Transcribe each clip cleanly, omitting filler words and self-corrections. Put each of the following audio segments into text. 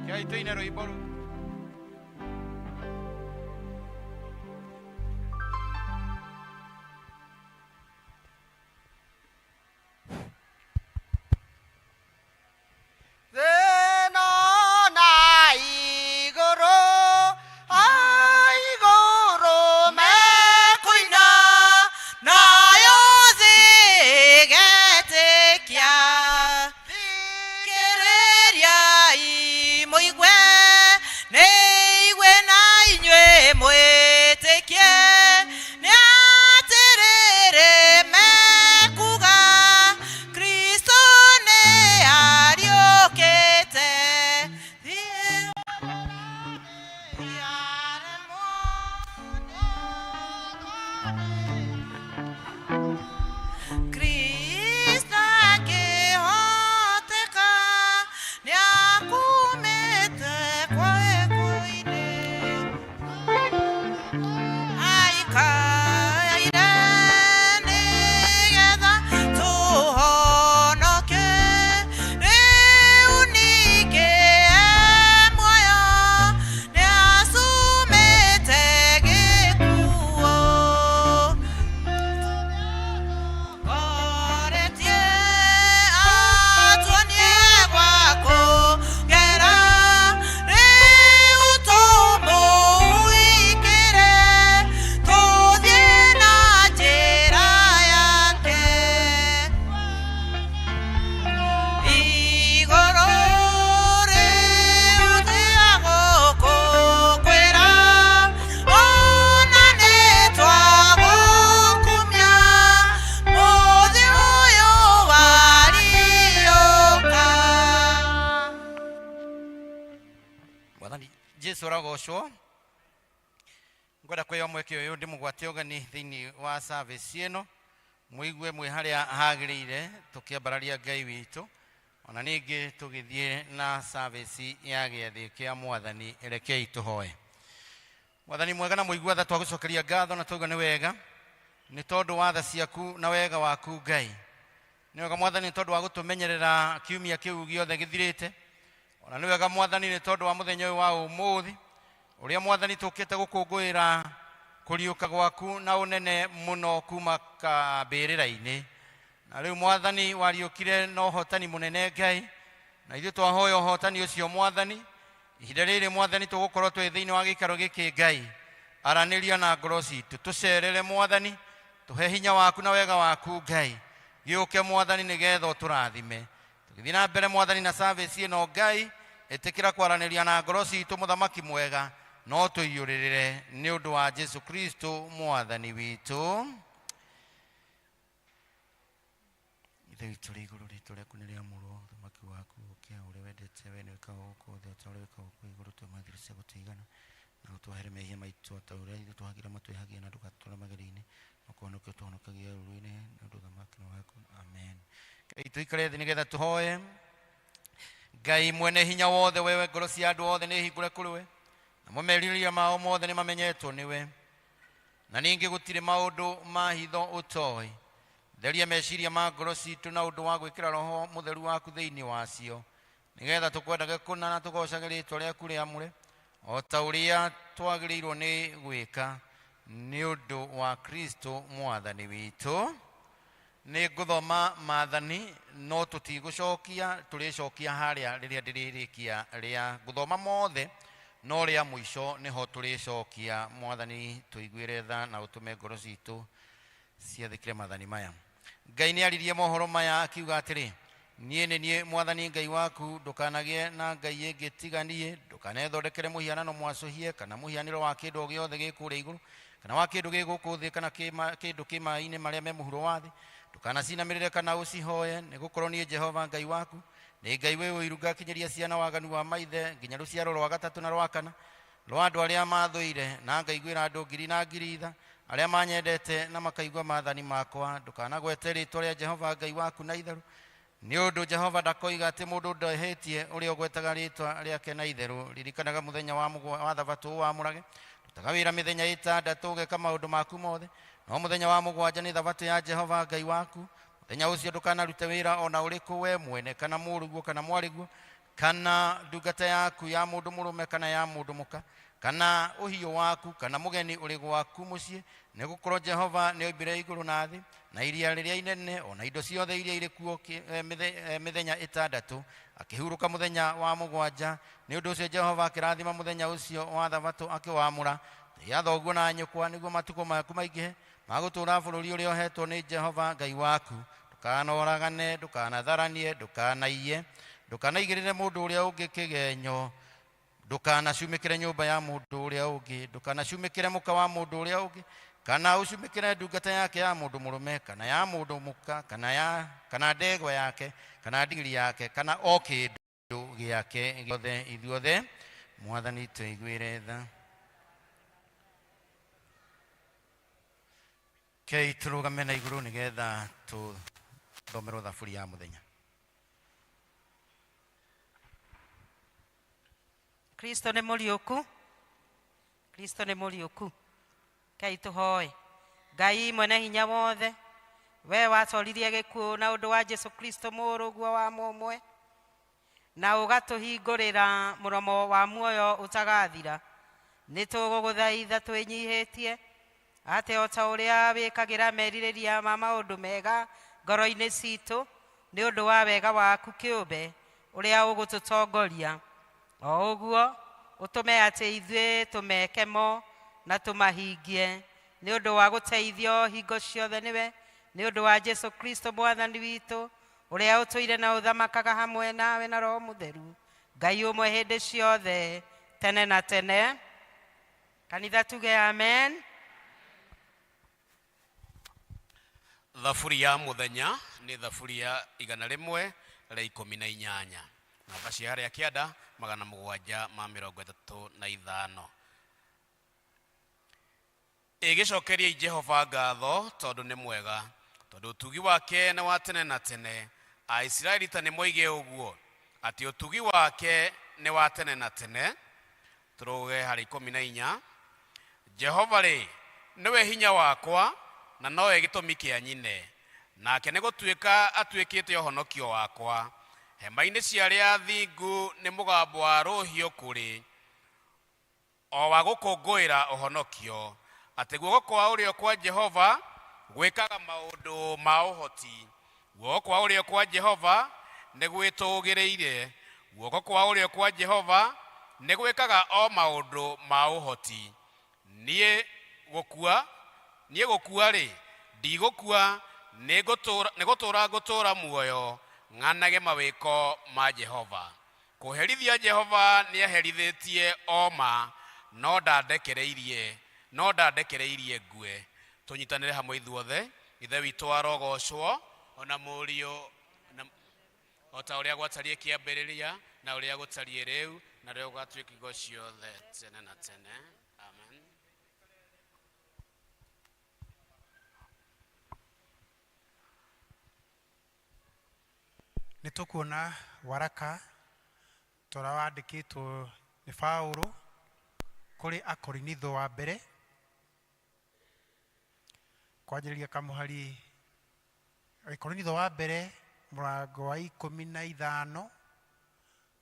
Rekei tũine rwĩmbo rũu. Thĩna na igũrũ, a igũrũ mekũina, nayo thĩ ĩgetĩkia. Thikĩrĩriai mũigue, nĩ igue na inyuĩ mwĩtĩkie, nĩ atĩrĩrĩ mekuga, Kristo nĩ ariũkĩte. Thiĩ Kristo akĩhoteka nĩakumĩte kwekũ-inĩ aikaire nĩgetha tũhonoke rĩu ningĩ e muoyo nĩacumĩte gĩkuũ Ngoretie atuonie gwa kũgera rĩu tũmũikĩre tũthiĩ na njĩra yake igũrũ rĩu tiga gũkũkwĩra ona nĩ twagũkumia mũthĩ ũyũ wariũka. Mwathani Jesu arogocwo. Ngwenda kwĩyo mweke ũyũ ndĩmũgwate ũgeni thĩinĩ wa service ĩno, mũigue mwĩ harĩa hagĩrĩire tũkĩambararia Ngai witũ, ona ningĩ tũgĩthiĩ na service ya gĩathĩ kĩa Mwathani. Rekei tũhoe. Mwathani mwega na mũigua tha, twagũcokeria ngatho na twauga nĩ wega nĩ tondũ wa tha ciaku na wega waku Ngai. Nĩ wega Mwathani nĩ tondũ wa gũtũmenyerera kiumia kĩu gĩothe gĩthirĩte. Ona nĩ wega Mwathani nĩ tondũ wa mũthenya ũyũ wa ũmũthĩ ũrĩa Mwathani tũkĩte gũkũngũĩra kũriũka gwaku na ũnene mũno kuma kambĩrĩra-inĩ. Na rĩu Mwathani wariũkire na ũhotani mũnene Ngai, na ithuĩ twahoya ũhotani ũcio Mwathani. Ihinda rĩrĩ Mwathani tũgũkorwo twĩ thĩinĩ wa gĩikaro gĩkĩ Ngai, aranĩria na ngoro citũ, tũcerere Mwathani, tũhe hinya waku na wega waku Ngai, gĩũke Mwathani nĩgetha ũtũrathime. Tũgĩthiĩ na mbere Mwathani na service ĩno Ngai, ĩtĩkĩra kwaranĩria na ngoro citũ mũthamaki mwega, no tũiyũrĩrĩre nĩ ũndũ wa Jesu Kristo Mwathani witũ. Ithe witũ ũrĩ igũrũ, rĩĩtwa rĩaku nĩ rĩamũrwo, ũthamaki waku ũũke, ũrĩa wendete we nĩ wĩkagwo gũkũ thĩ o ta ũrĩa wĩkagwo kũu igũrũ. Tũhe irio cia gũtũigana, na ũtwohere mehia maitũ o ta ũrĩa ithuĩ twohagĩra matwĩhagia, na ndũgatũtware magerio-inĩ, no kũhonokia ũtũhonokagie ũũru-inĩ, nĩ ũndũ ũthamaki nĩ waku. Amen. Ngai tũikare thĩ nĩgetha tũhoe. Ngai mwene hinya wothe, wewe ngoro cia andũ othe nĩ hingũre kũrĩ we, namo merirĩria mao mothe nĩ mamenyetwo nĩwe, na ningĩ gũtirĩ maũndũ ma hitho ũtoĩ. Theria meciria ma ngoro citũ na ũndũ wa gwĩkĩra Roho Mũtheru waku thĩinĩ wacio, nĩgetha tũkwendage kũna na tũgocage rĩĩtwa rĩaku rĩamũre, o ta ũrĩa twagĩrĩirwo nĩ gwĩka nĩ ũndũ wa Kristo Mwathani witũ. Nĩ ngũthoma maathani, no tũtigũcokia, tũrĩcokia harĩa rĩrĩa ndĩrĩrĩkia rĩa gũthoma mothe, no rĩa mũico nĩho tũrĩcokia. Mwathani tũiguĩre tha na ũtũme ngoro citũ ciathĩkĩre maathani maya. Ngai nĩ aririe mohoro maya akiuga atĩrĩ, niĩ nĩ niĩ Mwathani Ngai waku, ndũkanagĩe na ngai ĩngĩ tiga niĩ, ndũkanethondekere mũhianano mwacũhie kana mũhianĩro wa kĩndũ o gĩothe gĩ kũrĩa igũrũ kana wa kĩndũ gĩ gũkũ thĩ kana kĩndũ kĩ maĩ-inĩ marĩa me mũhuro wa thĩ. Ndũkanacinamĩrĩre kana ũcihoye, nĩ gũkorwo niĩ Jehova Ngai waku nĩ Ngai wĩ ũiru, ngakinyĩria ciana waganu wa maithe nginya rũciaro rwa gatatũ na rwa kana rwa andũ arĩa mathũire, na ngaiguĩra andũ ngiri na ngiri tha arĩa manyendete na makaigua maathani makwa. Ndũkanagwete rĩĩtwa rĩa Jehova Ngai waku na itherũ, nĩ ũndũ Jehova ndakoiga atĩ mũndũ ndehĩtie ũrĩa ũgwetaga rĩĩtwa rĩake na itherũ. Ririkanaga mũthenya wa thabatũ ũwamũrage, rutaga wĩra mĩthenya ĩtandatũ ũgeka maũndũ maku mothe, no mũthenya wa mũgwanja nĩ thabatũ ya Jehova Ngai waku. Mũthenya ũcio ndũkanarute wĩra o na ũrĩkũ, we mwene kana mũrũguo kana mwarĩguo Kana ndungata yaku ya mũndũ mũrũme kana ya mũndũ mũka, kana ũhiũ waku, kana mũgeni ũrĩ gwaku mũciĩ, nĩgũkorwo Jehova nĩoimbire igũrũ na thĩ na iria rĩrĩa inene o na indo ciothe iria irĩ kuo mĩthenya 6, akĩhurũka mũthenya wa 7. Nĩ ũndũ ũcio Jehova akĩrathima mũthenya ũcio wa thabatũ akĩwamũra. Tĩĩa thoguo na nyũkwa nĩguo matukũ maku maingĩhe magũtũũra bũrũri ũrĩa ũheetwo nĩ Jehova Ngai waku. Ndũkanoragane, ndũkanatharanie, ndũkanaiye, ndũkanaigĩrĩre mũndũ ũrĩa ũngĩ kĩgenyo, ndũkanacumĩkĩre nyũmba ya mũndũ ũrĩa ũngĩ, ndũkanacumĩkĩre mũka wa mũndũ ũrĩa ũngĩ, kana ũcumĩkĩre ndungata yake ya mũndũ mũrũme kana ya mũndũ mũka, kana ndegwa yake, kana ndigiri yake, kana o kĩndũ gĩake gĩothe. Ithuothe Mwathani tũiguĩre tha. Kei tũrũgame na igũrũ nĩgetha tũthomerwo thaburi ya mũthenya. Kristo nĩ mũriũku, Kristo nĩ mũriũku. Ngai tũhoe. Ngai mwene hinya wothe, we watoririe gĩkuũ na ũndũ wa Jesu Kristo mũrũguo wa mũmwe, na ũgatũhingũrĩra mũromo wa muoyo ũtagathira, nĩ tũgũgũthaitha twĩnyihĩtie atĩ o ta ũrĩa wĩkagĩra merirĩria ma maũndũ mega ngoro-inĩ citũ nĩ ũndũ wa wega waku kĩũmbe ũrĩa ũgũtũtongoria, o ũguo ũtũme atĩ ithuĩ tũmeke mo na tũmahingie nĩ ũndũ wa gũteithio hingo ciothe nĩwe, nĩ ũndũ wa Jesu Kristo Mwathani witũ, ũrĩa ũtũire na ũthamakaga hamwe nawe na Roho Mũtheru, Ngai ũmwe hĩndĩ ciothe tene na tene. Kanitha tuge amen. Thaburi ya mũthenya nĩ thaburi ya 118, namba cia harĩa kĩanda 735. Ĩgĩcokeriei Jehova ngatho tondũ nĩ mwega, tondũ ũtugi wake nĩ wa tene na tene. Aisiraeli ta nĩ moige ũguo atĩ ũtugi wake nĩ wa tene na tene. Tũrũge harĩ 14. Jehova rĩ, nĩwe hinya wakwa na nowe gĩtũmi kĩa nyine, nake nĩ gũtuĩka atuĩkĩte ũhonokio wakwa. Hema-inĩ cia arĩa athingu nĩ mũgambo wa rũhiũ kũrĩ, o wa gũkũngũĩra ũhonokio, atĩ guoko kwa ũrĩo kwa Jehova gwĩkaga maũndũ ma ũhoti. Guoko kwa ũrĩo kwa Jehova nĩ gwĩtũũgĩrĩire, guoko kwa ũrĩo kwa Jehova nĩ gwĩkaga o maũndũ ma ũhoti. Niĩ gũkua-rĩ, ndigũkua, nĩ gũtũũra ngũtũũra muoyo, ng'anage mawĩko ma Jehova. Kũherithia Jehova nĩaherithĩtie o ma, no ndandekereirie ngue. Tũnyitanĩre hamwe ithuothe. Ithe witũ arogocwo, ona Mũriũ, o ta ũrĩa gwatariĩ kĩambĩrĩria na ũrĩa gũtariĩ rĩu na ũrĩa gũgatuĩka hingo ciothe tene na tene. Amen. Nĩ tũkuona waraka tũrĩa wandĩkĩtwo nĩ Paũlũ kũrĩ Akorinitho wa mbere, kwanjĩrĩria kamũhari Akorinitho wa mbere mũrango wa 15,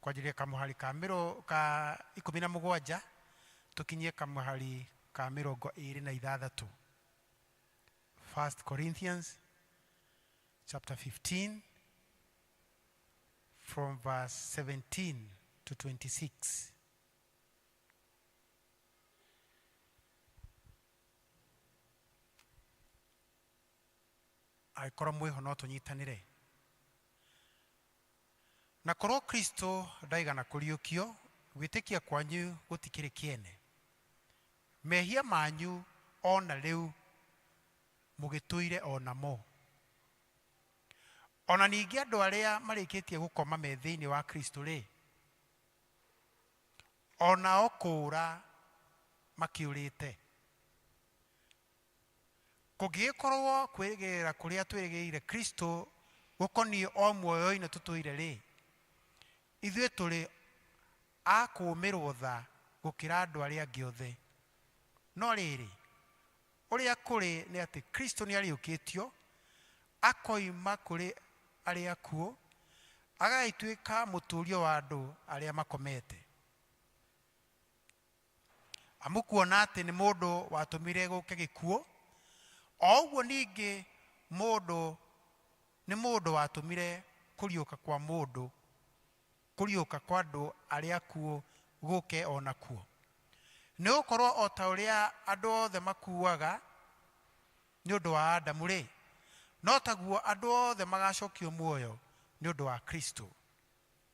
kwanjĩrĩria kamũhari ka 17 tũkinyie kamũhari ka 26. 1 Corinthians chapter 15 from verse 17 to 26. Angĩkorwo mwĩho no tũnyitanĩre. Na korwo Kristo ndaigana kũriũkio, gwĩtĩkia kwanyu gũtikĩrĩ kĩene. Mehia manyu ona rĩu mũgĩtũire o namo. Ona ningĩ andũ arĩa marĩkĩtie gũkoma me thĩinĩ wa Kristo rĩ, onao kũũra makĩũrĩte. Kũngĩgĩkorwo kwĩrĩgĩrĩra kũrĩa twĩrĩgĩrĩire Kristo gũkoniĩ o muoyo-inĩ tũtũire rĩ, ithuĩ tũrĩ a kũũmĩrwo tha gũkĩra andũ arĩa angĩ othe. No rĩrĩ, ũrĩa kũrĩ nĩ atĩ Kristo nĩariũkĩtio akoima kũrĩ arĩa akuũ, Agagĩtuĩka mũtũũrio wa andũ arĩa makomete. Amu kuona atĩ nĩ mũndũ watũmire gũke gĩkuũ, o ũguo ningĩ mũndũ nĩ mũndũ watũmire kũriũka kwa mũndũ, kũriũka kwa andũ arĩa akuũ gũke o nakuo. Nĩ gũkorwo o ta ũrĩa andũ othe makuaga nĩ ũndũ wa Adamu-rĩ, no taguo andũ othe magacokio muoyo nĩ ũndũ wa Kristo.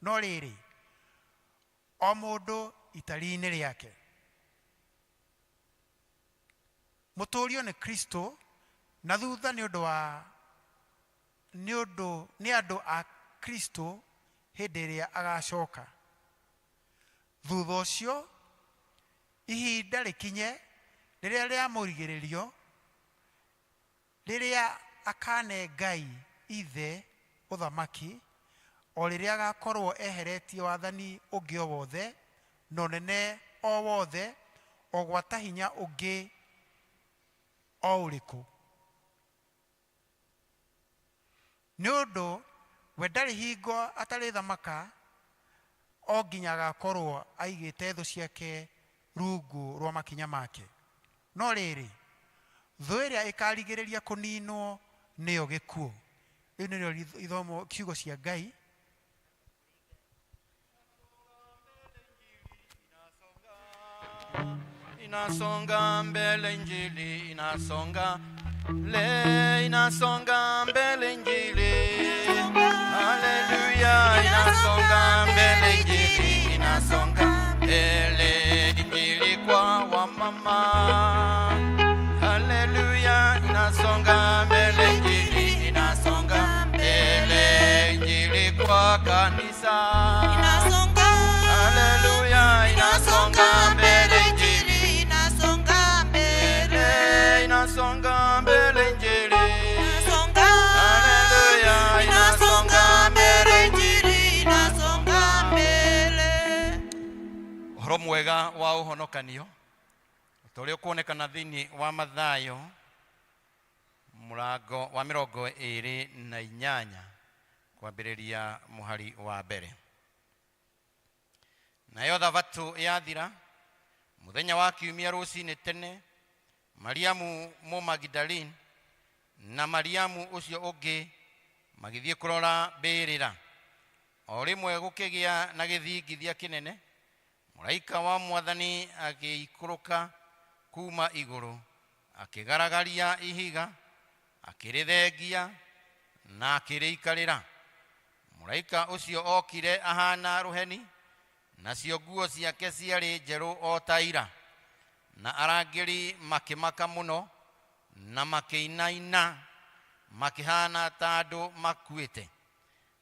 No rĩrĩ, o mũndũ itari-inĩ rĩake. Mũtũũrio nĩ Kristo, na thutha nĩ ũndũ wa nĩ ũndũ nĩ andũ a Kristo hĩndĩ ĩrĩa agacoka. Thutha ũcio ihinda rĩkinye rĩrĩa rĩa mũrigĩrĩrio, rĩrĩa akane Ngai Ithe ũthamaki, o rĩrĩa agakorwo eheretie wathani ũngĩ o wothe na ũnene o wothe, o gwata hinya ũngĩ o ũrĩkũ. Nĩ ũndũ we ndarĩ hingo atarĩthamaka o nginya agakorwo aigĩte thũ ciake rungu rwa makinya make. No rĩrĩ, thũ ĩrĩa ĩkarigĩrĩria kũninwo nĩyo gĩkuũ. Rĩu nĩrĩo ithomo kiugo cia Ngai. Inasonga mbele injili inasonga le inasonga mbele injili haleluya inasonga mbele injili inasonga mbele injili kwa wamama haleluya inasonga mbele injili inasonga mbele injili kwa kanisa Inasonga, haleluya inasonga mbele injili inasonga mbele, mbele inasonga mbele injili inasonga, haleluya inasonga mbele, injili inasonga mbele. Ũhoro mwega wa ũhonokanio ta ũrĩa ũkuonekana thĩinĩ wa Mathayo mũrango wa 28 kwambĩrĩria mũhari wa mbere. Nayo thabatũ yathira, mũthenya wa kiumia rũcinĩ tene, Mariamu Mũmagidalini na Mariamu ũcio ũngĩ magĩthiĩ kũrora mbĩrĩra. O rĩmwe gũkĩgĩa na gĩthingithia kĩnene, mũraika wa Mwathani agĩikũrũka kuma igũrũ, akĩgaragaria ihiga, akĩrĩthengia na akĩrĩikarĩra. Mũraika ũcio okire ahana rũheni, nacio nguo ciake ciarĩ njerũ o ta ira. Na arangĩri makĩmaka mũno na makĩinaina, makĩhana ta andũ makuĩte.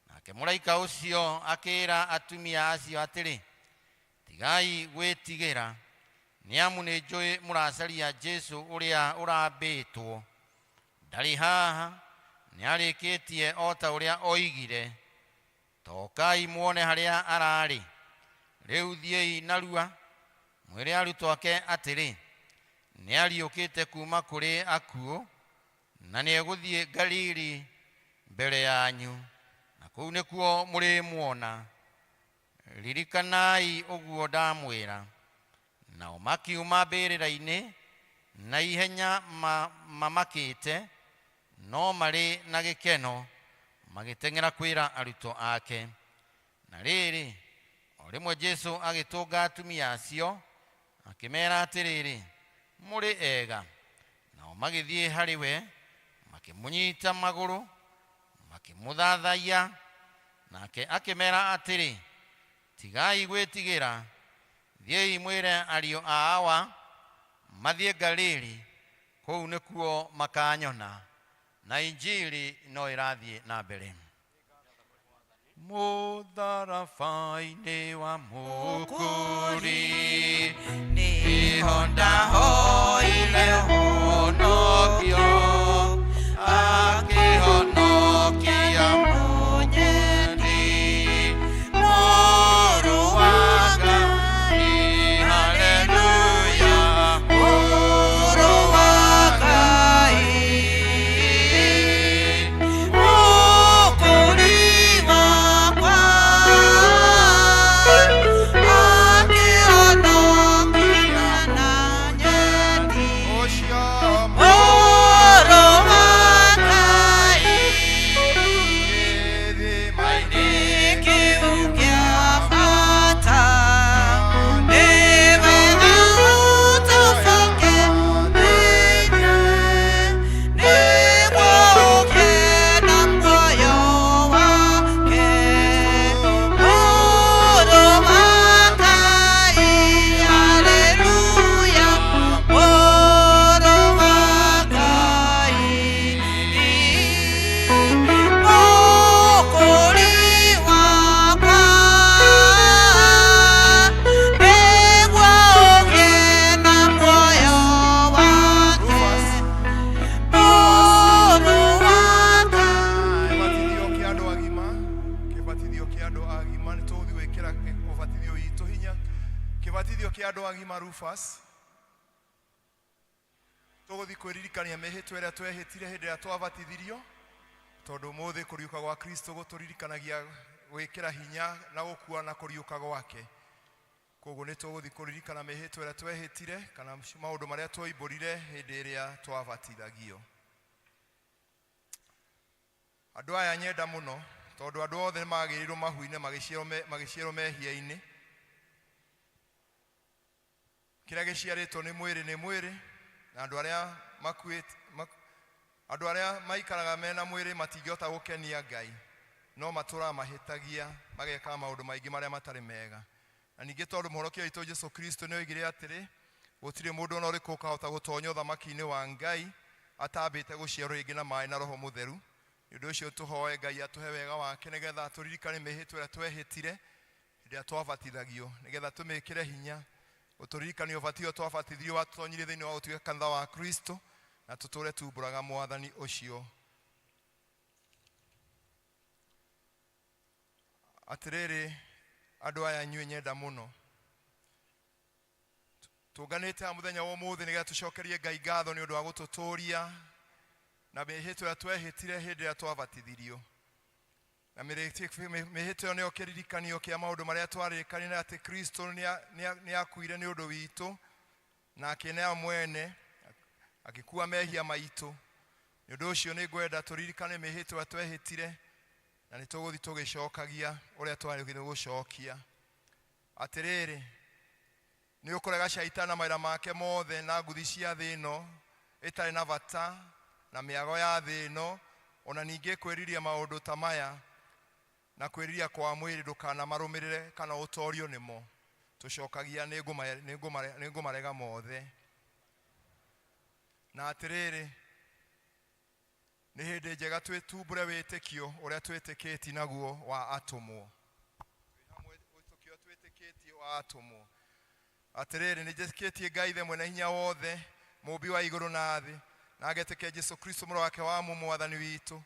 Nake mũraika ũcio akĩĩra atumia acio atĩrĩ, tigai gwĩtigĩra, nĩ amu nĩ njũĩ mũracaria Jesũ ũrĩa ũrambĩtwo. Ndarĩ haha, nĩarĩkĩtie o ta ũrĩa oigire. Tokai muone harĩa ararĩ. Rĩu thiĩi narua mwĩre arutwo ake atĩrĩ, nĩariũkĩte kuma kũrĩ akuũ, na nĩegũthiĩ Galili mbere yanyu, na kũu nĩkuo mũrĩmuona. Ririkanai ũguo ndamwĩra. Nao makiuma mbĩrĩra-inĩ na ihenya mamakĩte, no marĩ na gĩkeno, magĩteng'era kwĩra arutwo ake. Na rĩrĩ, o rĩmwe Jesũ agĩtũnga atumia acio, akĩmeera atĩrĩrĩ, mũrĩ ega. Nao magĩthiĩ harĩ we, makĩmũnyita magũrũ, makĩmũthathaiya. Nake akĩmeera atĩrĩ, tigai gwĩtigĩra, thiĩi mwĩre ariũ a Awa mathiĩ Galili, kũu nĩkuo makanyona. Na injili no ĩrathiĩ na mbere. Mũtharaba-inĩ wa Mũkũri nĩho ndahoire ũhonokio, akĩhonokia mũnyendi, Mũrũ wa Ngai, haleluya, Mũrũ wa Ngai, Mũkũri wakwa. Kĩbatithio kĩa andũ agima Rufus, tũgũthiĩ kwĩririkania mĩhĩtwa ĩrĩa twehĩtire hĩndĩ ĩrĩa twabatithirio, tondũ ũmũthĩ kũriũka gwa Kristo gũtũririkanagia gwĩkĩra hinya na gũkua na kũriũka gwake. Koguo nĩ tũgũthiĩ kũririkana mĩhĩtwa ĩrĩa twehĩtire kana maũndũ marĩa twoimbũrire hĩndĩ ĩrĩa twabatithagio. Andũ aya nyenda mũno, tondũ andũ othe magĩrĩirwo mahu-inĩ magĩciarwo mehia-inĩ. Kĩrĩa gĩciarĩtwo nĩ mwĩrĩ nĩ mwĩrĩ, na andũ arĩa makuĩte, andũ arĩa maikaraga mena mwĩrĩ matingĩhota gũkenia Ngai, no matũraga mahĩtagia, magekaga maũndũ maingĩ marĩa matarĩ mega. Na ningĩ tondũ mũhonokia witũ Jesũ Kristo nĩ oigire atĩrĩ, gũtirĩ mũndũ ona ũrĩkũ ũkahota gũtonya ũthamaki-inĩ wa Ngai atambĩte gũciarwo rĩngĩ na maĩ na Roho Mũtheru. Nĩ ũndũ ũcio tũhoe Ngai atũhe wega wake nĩgetha tũririkane mĩhĩtwa ĩrĩa twehĩtire hĩndĩ ĩrĩa twabatithagio, nĩgetha tũmĩkĩre hinya, ũtũririkanie ũbatithio twabatithirio watũtonyirie thĩinĩ wa gũtuĩka kanitha wa Kristo, na tũtũre tumbũraga mwathani ũcio. Atĩrĩrĩ andũ aya inyuĩ nyenda mũno, tũnganĩte haha mũthenya wa ũmũthĩ nĩgetha tũcokerie Ngai ngatho nĩ ũndũ wa gũtũtũria na mĩhĩtwa ĩrĩa twehĩtire hĩndĩ ĩrĩa twabatithirio. Na mĩhĩtwa ĩyo nĩyo kĩririkanio kĩa maũndũ marĩa twarĩkanire atĩ Kristo nĩ akuire nĩ ũndũ witũ, na akĩneana mwene, agĩkua mehia maitũ. Nĩ ũndũ ũcio nĩ ngwenda tũririkane mĩhĩtwa ĩrĩa twehĩtire, na nĩ tũgũthiĩ tũgĩcokagia ũrĩa twagĩrĩirwo gũcokia. Atĩrĩrĩ, nĩ ũkũrega caitani na mawĩra make mothe na nguthi cia thĩ ĩno ĩtarĩ na bata na mĩago ya thĩ ĩno, ona ningĩ kwĩriria maũndũ ta maya na kwĩriria kwa mwĩrĩ ndũkanamarũmĩrĩre kana ũtorio nĩmo. Tũcokagia nĩ ngũmarega mothe. Na atĩrĩrĩ, nĩ hĩndĩ njega twĩtumbũre wĩtĩkio ũrĩa twĩtĩkĩtie naguo wa atũmwo. Hamwe wĩtĩkio twĩtĩkĩtie wa atũmwo. Atĩrĩrĩ, nĩ njĩtĩkĩtie Ngai Ithe mwene hinya wothe, mũũmbi wa igũrũ na thĩ, na ngetĩkia Jesũ Kristo mũrũ wake wa mũmwe mwathani witũ,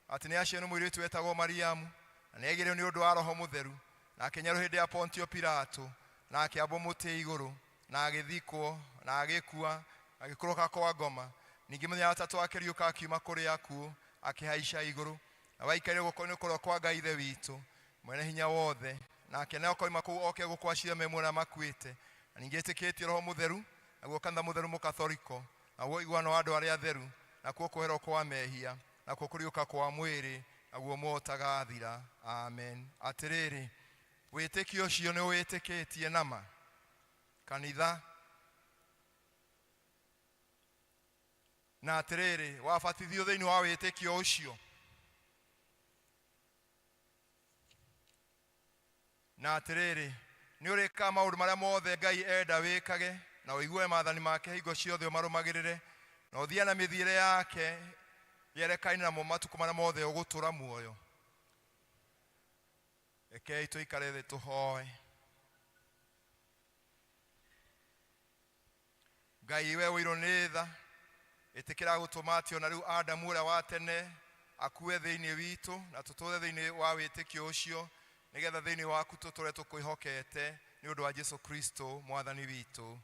atĩ nĩ aciarirwo nĩ mũirĩtu wetagwo Mariamu, na nĩ aigĩrĩirwo nĩ ũndũ wa Roho Mũtheru, na akĩnyarwo hĩndĩ ya Pontio Pilato, na akĩambwo mũtĩ igũrũ, na agĩthikwo, na agĩkua, agĩikũrũka kwa ngoma. Ningĩ mũthenya wa gatatũ akĩriũka akiuma kũrĩ akuũ, akĩhaica igũrũ, na waikarire guoko-inĩ kũrĩa kwa Ngai Ithe witũ mwene hinya wothe, nake nĩ akoima kũu oke gũkwa me muoyo na makuĩte. Na ningĩ ĩtĩkĩtie Roho Mũtheru, naguo kanitha mũtheru mũkathoriko, naguo ũiguano wa andũ arĩa atheru, nakuo kweherwo kwa mehia, nakuo kũriũka kwa mwĩrĩ, naguo muoyo ũtagathira. Amen. Atĩrĩrĩ, wĩtĩkio ũcio nĩ wĩtĩkĩtie nama kanitha. Na atĩrĩrĩ, wabatithio thĩinĩ wa wĩtĩkio ũcio. Na atĩrĩrĩ, nĩ ũrĩkaga maũndũ marĩa mothe Ngai enda wĩkage, na ũigue maathani make hingo ciothe ũmarũmagĩrĩre, na ũthiĩ na mĩthiĩre yake yerekaine namo matukũ marĩa mothe ũgũtũra muoyo. Rekei tũikare thĩ tũhoe. Ngai we ũirwo nĩ tha, ĩtĩkĩra gũtũma atĩ ona rĩu Adamu ũrĩa wa tene akue thĩinĩ witũ, na tũtũre thĩinĩ wa wĩtĩkio ũcio, nĩgetha thĩinĩ waku tũtũre tũkwĩhokete nĩ ũndũ wa Jesũ Kristo mwathani witũ.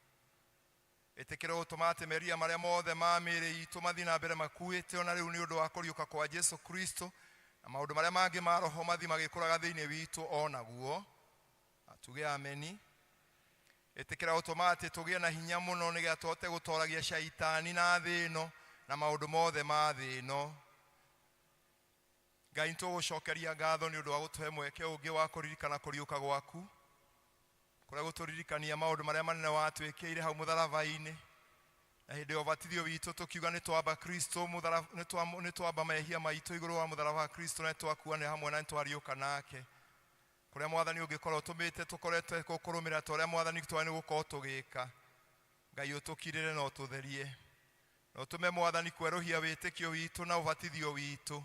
Ĩtĩkĩra gũtũma atĩ meria marĩa mothe ma mĩĩrĩ itũ mathiĩ na mbere makuĩte ona rĩu nĩ ũndũ wa kũriũka kwa Jesũ Kristo, na maũndũ marĩa mangĩ ma roho mathiĩ magĩkũraga thĩinĩ witũ onaguo. Tuge ameni. Ĩtĩkĩra gũtũma atĩ tũgĩe na hinya mũno nĩgetha tũhote gũtoragia caitani na thĩ ĩno na maũndũ mothe ma thĩ ĩno. Ngai, nĩtũgũcokeria ngatho nĩ ũndũ wa gũtũhe mweke ũngĩ wa kũririkana kũriũka gwaku, kũrĩa gũtũririkania maũndũ marĩa manene watwĩkĩire hau mũtharaba-inĩ. Na hĩndĩ ya ũbatithio witũ tũkiuga nĩ twamba Kristo nĩ twamba mehia maitũ igũrũ wa mũtharaba wa Kristo, na nĩ twakuanĩra hamwe na nĩ twariũka nake. Kũrĩa mwathani ũngĩkorwo ũtũmĩte tũkorete gũkũrũmĩrĩra ta ũrĩa mwathani twagĩrĩirwo nĩ gũkorwo tũgĩka. Ngai ũtũkirĩre na ũtũtherie, na ũtũme mwathani kwerũhia wĩtĩkio witũ na ũbatithio witũ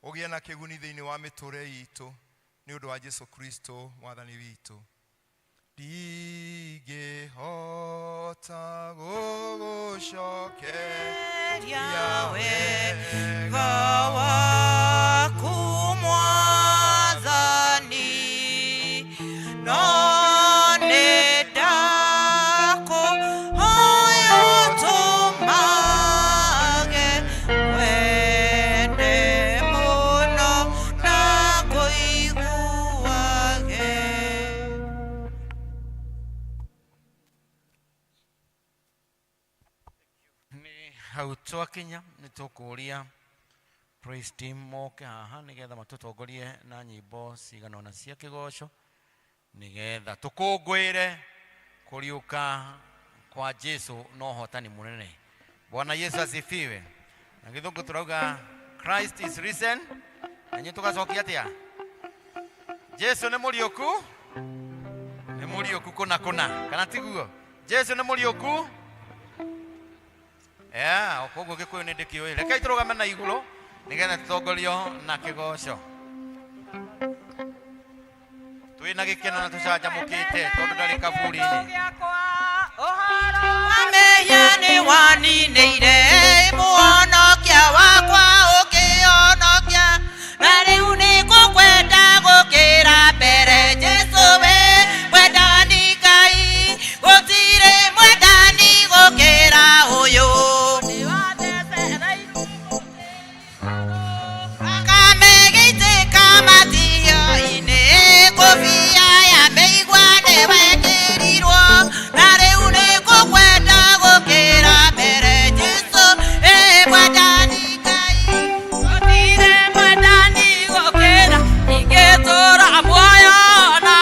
ũgĩe na kĩguni thĩinĩ wa mĩtũrĩre itũ nĩ ũndũ wa Jesũ Kristo mwathani witũ. Ndingĩhota gũgũcokeria wega waku mwathani, no nĩ Hau twakinya nĩ tũkũria praise team moke haha nĩgetha matũtongorie na nyĩmbo cigana ũna cia kĩgoco nĩgetha tũkũngũĩre kũriũka kwa Jesu na ũhotani mũnene. Bwana Yesu asifiwe. Na gĩthũngũ tũrauga Christ is risen, na inyuĩ tũgacokia atĩa? Jesu nĩ mũriũku, nĩ mũriũku kũna kũna, kana tiguo? Jesu nĩ mũriũku. Yeah, koguo gĩkũyũ nĩ ndĩkĩũĩ. Rekei tũrũgame na igũrũ nĩgetha tũtongorio na kĩgoco. Twĩna gĩkeno na tũcanjamũkĩte tondũ ndarĩ kaburi-inĩ. Mehia nĩ waninĩire mũhonokia wakwa ũkĩhonokia na rĩu nĩ ngũkwenda gũkĩra mbere Jesũ we mwendani Ngai gũtirĩ mwendani gũkĩra ũyũ. Thakame ĩgĩitĩka matihio-inĩ, ngũbia ya mĩigua nĩwekĩrirwo, na rĩu nĩngũkwenda gũkĩra mbere Jesũ, ĩ mwendani Ngai. Gũtirĩ mwendani gũkĩra, ingĩtũũra muoyo na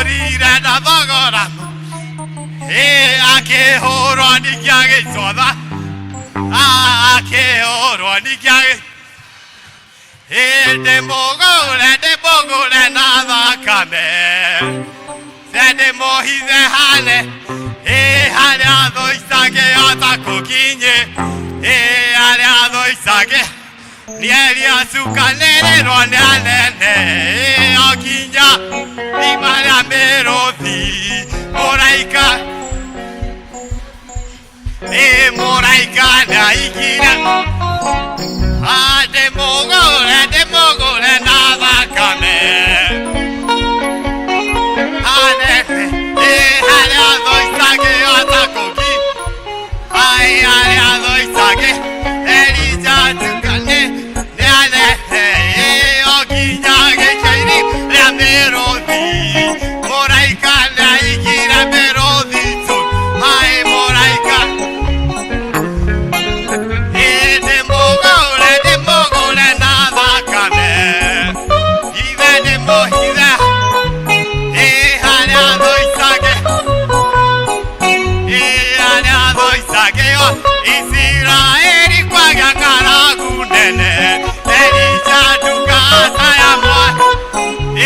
Ndamũgũrire na thogora ĩ akĩhũrwo ningĩ agĩcotha akĩhũrwo ningĩ agĩ ĩ ndĩmũgũre ndĩmũgũre na thakame ndĩmũhithe hale ĩ harĩa thũ icangĩhota kũkinyĩ ĩ harĩa thũ icangĩ nĩeriacukanĩrĩrwo nĩ anene ĩ o nginya irima rĩa mĩrũthi mũraika ĩ mũraika nĩaingire ndĩmũgũre ndĩmũgũre na thakame anene ĩ harĩa thũ icangĩhota kũki ai harĩa thũ icangĩ Elija tukane nĩ anene ĩ o nginya gĩkĩri rĩa mĩrũthi mũraika nĩaingire mĩrũthi tu ai mũraika ĩ ndĩmũgũre ndĩmũgũre na thakame ithe ndĩmũhithe ĩ harĩa thũ icangĩ ĩ harĩa thũ icangĩ Isiraeli kwagĩa ng'aragu nene Elija ndungata ya mwa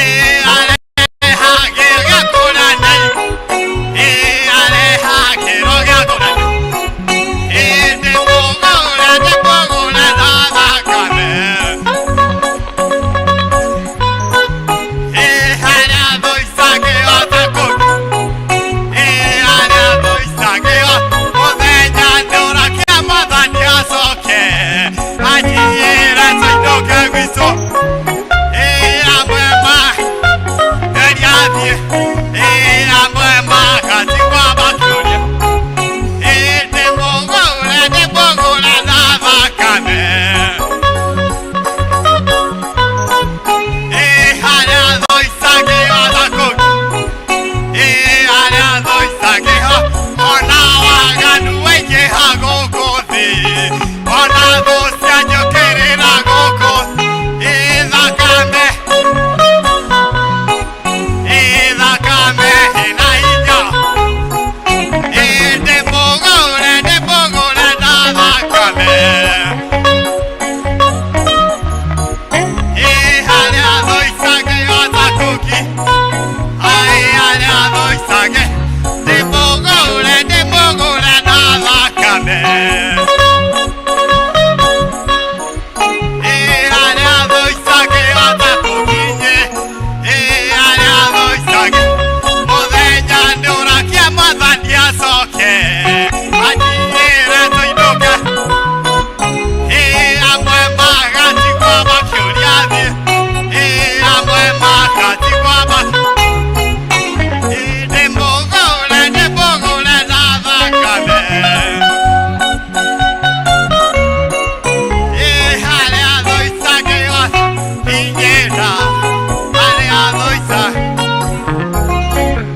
ĩ arehagĩro gĩa kũrana ĩ arehagĩro gĩa kũrana ĩ ndĩmũgũre ndĩmũgũre na thakame ĩ harĩa thũ icangĩhota kũ ĩ harĩa thũ icangĩho mũthenya nĩũrakia mwathani acoke anjiyĩre tũinũke gwitũ ĩ amwe ma eriathiĩ ĩ amwe magatigwo makĩũria ĩ ndĩmũgũre ndĩmũgũre na thakame ĩ harĩa thũ icangĩhota kũ ĩ harĩa thũ icangĩho ona waganu waingĩha gũkũ thĩ ona thũ cianjũkĩrĩra gũkũ ĩ thakame ĩ thakame ĩna hinya ĩ ndĩmũgũre ndĩmũgũre na thakame ĩ harĩa thũ icangĩhota kũki ai harĩa thũ icangĩ ndĩmũgũre ndĩmũgũre na thakame ĩ harĩa thũ icangĩhota kũkinyĩ ĩ harĩa thũ icangĩ mũthenya nĩũrakia mwathani acoke anjiyĩre tũinũke ĩ amwe magatigwo makĩũria thiĩ ĩ amwe magatigwo makĩ ĩ ndĩmũgũre ndĩmũgũre na thakame ĩ harĩa thũ icangĩhota inyĩra harĩa thũ icangĩ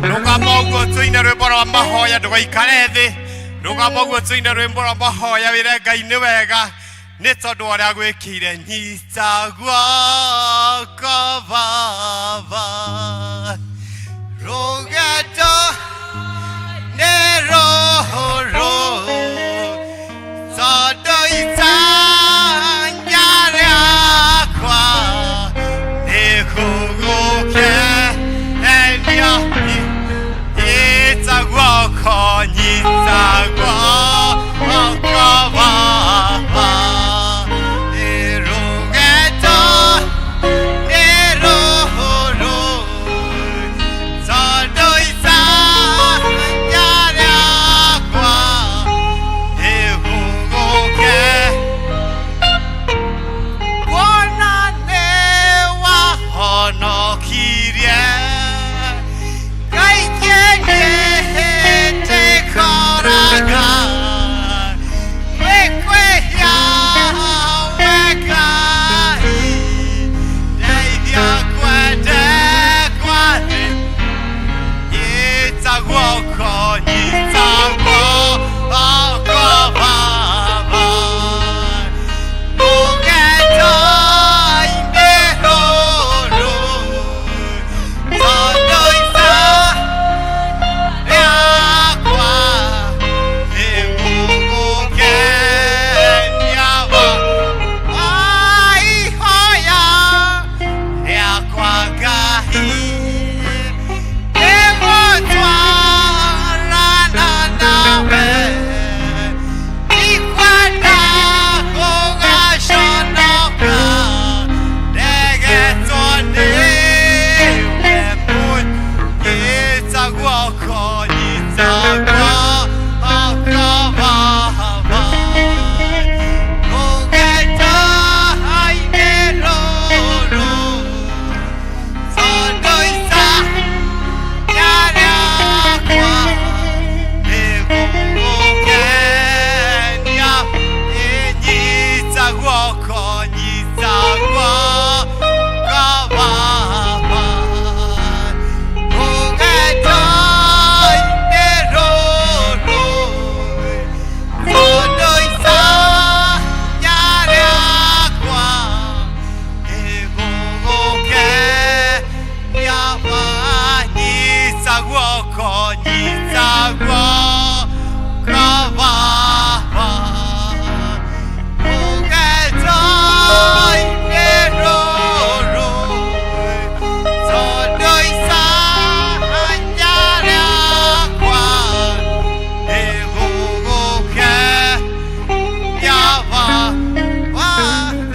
rũgama ũguo tũine rwĩmbo rwa mahoya ndũgaikare thĩ rũgama ũguo tũine rwĩmbo rwa mahoya wĩre ngai nĩ wega nĩ tondũ wa ũrĩa gwĩkĩire nyita guoko baba rũgendo nĩ rũhũrũ tondũ itanya rĩakwa nĩ kũgũkenia nyita guoko nyita guoko baba rũgendo nĩ rũhũrũ guoko, nyita guoko Baba. Rũgendo-inĩ rũrũ, tondũ itanya rĩakwa nĩgũgũkenia. Nyita guoko, nyita guoko Baba. Rũgendo-inĩ rũrũ, tondũ itanya rĩakwa nĩgũgũkenia. Nyita guoko, nyita guoko Baba. Rũgendo-inĩ rũrũ, tondũ itanya rĩakwa nĩgũgũkenia Baba.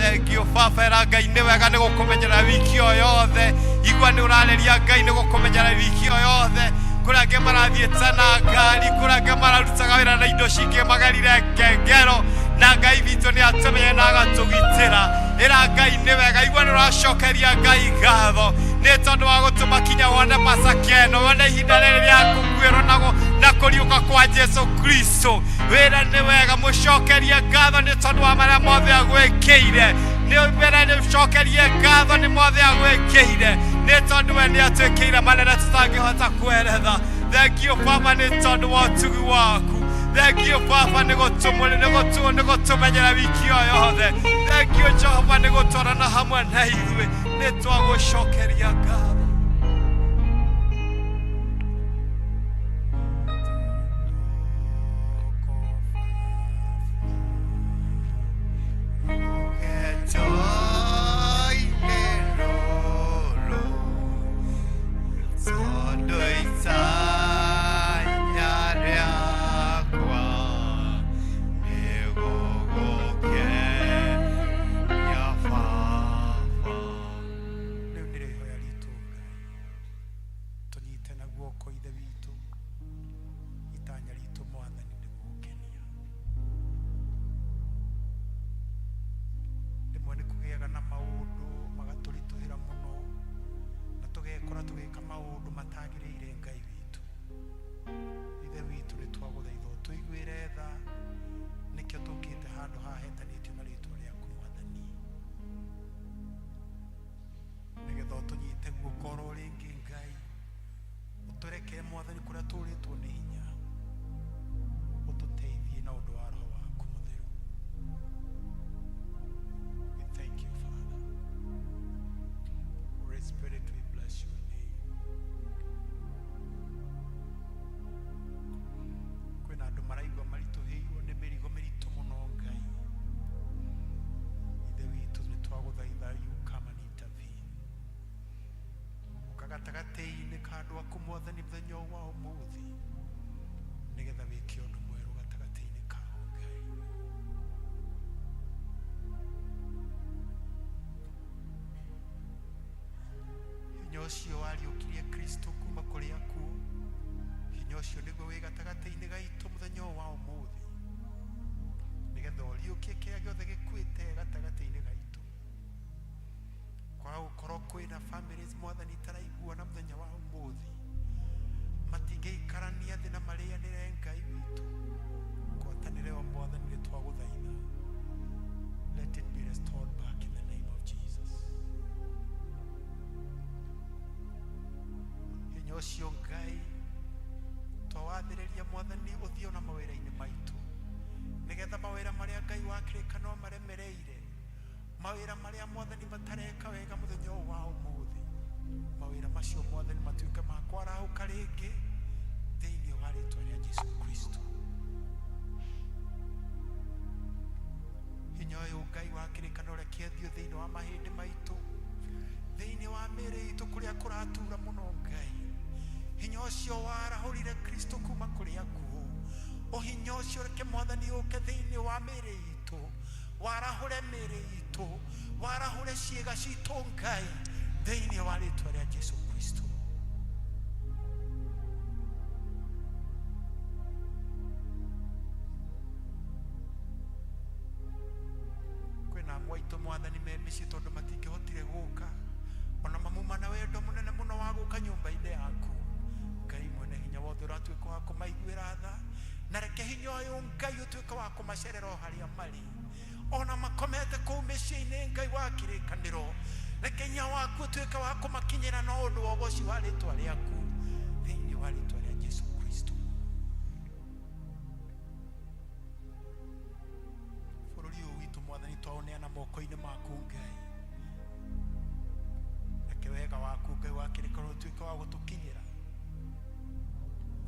Thank you Baba. Ĩra Ngai nĩ wega nĩ gũkũmenyera wiki o yothe. Igua nĩ ũrarĩria Ngai nĩ gũkũmenyera wiki o yothe. Kũrĩ angĩ marathiĩte na ngari, kũrĩ angĩ mararutaga wĩra na indo cingĩ magerire ngengero, na Ngai witũ nĩ atũmenye na agatũgitĩra. Ĩra Ngai nĩ wega. Igua nĩ ũracokeria Ngai ngatho nĩ tondũ wa gũtũma kinya wone Pasaka ĩno, wone ihinda rĩrĩ rĩa gũkuĩrwo na kũriũka kwa Jesu Kristo. Wĩra nĩ wega, mũcokerie ngatho nĩ tondũ wa marĩa mothe agwĩkĩire. Nĩ mbere nĩ ũcokerie ngatho nĩ mothe agwĩkĩire, nĩ tondũ we nĩ atwĩkĩire manene tũtangĩhota kweretha. Thank you Baba nĩ tondũ wa ũtugi waku. Thank you Baba nĩ gũtũmenyera wiki o yothe. Thank you Jehova nĩ gũtwarana hamwe na ithuĩ. Nĩ twagũcokeria ngatho. Rũgendo-inĩ rũrũ, tondũ itanya rĩakwa nĩgũgũkenia Baba. Rĩu nĩrĩo ihoya ritũ, Ngai, tũnyite na guoko Ithe witũ. Itanya ritũ, Mwathani, nĩ gũgũkenia. Rĩmwe nĩ kũgĩaga na maũndũ magatũritũhĩra mũno na tũgekora tũgĩka maũndũ matagĩrĩire. Ngai witũ, Ithe witũ, nĩ twagũthaitha ũtũiguĩre tha. Nĩkĩo tũkĩte handũ haha hetanĩtio na rĩtwa rĩaku, Mwathani, nĩgetha ũtũnyite guoko oro rĩngĩ. Ngai, ũtũrekere, Mwathani, kũrĩa tũrĩtwo nĩ hinya. Ũtũteithie na ũndũ wa Roho waku Mũtheru. We thank you, Father. Holy Spirit, we bless your name. Kwĩna andũ maraigua maritũhĩirwo nĩ mĩrigo mĩritũ mũno. Ngai Ithe witũ, nĩ twagũthaitha, you come and intervene. Ũka gatagatĩ-inĩ ka andũ aku, Mwathani, mũthenya ũyũ wa ũmũthĩ, nĩgetha wĩke ũndũ mwerũ gatagatĩ-inĩ kao, Ngai. Hinya ũcio wariũkirie Kristo kuma kũrĩ akuũ, hinya ũcio nĩguo wĩ gatagatĩ-inĩ gaitũ mũthenya ũyũ wa ũmũthĩ, nĩgetha ũriũkie kĩrĩa gĩothe gĩkuĩte gatagatĩ-inĩ gaitũ. Kwaga gũkorwo kwĩna families, Mwathani, itaraiguana mũthenya wa ũmũthĩ, matingĩikarania thĩ na marĩanĩre. Ngai witũ, ngwatanĩre o, Mwathani, nĩ twagũthaitha, let it be restored back in the name of Jesus. Hinya ũcio, Ngai, twawathĩrĩria, Mwathani, ũthiĩ ona mawĩra-inĩ maitũ, nĩgetha mawĩra marĩa, Ngai wa kĩrĩkanĩro, maremereire, mawĩra marĩa, Mwathani, matareka wega mũthenya ũyũ wa ũmũthĩ, mawĩra macio, Mwathani, matuĩke ma kwarahũka rĩngĩ thĩinĩ wa rĩtwa rĩa Jesu Kristo. Hinya ũyũ, Ngai wa kĩrĩkanĩro, reke thiĩ thĩinĩ wa mahĩndĩ maitũ, thĩinĩ wa mĩĩrĩ itũ kũrĩa kũratura mũno. Ngai, hinya ũcio warahũrire Kristo kuma kũrĩ akuũ, ũhinya ũcio reke, Mwathani, ũke thĩinĩ wa mĩĩrĩ itũ, warahũre mĩĩrĩ itũ, warahũre ciĩga citũ, Ngai, thĩinĩ wa rĩtwa rĩa Jesu Kristo. Mwathani me mĩciĩ tondũ matingĩhotire gũka, ona mamuma na wendo mũnene mũno wa gũka nyũmba-inĩ yaku. Ngai mwene hinya wothe, ũratuĩka wa kũmaiguĩra tha, na reke hinya ũyũ Ngai ũtuĩke wa kũmacerera o harĩa marĩ, ona makomete kũu mĩciĩ-inĩ. Ngai wa kĩrĩkanĩro, reke hinya waku ũtuĩke wa kũmakinyĩra na ũndũ wa ũgoci wa rĩtwa rĩaku, thĩinĩ wa rĩtwa rĩa Jesu Kristo. Bũrũri ũyũ witũ, Mwathani, twaũneana moko-inĩ maku. Ngai, reke wega waku, Ngai wa kĩrĩkanĩro, ũtuĩke wa gũtũkinyĩra.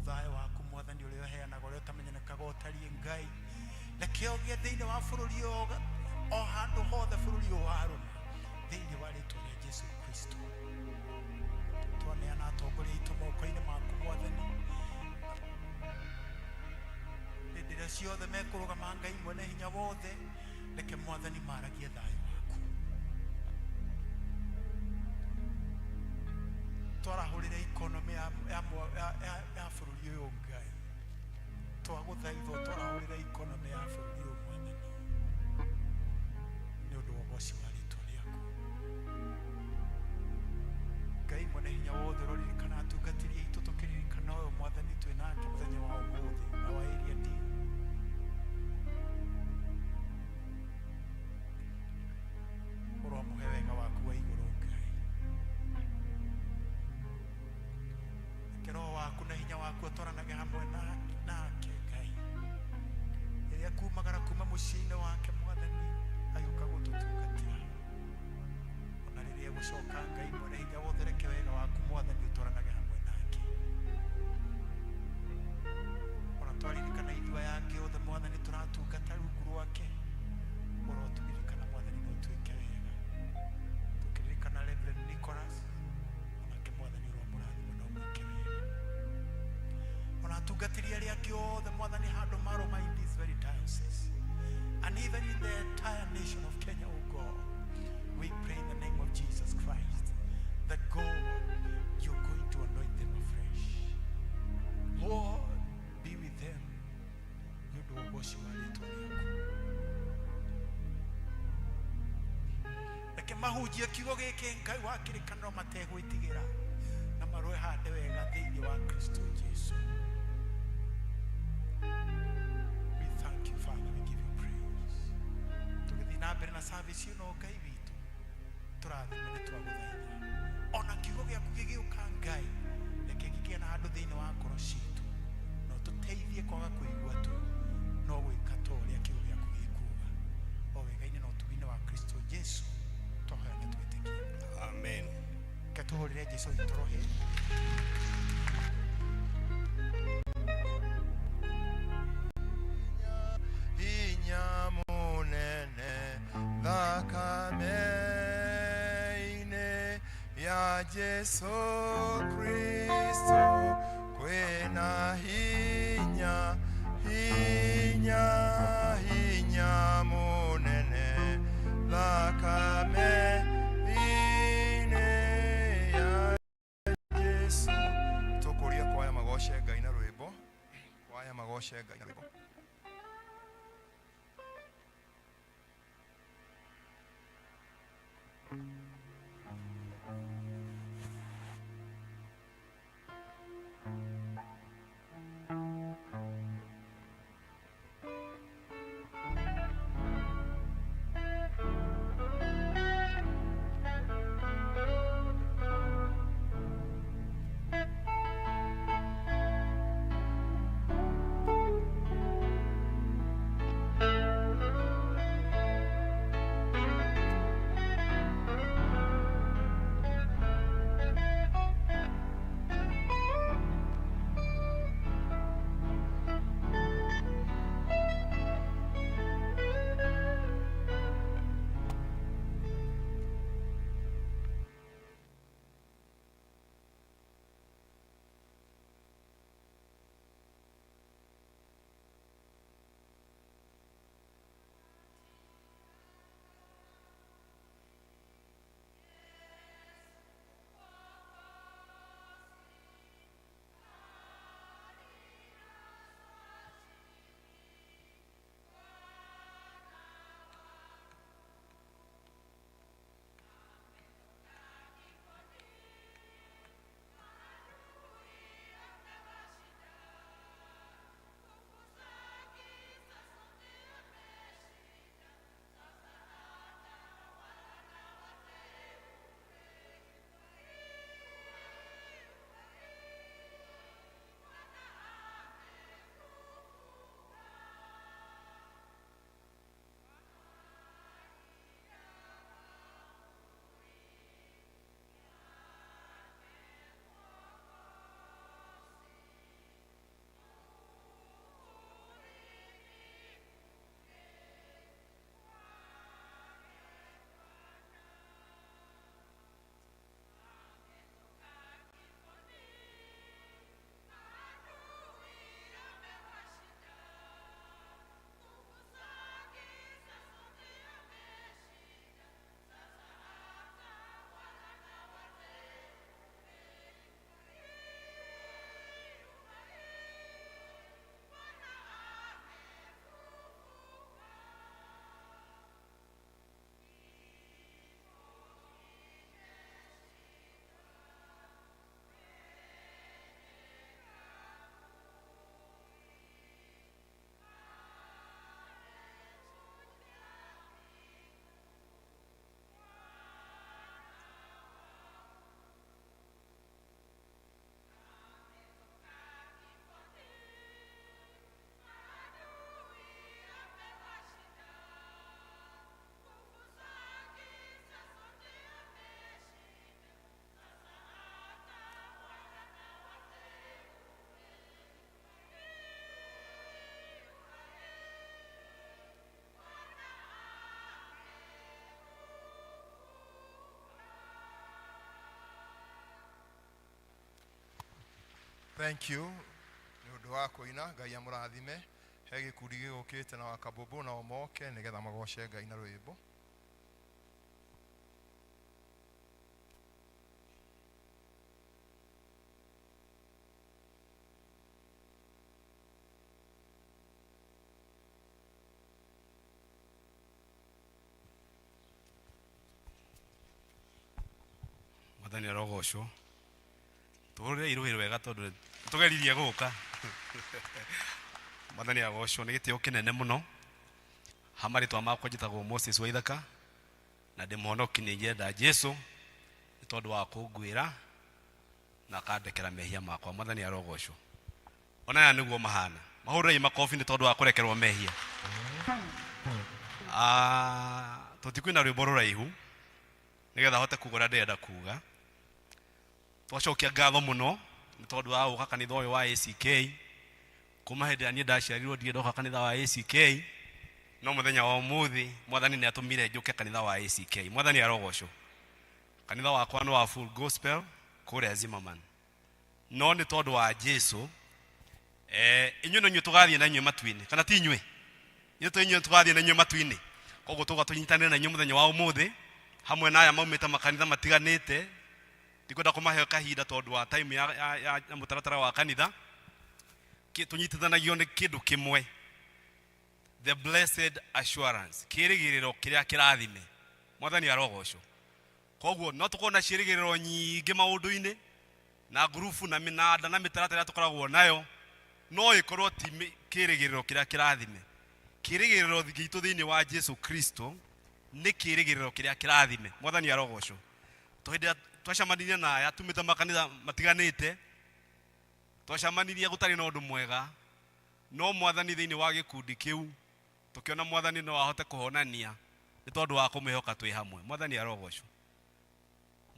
Thayũ waku, Mwathani, ũrĩa ũheanaga, ũrĩa ũtamenyanĩkaga ũtariĩ, Ngai, reke ũgĩe thĩinĩ wa bũrũri ũyũ, o handũ hothe bũrũri ũyũ warũma, thĩinĩ wa rĩtwa rĩa Jesu Kristo. Twaneana atongoria aitũ moko-inĩ maku, Mwathani. Hĩndĩ ĩrĩa ciothe mekũrũgama, Ngai mwene hinya wothe, reke, Mwathani, maragie thayũ waku. Twarahũrĩre economy ya bũrũri ũyũ. Ngai, twagũthaitha twarahũrĩre economy ya bũrũri ũyũ, Mwathani, nĩ ũndũ wa ũgoci wa rĩtwa rĩaku. Ngai mwene hinya wothe, ũroririkana atungatĩri aitũ, tũkĩririkana ũyũ, Mwathani, twĩ nake mũthenya wa ũmũthĩ na wa area D. Ũromũhe wega waku wa igũrũ. Ngai, reke roho waku na hinya waku atwaranage hamwe nake. Ngai, rĩrĩa kumagara kuma mũciĩ-inĩ wake, Mwathani, agĩũka gũtũtungatĩra, ona rĩrĩa egũcoka, Ngai mwene hinya wothe, reke wega waku, Mwathani, ũtwaranage hamwe nake. Ona twaririkana ithuĩ aya angĩ othe, Mwathani, tũratungata rungu rwake, ũrotũririkana, Mwathani, na ũtwĩke wega. Tũkĩririkana Reverend Nicholas, onake, Mwathani, ũromũrathima na ũmwĩke wega. Ona atungatĩri arĩa angĩ othe, Mwathani, handũ marũma in this very diocese and even in the entire nation of Kenya, oh God, we pray in the name of Jesus Christ that God, you're going to anoint them afresh. Lord, be with them nĩ ũndũ wa ũgoci wa rĩtwa rĩaku. Reke mahunjie kiugo gĩkĩ, Ngai wa kĩrĩkanĩro, mategwĩtigĩra, na marwehande wega thĩinĩ wa Kristo Jesu. We thank you, Father. We give you praise. Tũgĩthiĩ na mbere na service ĩno, Ngai witũ, tũrathime, nĩ twagũthaitha. Ona kiugo gĩaku gĩgĩũka, Ngai, reke gĩkĩgĩe na handũ thĩinĩ wa ngoro citũ, no tũteithie kwaga kũigua tu, no gwĩka ta ũrĩa kiugo gĩaku gĩkuuga. O wega-inĩ na ũtugi-inĩ wa Kristo Jesu twahoya na twĩtĩkia. Amen. Reke tũhũrĩre Jesu witũ rũhĩ. Hinya munene thakame-inĩ ya Jesu Kristo, kwĩna hinya, hinya, hinya munene thakame-inĩ ya Jesu. Tũkũria kwaya magoce Ngai na rwĩmbo, kwaya magoce Ngai na rwĩmbo. Thank you nĩ ũndũ wa kũina. Ngai amũrathime. He gĩkundi gĩgũkĩte na wakabũbũ, nao moke nĩgetha magoce Ngai na rwĩmbo. Mwathani arogocwo. Tũhũrĩre irũhĩ wega tondũ tũgeririe gũka. Mwathani agocwo. Nĩ gĩtĩo kĩnene mũno. Ha marĩtwa makwa njĩtagwo Moses Waithaka na ndĩ mũhonoki. Nĩ ngĩenda Jesu nĩ tondũ wa kũnguĩra na akandekera mehia makwa. Mwathani arogocwo. Ona aya nĩguo mahana. Mahũrĩrei makobi nĩ tondũ wa kũrekerwo mehia. Tũtikwĩna rwĩmbo rũraihu nĩgetha hote kuga ũrĩa ndĩrenda kuga. Twacokia ngatho mũno nĩ tondũ wa gũka kanitha ũyũ wa ACK. Kuma hĩndĩ ĩrĩa niĩ ndaciarirwo ndirĩ ndoka kanitha wa ACK, no mũthenya wa ũmũthĩ Mwathani nĩ atũmire njũke kanitha wa ACK. Mwathani arogocwo. Kanitha wakwa nĩ wa Full Gospel kũrĩa Zimmerman, no nĩ tondũ wa Jesu, inyuĩ no inyuĩ tũgathiĩ na inyuĩ matu-inĩ, kana ti inyuĩ? Inyuĩ to inyuĩ tũgathiĩ na inyuĩ matu-inĩ. Koguo tũgoka tũnyitanĩre na inyuĩ mũthenya wa ũmũthĩ hamwe na aya maumĩte makanitha matiganĩte. Ndikwenda kũmahe kahinda tondũ wa time ya mũtaratara wa kanitha. Tũnyitithanagio nĩ kĩndũ kĩmwe, the blessed assurance, kĩrĩgĩrĩro kĩrĩa kĩrathime. Mwathani arogocwo. Koguo no tũkorwo na ciĩrĩgĩrĩro nyingĩ maũndũ-inĩ na ngurubu na mĩnanda na mĩtaratara ĩrĩa tũkoragwo nayo, no ĩkorwo ti kĩrĩgĩrĩro kĩrĩa kĩrathime. Kĩrĩgĩrĩro gitũ thĩinĩ wa Jesu Kristo nĩ kĩrĩgĩrĩro kĩrĩa kĩrathime. Mwathani arogocwo. To hĩndĩ ĩrĩa twacemanirie na aya tumĩte makanitha matiganĩte, twacemanirie gũtarĩ na ũndũ mwega, no Mwathani thĩinĩ wa gĩkundi kĩu tũkĩona Mwathani no ahote kũhonania nĩ tondũ wa kũmwĩhoka twĩ hamwe. Mwathani arogocwo.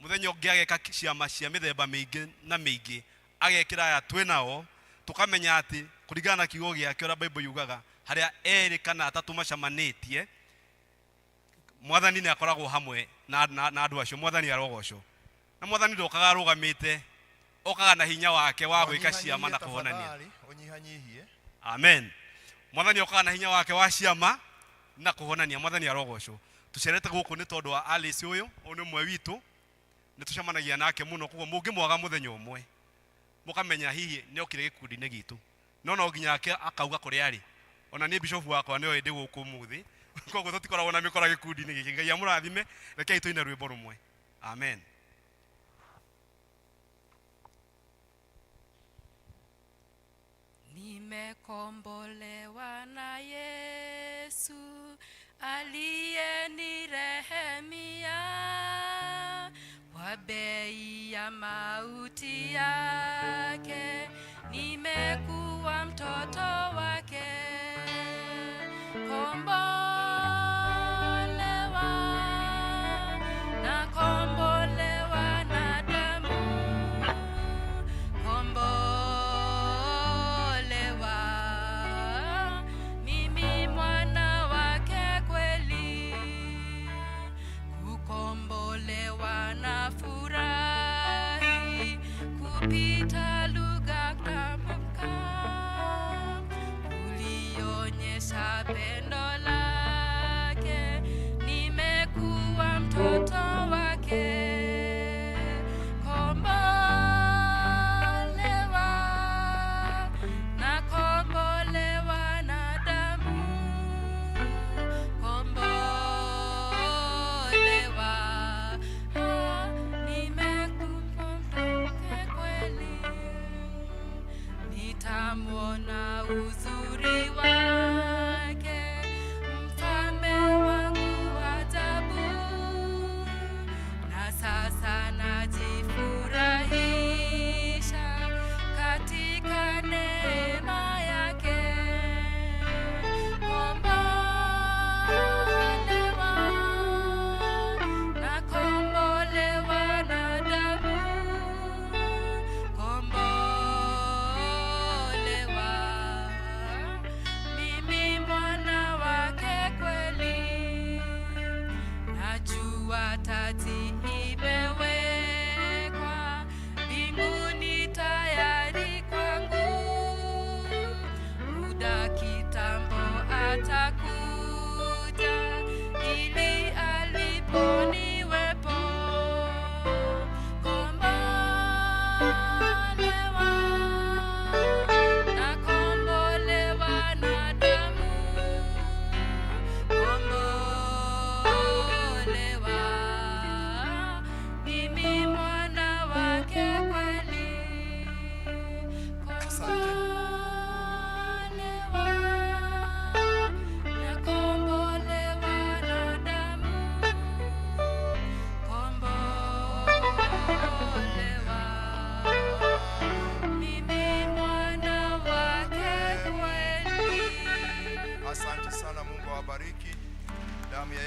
Mũthenya ũngĩ ageka ciama cia mĩthemba mĩingĩ na mĩingĩ, agekĩra aya twĩ nao, tũkamenya atĩ kũringana na kiugo gĩake ũrĩa Bible yugaga, harĩa erĩ kana atatũ macemanĩtie, Mwathani nĩ akoragwo hamwe na andũ acio. Mwathani arogocwo. Na Mwathani ndokaga arũgamĩte, okaga na hinya wake wa gwĩka ciama na kũhonania. Tafadhali ũnyihanyihie. Amen. Mwathani okaga na hinya wake wa ciama na kũhonania. Mwathani arogocwo. Tũcerete gũkũ nĩ tondũ wa Alice ũyũ, ũyũ nĩ ũmwe witũ, nĩ tũcemanagia nake mũno, koguo mũngĩmwaga mũthenya ũmwe mũkamenya hihi nĩ okire gĩkundi-inĩ gitũ, no no nginya ake akauga kũrĩa arĩ. Ona niĩ bishop wakwa nĩoĩ ndĩ gũkũ ũmũthĩ, koguo tũtikoragwo na mĩkora gĩkundi-inĩ gĩkĩ. Ngai amũrathime. Rekei tũine rwĩmbo rũmwe. Amen. Nimekombolewa na Yesu aliyenirehemia kwa bei ya mauti yake, nimekuwa mtoto wake. Kombolewa na kombolewa na damu, kombolewa mimi mwana wake kweli, kukombolewa na furahi kupita lugha tamka, ulionyesha pendo lake, nimekuwa mtoto wake. Kombolewa na kombolewa na damu, kombolewa, nimekuwa mtoto kweli, nitamwona uzuri wake, mfalme wangu wa ajabu, na sasa najifurahisha katika neema yake. Kombolewa na kombolewa na damu, kombolewa.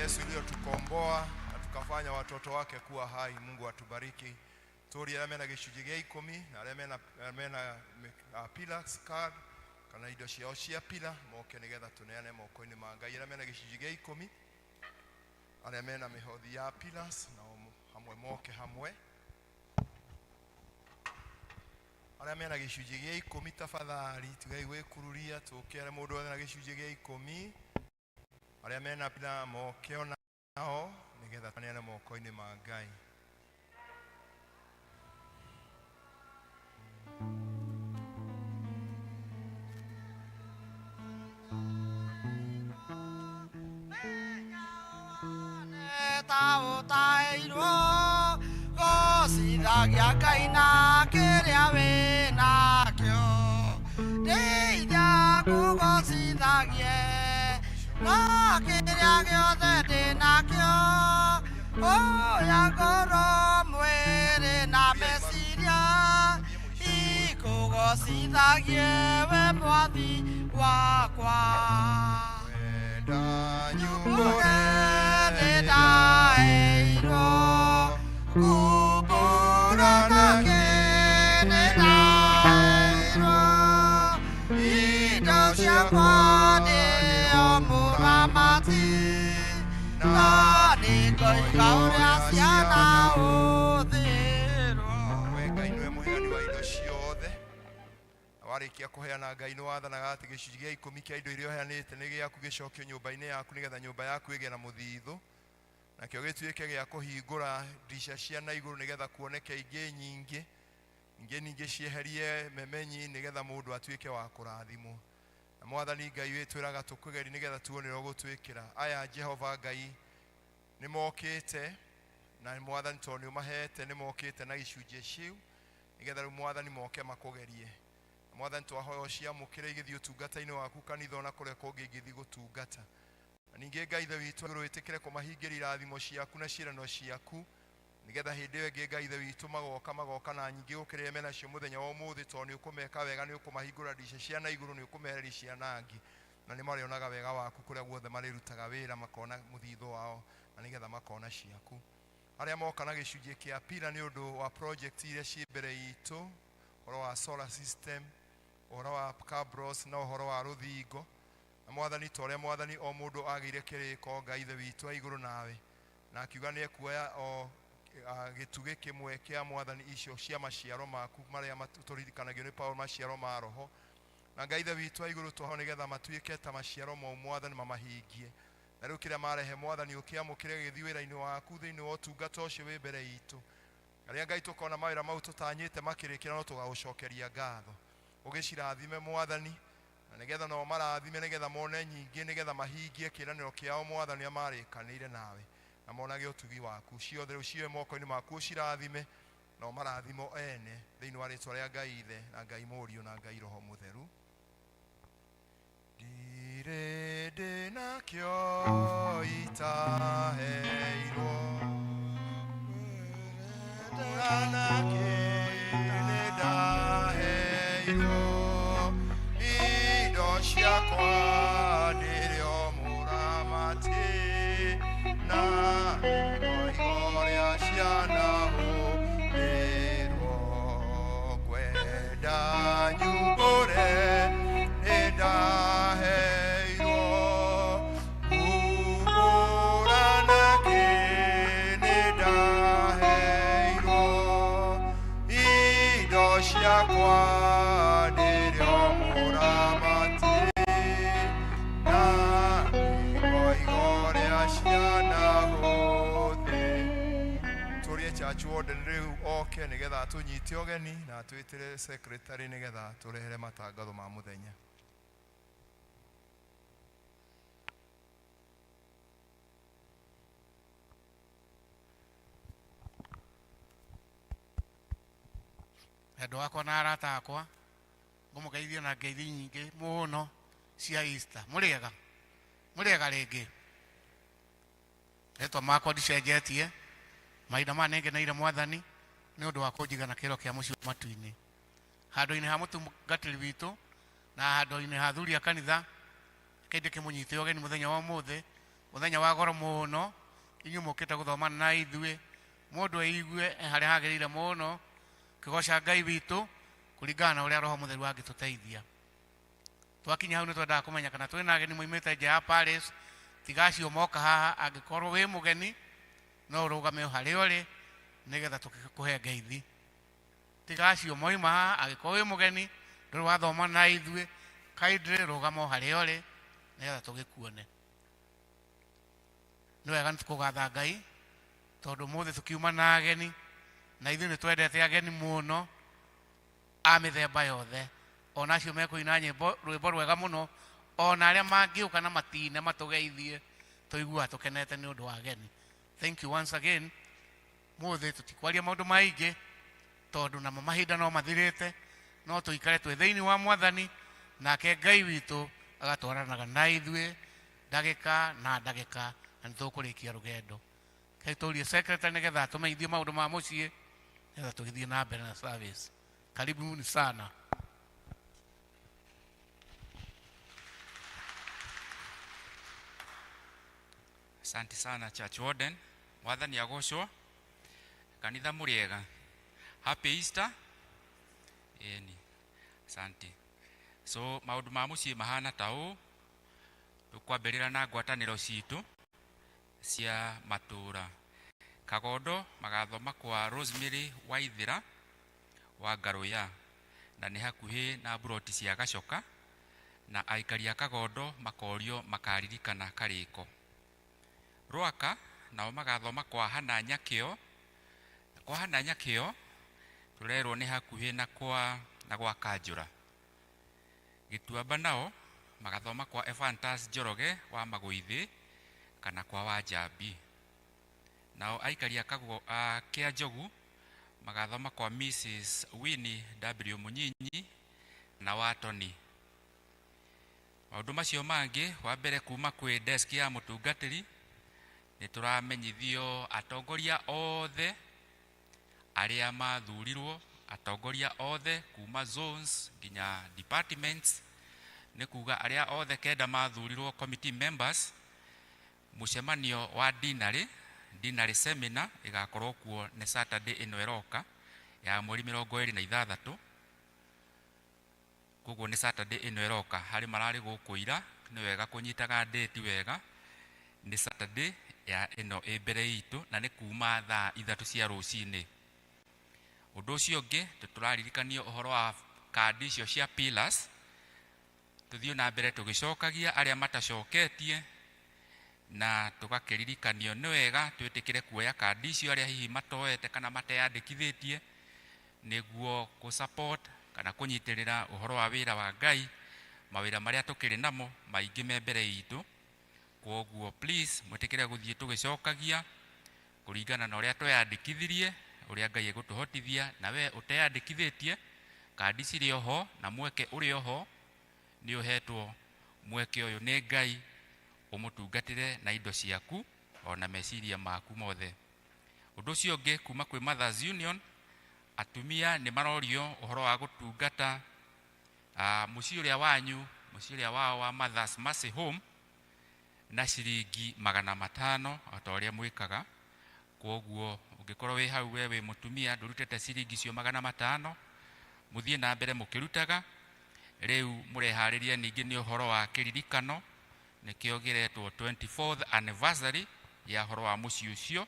Yesu iliyotukomboa na tukafanya watoto wake kuwa hai. Mungu atubariki. Tũrie arĩa mena gĩcunjĩ gĩa ikũmi na arĩa mena, mena pillars card kana indo ciao cia pila moke nĩgetha tũneane moko-inĩ ma Ngai. Arĩa mena gĩcunjĩ gĩa ikũmi, arĩa mena mĩhothi ya pillars nao hamwe moke hamwe. Arĩa mena gĩcunjĩ gĩa ikũmi tafadhali tigai gwĩkururia tũke arĩa mũndũ wothe na gĩcunjĩ gĩa ikũmi arĩa mena pila moke onao nĩgetha tũneane moko-inĩ ma Ngai. Taũtairwo gocithagia Ngai na kĩrĩa wĩnakĩo ndeithia kũgocithagie na kĩrĩa gĩothe ndĩnakĩo oya ngoro mwĩrĩ na meciria ikũgocithagie we mwathi wakwa. Nyumbũre nĩndaheirwo kumbũra nake nĩndaheirwo indo ciakwa nĩo mũramati na nĩngoiga ũrĩa ciana ũthĩrwo. We Ngai nĩwe mũheani wa indo ciothe na warĩkia kũheana Ngai nĩ wathanaga atĩ gĩcunjĩ gĩa ikũmi kĩa indo iria ũheanĩte nĩ gĩaku gĩcokio nyũmba-inĩ yaku nĩgetha nyũmba yaku ĩgĩe na mũthithũ nakĩo gĩtuĩke gĩa kũhingũra ndica cia na igũrũ nĩgetha kuoneke ingĩ nyingĩ ingĩ ningĩ cieherie memenyi nĩgetha mũndũ atuĩke wa kũrathimwo. Na mwathani Ngai wĩtwĩraga tũkũgeri nĩgetha tuone ũrĩa ũgũtwĩkĩra. Aya Jehova Ngai nĩ mokĩte na mwathani tondũ nĩ ũmahete nĩ mokĩte na gĩcunjĩ ciu nĩgetha rĩu mwathani moke makũgerie. Na mwathani twahoya ũciamũkĩre igĩthiĩ ũtungata-inĩ waku kanitha ona kũrĩa kũngĩ ingĩthiĩ gũtungata. Na ningĩ Ngai ithe witũ igũrũ wĩtĩkĩre kũmahingĩria irathimo ciaku na ciĩranĩro ciaku nĩgetha hĩndĩ ĩyo ĩngĩ Ngai ithe witũ magoka magoka na nyingĩ gũkĩra iria menacio mũthenya wa ũmũthĩ tondũ nĩ ũkũmeka wega nĩ ũkũmahingũra ndica cia na igũrũ nĩ ũkũmehereria ciana ngĩ na nĩ marĩonaga wega waku kũrĩa guothe marĩrutaga wĩra makona mũthithũ wao na nĩgetha makona ciaku. Arĩa moka na gĩcunjĩ kĩa pila nĩ ũndũ wa project iria ciĩ mbere itũ ũhoro wa solar system ũhoro wa cabros na ũhoro wa rũthingo na mwathani ta ũrĩa mwathani o mũndũ agĩire kĩrĩko Ngai ithe witũ a igũrũ nawe na akiuga nĩ ekuoya o gĩtugĩ kĩmwe kĩa mwathani icio cia maciaro maku marĩa tũririkanagio nĩ Paul maciaro ma roho na Ngai ithe witũ a igũrũ twaho nĩgetha matuĩke ta maciaro mau mwathani mamahingie na rĩu kĩrĩa marehe mwathani ũkĩamũkĩre gĩthiĩ wĩra-inĩ waku thĩinĩ wa ũtungata ũcio wĩ mbere itũ arĩa Ngai tũkona mawĩra mau tũtanyĩte makĩrĩkĩra no tũgagũcokeria ngatho ũgĩcirathime mwathani na nĩgetha nao marathime nĩgetha mone nyingĩ nĩgetha mahingie kĩĩranĩro kĩao mwathani ũrĩa marĩkanĩire nawe na monage ũtugi waku ciothe rĩu ciwe moko-inĩ maku ũcirathime nao marathimo ene thĩinĩ wa rĩtwa rĩa Ngai Ithe na Ngai Mũriũ na Ngai Roho Mũtheru. Ndirĩ ndĩnakĩo itaheirwo Ndũranakĩ nĩndaheirwo indo ciakwa ndĩrĩ o mũramati na ngoigo rĩa ciana hũthĩrwo ngwenda nyumbũre nĩndaheirwo kumbũra nakĩ nĩndaheirwo indo ciakwa ndĩrĩ o mũramati na ngoigo rĩa ciana hũthĩ tũrie church warden rĩu oke nĩgetha atũnyite ũgeni na atwĩtĩre secretary nĩgetha tũrehere matangatho ma mũthenya. Endwa akwa na arata akwa ngũmũgeithia na ngeithi nyingĩ mũno cia Easter. Mũrĩega mũrĩega rĩngĩ rĩtwa makwa ndicenjetie mahinda maya nĩngeneire mwathani nĩ ũndũ wa kũnjiga na kĩro kĩa mũciĩ wa matu-inĩ handũ-inĩ ha mũtungatĩri witũ na handũ-inĩ ha athuri a kanitha kĩndĩ kĩmũnyite ũgeni mũthenya wa ũmũthĩ Muthenya wa goro muno inyuĩ mũkĩte gũthoma na ithuĩ mũndũ eigue harĩa hagĩrĩire mũno kĩgoca Ngai witũ kũringana na ũrĩa Roho Mũtheru angĩtũteithia. Twakinya hau nĩ twendaga kũmenya kana twĩna ageni moimĩte nja ya Paris, tiga acio moka haha, angĩkorwo wĩ mũgeni no ũrũgame o harĩa ũrĩ nĩgetha tũkũhe ngeithi. Tiga acio moima haha, angĩkorwo wĩ mũgeni ndũrĩ wathoma na ithuĩ, kindly rũgama o harĩa ũrĩ nĩgetha tũgĩkuone. Nĩ wega nĩ kũgatha Ngai tondũ ũmũthĩ tũkiuma na ageni na ithuĩ nĩ twendete ageni mũno a mĩthemba yothe, ona acio mekũina nyĩmbo rwĩmbo rwega mũno, ona arĩa mangĩũka na matine matũgeithie tũiguaga tũkenete nĩ ũndũ wa ageni. Thank you once again. Mũthĩ tũtikwaria maũndũ maingĩ tondũ namo mahinda no mathirĩte, no tũikare twĩ thĩinĩ wa Mwathani nake Ngai witũ agatwaranaga na ithuĩ ndagĩka na ndagĩka na nĩ tũkũrĩkia rũgendo. Reke tũrie secretary nĩgetha atũmenyithie maũndũ ma mũciĩ nĩgetha tũgĩthiĩ na mbere na service. Karibuni sana. Asante sana Church Warden. Mwathani agocwo. Kanitha mũrĩega. Happy Easter. Ĩni. Asante. So maũndũ ma mũciĩ mahana ta ũũ. Tũkwambĩrĩra na ngwatanĩro citũ cia matũra. Kagondo magathoma kwa Rosemary Waithĩra wa Ngaruya na nĩ hakuhĩ na mburoti cia Gacoka, na aikari a Kagondo makorio makaririkana karĩko. Rwaka nao magathoma kwa Hana Nyakĩo. Kwa Hana Nyakĩo tũrerwo nĩ hakuhĩ na kwa na gwa Kanjũra. Gĩtuamba nao magathoma kwa Evantas Njoroge wa Magũithĩ kana kwa Wanjambi. Nao aikari a Kĩanjogu magathoma kwa Mrs Winnie W Mũnyinyi na wa Tony. Maũndũ macio mangĩ, wa mbere kuma kwĩ desk ya mũtungatĩri nĩ tũramenyithio atongoria othe arĩa mathurirwo, atongoria othe kuma zones nginya departments, nĩ kuga arĩa othe kenda mathurirwo committee members, mũcemanio wa dinarĩ, dinarĩ seminar ĩgakorwo kuo nĩ Saturday ĩno ĩroka ya mweri 26. Koguo nĩ Saturday ĩno ĩroka, harĩ mararĩ gũkũ ira, nĩ wega kũnyitaga date wega, nĩ Saturday ya ĩno ĩ mbere itũ na nĩ kuma thaa 3 cia rũcinĩ. Ũndũ ũcio ũngĩ tũraririkanio ũhoro wa kandi icio cia pillars, tũthiĩ na mbere tũgĩcokagia arĩa matacoketie na tũgakĩririkanio nĩ wega twĩtĩkĩre kuoya kandi icio arĩa hihi matoete kana mateyandĩkithĩtie nĩguo kũ support kana kũnyitĩrĩra ũhoro wa wĩra wa Ngai, mawĩra marĩa tũkĩrĩ namo maingĩ me mbere itũ. Kwoguo please mwĩtĩkĩre gũthiĩ tũgĩcokagia kũringana na ũrĩa tweyandĩkithirie, ũrĩa Ngai egũtũhotithia, na we ũteyandĩkithĩtie kandi cirĩ oho na mweke ũrĩ oho, nĩ ũhetwo mweke ũyũ nĩ Ngai ũmũtungatĩre na indo ciaku ona meciria maku mothe. Ũndũ ũcio ũngĩ kuma kwĩ Mothers Union, atumia nĩ marorio ũhoro wa gũtungata mũciĩ ũrĩa wanyu, mũciĩ ũrĩa wao wa Mothers Mercy Home na ciringi 500 o ta ũrĩa mwĩkaga. Kwoguo ũngĩkorwo wĩ hau we wĩ mũtumia ndũrutĩte ciringi icio 500, mũthiĩ na mbere mũkĩrutaga. Rĩu mũreharĩrie ningĩ nĩ ũhoro wa kĩririkano, nĩkĩo gĩretwo 24th anniversary ya ũhoro wa mũciĩ ũcio,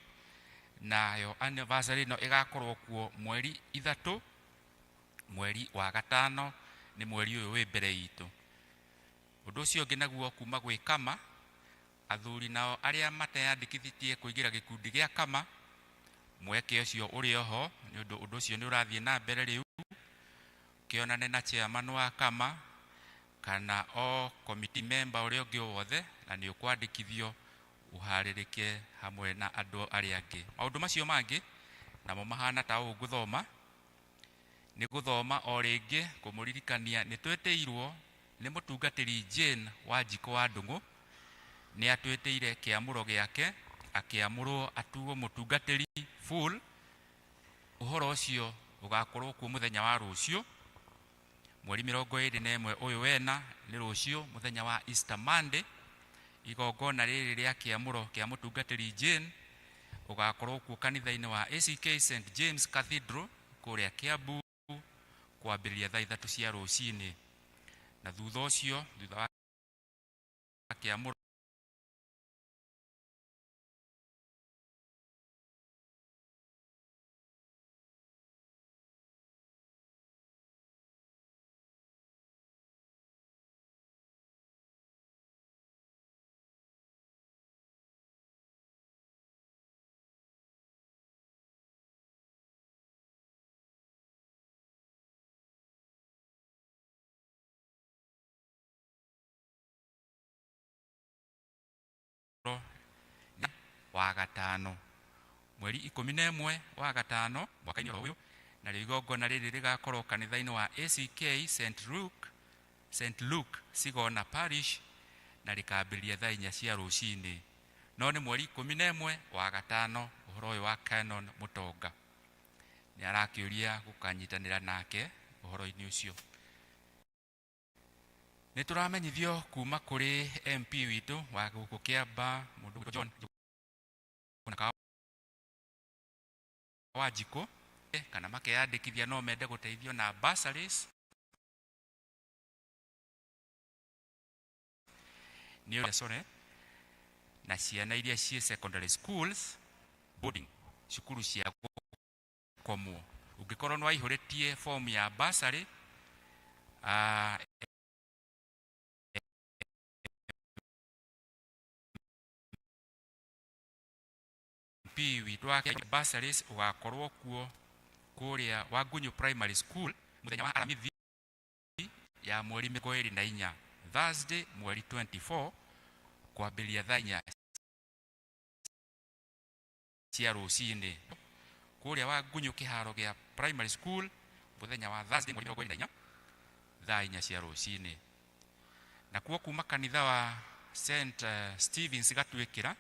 nayo anniversary ĩno ĩgakorwo kuo mweri 3 mweri wa 5, nĩ mweri ũyũ wĩ mbere itũ. Ũndũ ũcio ũngĩ naguo kuma gwĩ Kama, athuri nao arĩa mateyandĩkithĩtie kũingĩra gĩkundi gĩa Kama, mweke ũcio ũrĩ oho, nĩ ũndũ ũndũ ũcio nĩ ũrathiĩ na mbere rĩu, kĩonane na chairman wa Kama kana o committee member ũrĩa ũngĩ wothe, na nĩ ũkwandĩkithio ũharĩrĩke hamwe na andũ arĩa angĩ. Maũndũ macio mangĩ namo mahana ta ũũ ngũthoma, nĩ gũthoma o rĩngĩ kũmũririkania nĩ twĩtĩirwo nĩ mũtungatĩri Jane wa Njiko wa Ndung'u, nĩ atwĩtĩire kĩamũro gĩake, akĩamũrwo atuo mũtungatĩri full. Ũhoro ũcio ũgakorwo kuo mũthenya wa rũciũ mweri 21 ũyũ wena, nĩ rũciũ mũthenya wa Easter Monday Igongona rĩrĩ rĩa kĩamũro kĩa mũtungatĩri Jane ũgakorwo kuo kanitha-inĩ wa ACK St James Cathedral kũrĩa Kiambu kwambĩrĩria thaa 3 cia rũcinĩ, na thutha ũcio, thutha wa kĩamũro, wa gatano mweri 11 wa gatano mwaka-inĩ ũyũ, narĩo igongona rĩrĩ rĩgakorwo kanitha-inĩ wa ACK St Luke Sigona Parish, na rĩkambĩrĩria thaa 4 cia rũcinĩ. No nĩ mweri 11 wa gatano. Ũhoro ũyũ wa Canon Mũtonga nĩ arakĩũria gũkanyitanĩra nake ũhoro-inĩ ũcio. Nĩ tũramenyithio kuma kũrĩ MP witũ wa gũkũ Kĩamba, mũndũ John Wanjikũ, kana makeyandĩkithia no mende gũteithio na bursaries nĩ sorry, na ciana iria ciĩ secondary schools boarding, cukuru cia gũkomwo. Ũngĩkorwo nĩ waihũrĩtie form ya bursary, MP witũ wa bursaries ũgakorwo kuo kũrĩa Wangunyu Primary School mũthenya wa Aramithi ya mweri 24, Thursday mweri 24, kwambĩrĩria thaa 4 cia rũcinĩ kũrĩa Wangunyu kĩharo gĩa primary school mũthenya wa Thursday mweri 24 thaa 4 cia rũcinĩ. Nakuo kuma kanitha wa St Stevens Gatuĩkĩra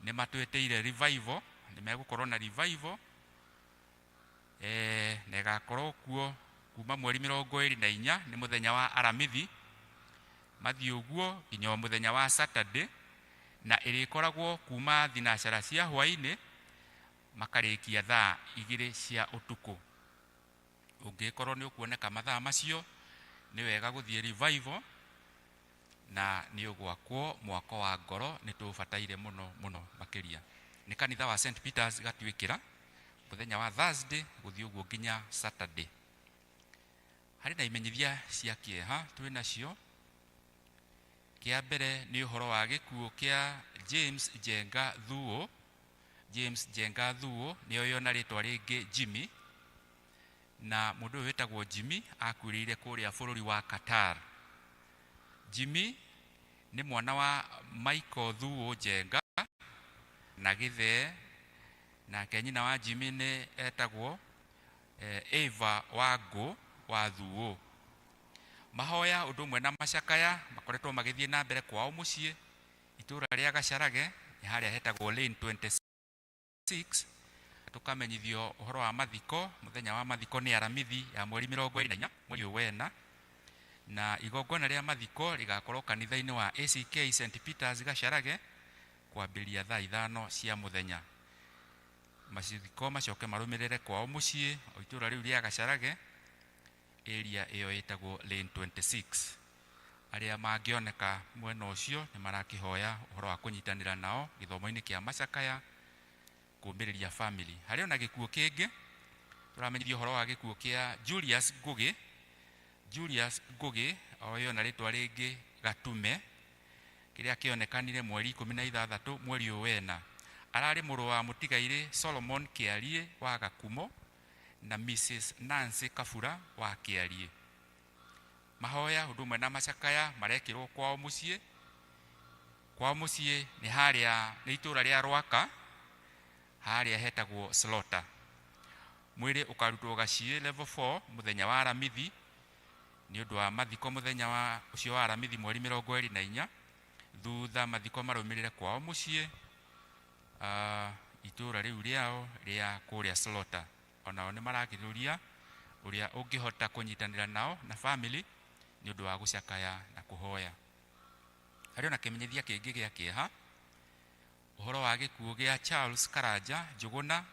nĩ matwĩtĩire revival, nĩ megũkorwo na revival na ĩgakorwo kuo kuma mweri 24 nĩ mũthenya wa Aramithi mathiĩ ũguo nginya o mũthenya wa Saturday, na ĩrĩkoragwo kuma thinacara cia hwaĩ-inĩ makarĩkia thaa 2 cia ũtukũ. Ũngĩkorwo nĩ ũkuoneka mathaa macio, nĩ wega gũthiĩ revival na nĩ ũgwakwo mwako wa ngoro, nĩ tũbataire mũno mũno makĩria. Nĩ kanitha wa St Peters Gatuĩkĩra mũthenya wa Thursday gũthiĩ ũguo nginya Saturday. Harĩ na imenyithia cia kĩeha twĩ nacio. Kĩa mbere nĩ ũhoro wa gĩkuũ kĩa James Njenga Thuo. James Njenga Thuo nĩoĩo na rĩtwa rĩngĩ Jimmy, na mũndũ ũyũ wĩtagwo Jimmy akuĩrĩire kũrĩa bũrũri wa Qatar. Jimmy nĩ mwana wa Michael Thuo Njenga na Gĩthee, nake nyina wa Jimmy nĩ etagwo Eva Wangũ wa Thuo. Mahoya ũndũ ũmwe na macakaya makoretwo magĩthiĩ na mbere kwao mũciĩ itũra rĩa Gacarage, nĩ harĩa hetagwo Lane 26. Tũkamenyithio ũhoro wa mathiko. Mũthenya wa mathiko nĩ Aramithi ya mweri 24 mweri ũyũ wena, na igongona rĩa mathiko rĩgakorwo kanitha-inĩ wa ACK St Peters Gacarage kwambĩrĩria thaa 5 cia mũthenya. Mathiko macoke marũmĩrĩre kwao mũciĩ o itũra rĩu rĩa Gacarage, area ĩyo ĩtagwo Lane 26. Arĩa mangĩoneka mwena ũcio nĩ marakĩhoya ũhoro wa kũnyitanĩra nao gĩthomo-inĩ kĩa macakaya kũmbĩrĩria family. Harĩ ona gĩkuũ kĩngĩ tũramenyithio ũhoro wa gĩkuũ kĩa Julius Ngugi. Julius Ngugi oĩo na rĩtwa rĩngĩ Gatume, kĩrĩa kĩonekanire mweri 16 mweri ũyũ wena. Ararĩ mũrũ wa mũtigairĩ Solomon Kĩarie wa Gakumo na Mrs Nancy Kabura wa Kĩarie. Mahoya ũndũ ũmwe na macakaya marekĩrwo kwao mũciĩ. Kwao mũciĩ nĩ harĩa nĩ itũra rĩa Rwaka, harĩa hetagwo Slaughter. Mwĩrĩ ũkarutwo Gaciĩ level 4 mũthenya wa Aramithi nĩ ũndũ wa mathiko mũthenya wa ũcio wa Aramithi mweri 24. Thutha mathiko marũmĩrĩre kwao mũciĩ itũra rĩu rĩao rĩa kũrĩa Slaughter. Onao nĩ marakĩrũria ũrĩa ũngĩhota kũnyitanĩra nao na family nĩ ũndũ wa gũcakaya na kũhoya. Harĩ ona kĩmenyithia kĩngĩ gĩa kĩeha, ũhoro wa gĩkuũ gĩa Charles Karanja Njũgũna.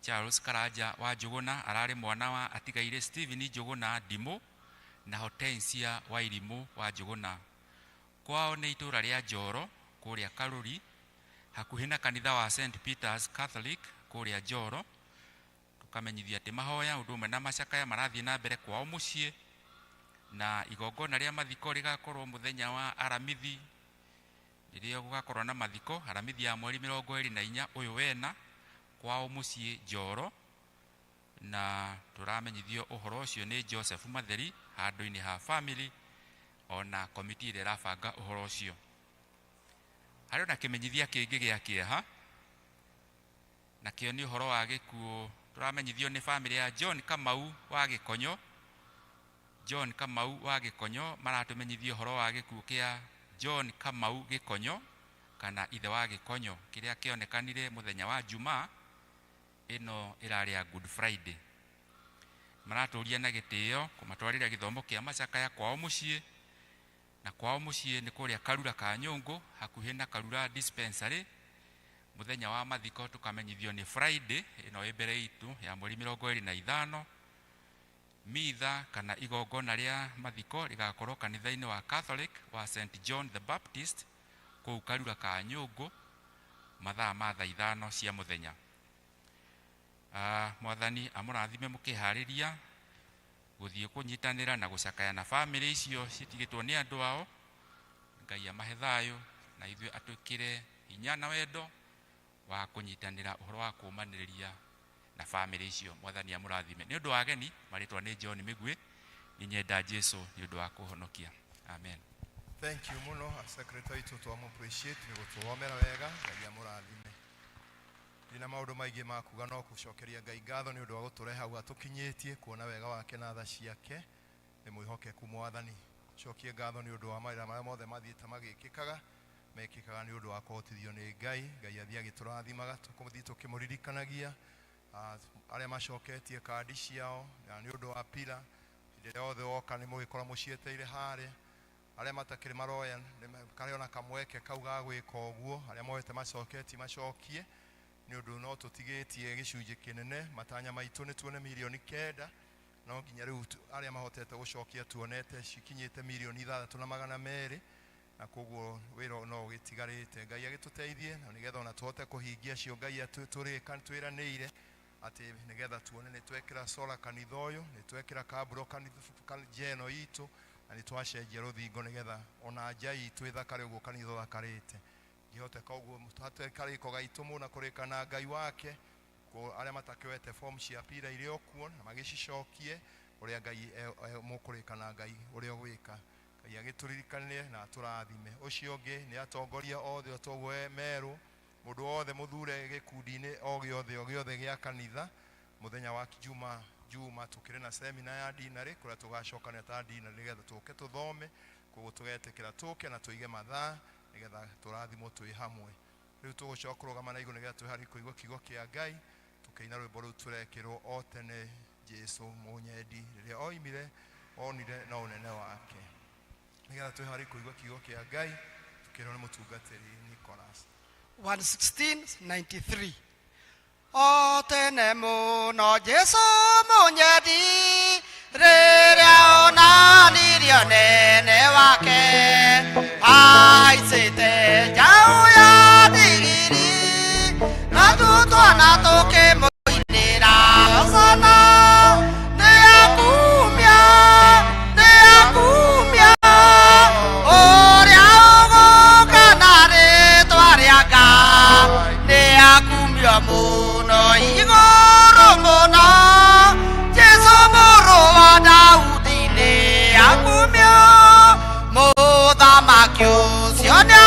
Charles Karanja wa Njũgũna ararĩ mwana wa atigaire Stephen Njũgũna Ndimũ na Hortensia wa Irimũ wa Njũgũna. Kwao nĩ itũũra rĩa Njoro kũrĩa Karũri, hakuhĩ na kanitha wa St Peters Catholic kũrĩa Njoro. Tũkamenyithio atĩ mahoya ũndũ ũmwe na macakaya marathiĩ na mbere kwao mũciĩ, na igongona rĩa mathiko rĩgakorwo mũthenya wa Aramithi, rĩrĩa gũgakorwo na mathiko Aramithi ya mweri 24 ũyũ wena kwao mũciĩ Njoro. Na tũramenyithio ũhoro ũcio nĩ Joseph Matheri handũ-inĩ ha family ona komiti ĩrĩa ĩrabanga ũhoro ũcio. Harĩ ona kĩmenyithia kĩngĩ gĩa kĩeha, nakĩo nĩ ũhoro wa gĩkuũ. Tũramenyithio nĩ family ya John Kamau wa Gĩkonyo. John Kamau wa Gĩkonyo maratũmenyithia ũhoro wa gĩkuũ kĩa John Kamau Gĩkonyo, kana ithe wa Gĩkonyo, kĩrĩa kĩonekanire mũthenya wa Jumaa ĩno ĩrarĩ ya Good Friday. Maratũria na gĩtĩo kũmatwarĩra gĩthomo kĩa macakaya kwao mũciĩ, na kwao mũciĩ nĩ kũrĩa Karura ka Nyũngũ, hakuhĩ na Karura Dispensary. Mũthenya wa mathiko tũkamenyithio nĩ Friday ĩno ĩ mbere itũ ya mweri 25. Mitha kana igongona rĩa mathiko rĩgakorwo kanitha-inĩ wa Catholic wa St John the Baptist kũu Karura ka Nyũngũ mathaa ma thaa 5 cia mũthenya. Mwathani amũrathime mũkĩharĩria gũthiĩ kũnyitanĩra na gũcakaya na famĩlĩ icio citigĩtwo nĩ andũ ao. Ngai amahe thayũ na ithuĩ atwĩkĩre hinya na wendo wa kũnyitanĩra ũhoro wa kũũmanĩrĩria na famĩlĩ icio. Mwathani amũrathime. Nĩ ũndũ wa ageni, marĩtwa nĩ John Mĩgwĩ, nĩ nyenda Jesu nĩ ũndũ wa kũhonokia. Amen. Thank you mũno secretary witũ, twamu appreciate nĩ gũtũthomera wega. Ngai amũrathime. Ndina maũndũ maingĩ ma kuga no gũcokeria Ngai ngatho nĩ ũndũ wa gũtũrehe hau atũkinyĩtie, kuona wega wake na tha ciake. Nĩ mwĩhokeku Mwathani. Cokie ngatho nĩ ũndũ wa mawĩra marĩa mothe mathiĩte magĩkĩkaga, mekĩkaga nĩ ũndũ wa kũhotithio nĩ Ngai. Ngai athiĩ agĩtũrathimaga, tũkũthiĩ tũkĩmũririkanagia. Arĩa macoketie kandi ciao na nĩ ũndũ wa pila, hĩndĩ ĩrĩa yothe woka nĩ mũgĩkorwo mũcieteire harĩa. Arĩa matakĩrĩ maroya karĩ ona kamweke kau ga gwĩka ũguo, arĩa moete macoketie macokie, nĩ ũndũ no tũtigĩtie gĩcunjĩ kĩnene. Matanya maitũ nĩ tuone 9 mirioni, no nginya rĩu arĩa mahotete gũcokia tuonete cikinyĩte 6,200,000, na koguo wĩra no ũgĩtigarĩte. Ngai agĩtũteithie na nĩgetha ona tũhote kũhingia cio Ngai twĩranĩire atĩ nĩgetha tuone nĩ twekĩra solar kanitha ũyũ, nĩ twekĩra kaburo kanitha nja ĩno itũ, na nĩ twacenjia rũthingo nĩgetha ona nja itũ ĩthakare ũguo kanitha ũthakarĩte. Ngĩhoteka ũguo hate karĩko gaitũ mũna kũrĩka na Ngai wake. Arĩa matakĩoete form cia pira irĩ o kuo na magĩcicokie, ũrĩa Ngai mũkũrĩka na Ngai ũrĩa ũgwĩka. Ngai agĩtũririkanie na atũrathime. Ũcio ũngĩ nĩ atongoria othe o toguo merũ, mũndũ wothe mũthure gĩkundi-inĩ o gĩothe o gĩothe gĩa kanitha, mũthenya wa juma tũkĩrĩ na semina ya dinarĩ kũrĩa tũgacokanĩra ta dinarĩ nĩgetha tũke tũthome. Koguo tũgetĩkĩra tũke na tũige mathaa nĩgetha tũrathimwo twĩ hamwe. Rĩu tũgũcoka kũrũgama na igũrũ nĩgetha twĩharĩrie kũigua kiugo kĩa Ngai, tũkĩina rwĩmbo rũu tũrekĩrwo o tene, Jesu mũnyendi, rĩrĩa oimire onire na ũnene wake, nĩgetha twĩharĩrie kũigua kiugo kĩa Ngai tũkĩrwo nĩ mũtungatĩri Nicholas. 11693. O tene mũno Jesu mũnyendi, rĩrĩa onanirie ũnene wake, ahaicĩte njaũ ya ndigiri, na tũtwana tũkĩmũinĩra hosana. Nĩ akumia, nĩ akumia, ũrĩa ũgũka na rĩtwa rĩa Ngai, nĩ akumio mũno igũrũ mũno. Jesu mũrũ wa Daudi nĩ akumio, mũthamaki ũcio nĩ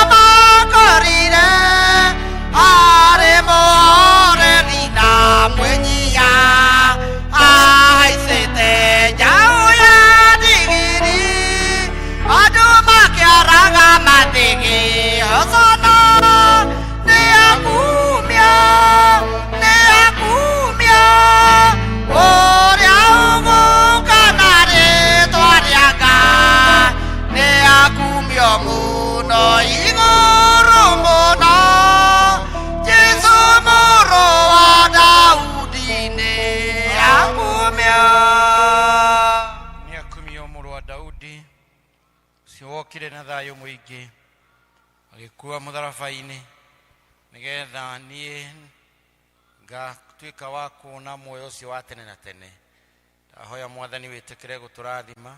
Mũrũ wa Daudi, ũcio wokire na thayũ mũingĩ, agĩkua mũtharaba-inĩ, nĩgetha niĩ ngatuĩka wa kuona muoyo ũcio wa tene na tene. Ndahoya Mwathani wĩtĩkĩre gũtũrathima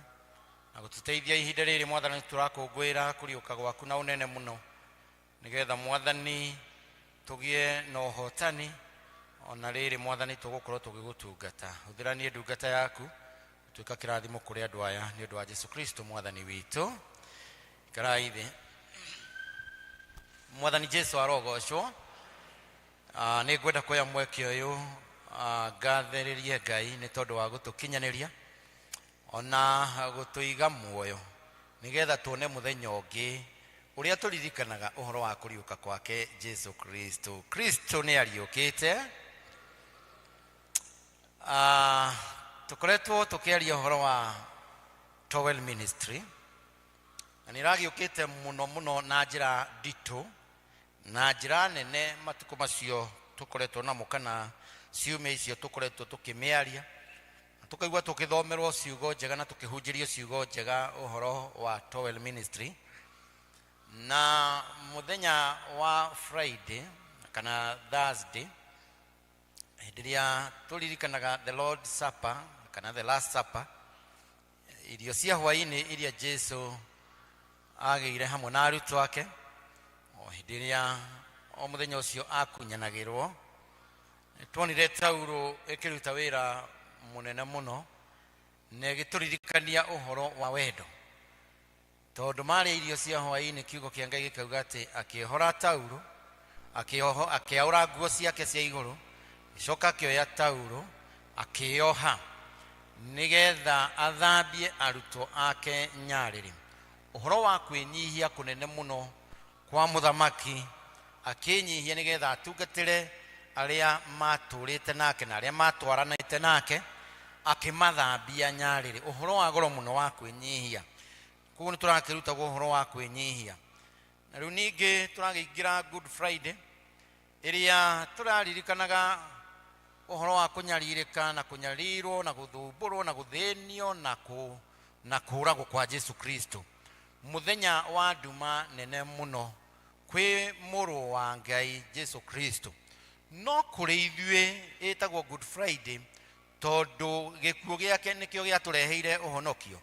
na gũtũteithia ihinda rĩrĩ, Mwathani, tũrakũngũĩra kũriũka gwaku na ũnene mũno, nĩgetha Mwathani tũgĩe na ũhotani ona rĩrĩ, Mwathani, tũgũkorwo tũgĩgũtungata. Hũthĩra niĩ ndungata yaku gũtuĩka kĩrathimo kũrĩ andũ aya, nĩ ũndũ wa Jesu Kristo Mwathani witũ. Ikarai thĩ. Mwathani Jesu arogocwo. Nĩ ngwenda kuoya mweke ũyũ ngathĩrĩrie Ngai nĩ tondũ wa gũtũkinyanĩria ona gũtũiga muoyo, nĩgetha tuone mũthenya ũngĩ ũrĩa tũririkanaga ũhoro wa kũriũka kwake Jesu Kristo. Kristo nĩ ariũkĩte. Tũkoretwo tũkĩaria ũhoro wa Towel Ministry, na nĩ ĩragĩũkĩte mũno mũno na njĩra nditũ na njĩra nene matukũ macio tũkoretwo namo, kana ciumia icio tũkoretwo tũkĩmĩaria, na tũkaigua tũkĩthomerwo ciugo njega na tũkĩhunjĩrio ciugo njega ũhoro wa Towel Ministry. Na mũthenya wa Friday kana Thursday, hĩndĩ ĩrĩa tũririkanaga the Lord Supper kana the Last Supper, irio cia hwaĩ-inĩ iria Jesu agĩire hamwe na arutwo ake, o hĩndĩ ĩrĩa o mũthenya ũcio akunyanagĩrwo, tuonire taurũ ĩkĩruta wĩra mũnene mũno na ĩgĩtũririkania ũhoro wa wendo, tondũ marĩa irio cia hwaĩ-inĩ, kiugo kĩa Ngai gĩkauga atĩ akĩohora taurũ, akĩaũra nguo ciake cia igũrũ, gĩcoka akĩoya taurũ akĩoha nĩgetha athambie arutwo ake nyarĩrĩ. Ũhoro wa kwĩnyihia kũnene mũno kwa mũthamaki, akĩnyihia nĩgetha atungatĩre arĩa matũrĩte nake na arĩa matwaranĩte nake, akĩmathambia nyarĩrĩ. Ũhoro wa goro mũno wa kwĩnyihia. Koguo nĩ tũrakĩrutagwo ũhoro wa kwĩnyihia. Na rĩu ningĩ tũragĩingĩra Good Friday, ĩrĩa tũraririkanaga ũhoro wa kũnyarirĩka na kũnyarirwo na gũthumbũrwo na gũthĩnio na kũũragwo kwa Jesu Kristo, mũthenya wa nduma nene mũno kwĩ mũrũ wa Ngai Jesu Kristo. No kũrĩ ithuĩ ĩtagwo Good Friday tondũ gĩkuũ gĩake nĩkĩo gĩatũreheire ũhonokio,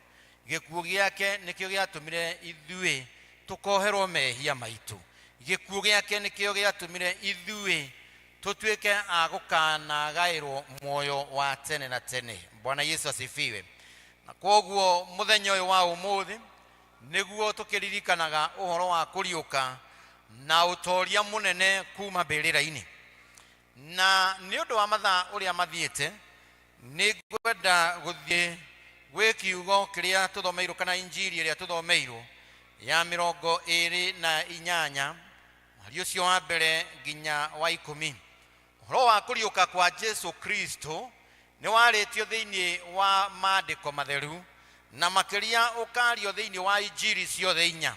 gĩkuũ gĩake nĩkĩo gĩatũmire ithuĩ tũkoherwo mehia maitũ, gĩkuũ gĩake nĩkĩo gĩatũmire ithuĩ tũtuĩke a gũkanagaĩrwo muoyo wa tene na tene. Bwana Yesu asifiwe. Na kwoguo mũthenya ũyũ wa ũmũthĩ nĩguo tũkĩririkanaga ũhoro wa kũriũka na ũtoria mũnene kuma mbĩrĩra-inĩ. Na nĩ ũndũ wa mathaa ũrĩa mathiĩte, nĩ ngwenda gũthiĩ gwĩ kiugo kĩrĩa tũthomeirwo, kana injiri ĩrĩa tũthomeirwo ya 28, mweri ũcio wa mbere nginya wa 10. Ũhoro wa kũriũka kwa Jesu Kristo nĩ warĩtio thĩinĩ wa maandĩko matheru, na makĩria ũkario thĩinĩ wa injiri ciothe inya.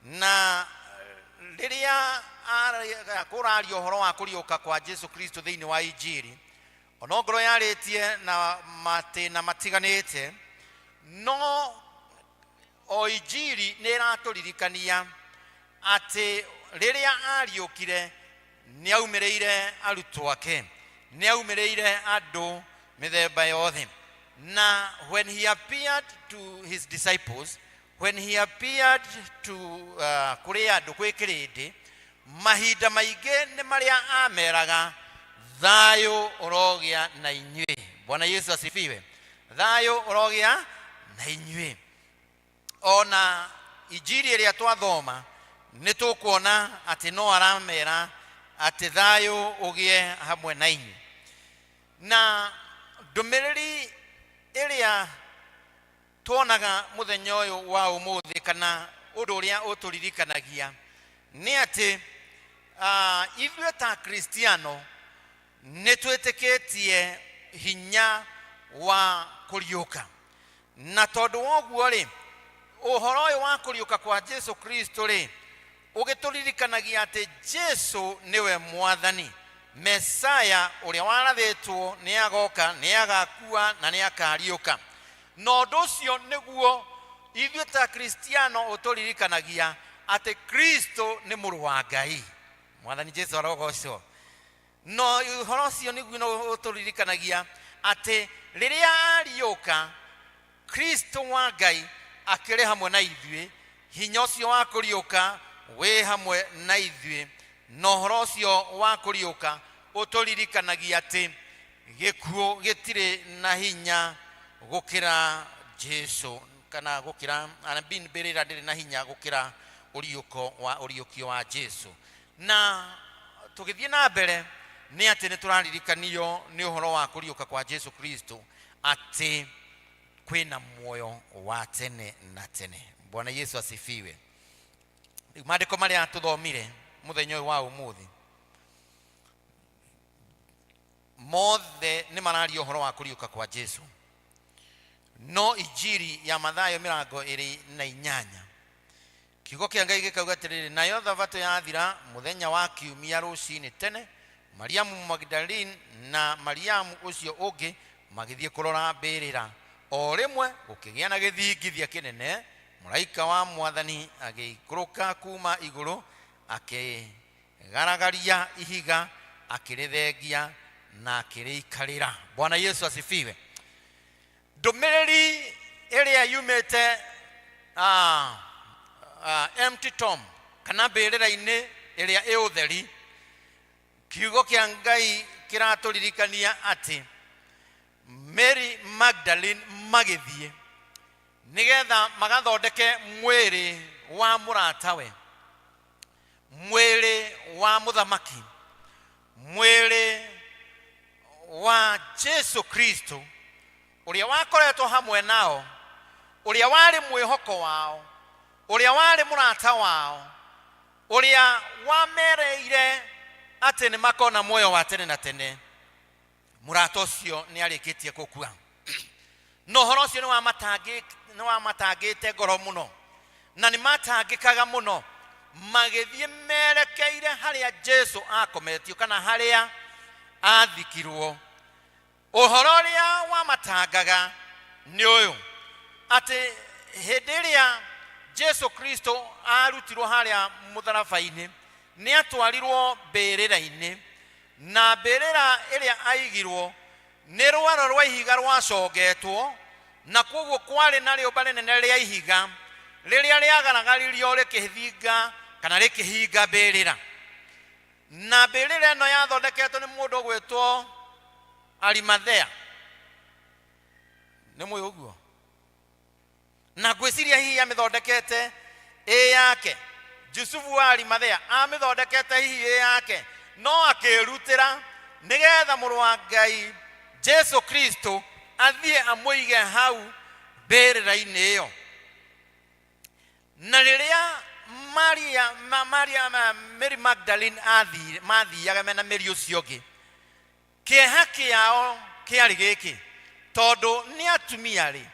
Na rĩrĩa kũrario ũhoro wa kũriũka kwa Jesu Kristo thĩinĩ wa injiri, onongorwo yarĩtie na matĩna matiganĩte, no o injiri nĩ ĩratũririkania atĩ rĩrĩa ariũkire nĩ aumĩrĩire arutwo ake, nĩ aumĩrĩire andũ mĩthemba yothe. Na when he appeared to his disciples, when he appeared to kũrĩ andũ, kwĩ kĩrĩndĩ, mahinda maingĩ nĩ marĩa ameraga, "Thayũ ũrogĩa na inyuĩ." Bwana Yesu asifiwe. Thayũ ũrogĩa na inyuĩ. Ona injiri ĩrĩa twathoma nĩ tũkuona atĩ no aramera atĩ thayũ ũgĩe hamwe na inyuĩ. Na ndũmĩrĩri ĩrĩa tuonaga mũthenya ũyũ wa ũmũthĩ, kana ũndũ ũrĩa ũtũririkanagia, nĩ atĩ ithuĩ ta Kristiano nĩ twĩtĩkĩtie hinya wa kũriũka. Na tondũ wa ũguo rĩ, ũhoro ũyũ wa kũriũka kwa Jesu Kristo rĩ, ũgĩtũririkanagia atĩ Jesu nĩwe Mwathani Mesaya ũrĩa warathĩtwo nĩ agoka, nĩ agakua na nĩ akariũka. Na ũndũ ũcio nĩguo ithuĩ ta Kristiano ũtũririkanagia atĩ Kristo nĩ mũrũ wa Ngai. Mwathani Jesu arogocwo. No ũhoro ũcio nĩguo no ũtũririkanagia atĩ rĩrĩa ariũka, Kristo wa Ngai akĩrĩ hamwe na ithuĩ, hinya ũcio wa kũriũka wĩ hamwe na ithuĩ. Na ũhoro ũcio wa kũriũka ũtũririkanagia atĩ gĩkuũ gĩtirĩ na hinya gũkĩra Jesu, kana gũkĩra mbĩrĩra ndĩrĩ na hinya gũkĩra ũriũko wa ũriũkio wa Jesu. Na tũgĩthiĩ na mbere nĩ atĩ nĩ tũraririkanio nĩ ũhoro wa kũriũka kwa Jesu Kristo atĩ kwĩna muoyo wa tene na tene. Bwana Yesu asifiwe. Rĩu maandĩko marĩa tũthomire mũthenya ũyũ wa ũmũthĩ mothe nĩ mararia ũhoro wa kũriũka kwa Jesu. No injiri ya Mathayo mĩrango ĩrĩ na inyanya, kiugo kĩa Ngai gĩkauga atĩrĩrĩ, nayo thabatũ yathira mũthenya wa kiumia rũcinĩ tene, Mariamu Magdalene na Mariamu ũcio ũngĩ magĩthiĩ kũrora mbĩrĩra. O rĩmwe gũkĩgĩa na gĩthingithia kĩnene, mũraika wa Mwathani agĩikũrũka kuma igũrũ, akĩgaragaria ihiga, akĩrĩthengia na akĩrĩikarĩra. Bwana Yesu asifiwe. Ndũmĩrĩri ĩrĩa yumĩte empty tomb kana mbĩrĩra-inĩ ĩrĩa ĩ ũtheri, kiugo kĩa Ngai kĩratũririkania atĩ Mary Magdalene magĩthiĩ nĩgetha magathondeke mwĩrĩ wa mũratawe, mwĩrĩ wa mũthamaki, mwĩrĩ wa Jesu Kristo ũrĩa wakoretwo hamwe nao, ũrĩa warĩ mwĩhoko wao, ũrĩa warĩ mũrata wao, ũrĩa wamereire atĩ nĩ makona muoyo wa tene na tene. Mũrata ũcio nĩ arĩkĩtie gũkua. Na ũhoro ũcio nĩ wamatangĩte ngoro mũno, na nĩ matangĩkaga mũno magĩthiĩ merekeire harĩa Jesu akometio kana harĩa athikirwo. Ũhoro ũrĩa wamatangaga nĩ ũyũ, atĩ hĩndĩ ĩrĩa Jesu Kristo arutirwo harĩa mũtharaba-inĩ, nĩ atwarirwo mbĩrĩra-inĩ, na mbĩrĩra ĩrĩa aigirwo nĩ rwaro rwa ihiga rwacongetwo, na koguo kwarĩ na rĩũmba rĩnene rĩa ihiga rĩrĩa rĩagaragaririo rĩkĩthinga kana rĩkĩhinga mbĩrĩra. Na mbĩrĩra ĩno yathondeketwo nĩ mũndũ ũgwĩtwo Arimathea. Nĩ mũĩ ũguo? Na ngwĩciria hihi amĩthondekete ĩ yake. Jusufu wa Arimathea amĩthondekete hihi ĩ yake, no akĩrutĩra nĩgetha mũrũ wa Ngai Jesu Kristo athiĩ amũige hau mbĩrĩra-inĩ ĩyo. Na rĩrĩa Maria, ma, Maria, ma, Mary Magdalene athire, mathiaga mena Mary ũcio ũngĩ, kĩeha kĩao kĩarĩ gĩkĩ, tondũ nĩ atumia rĩ,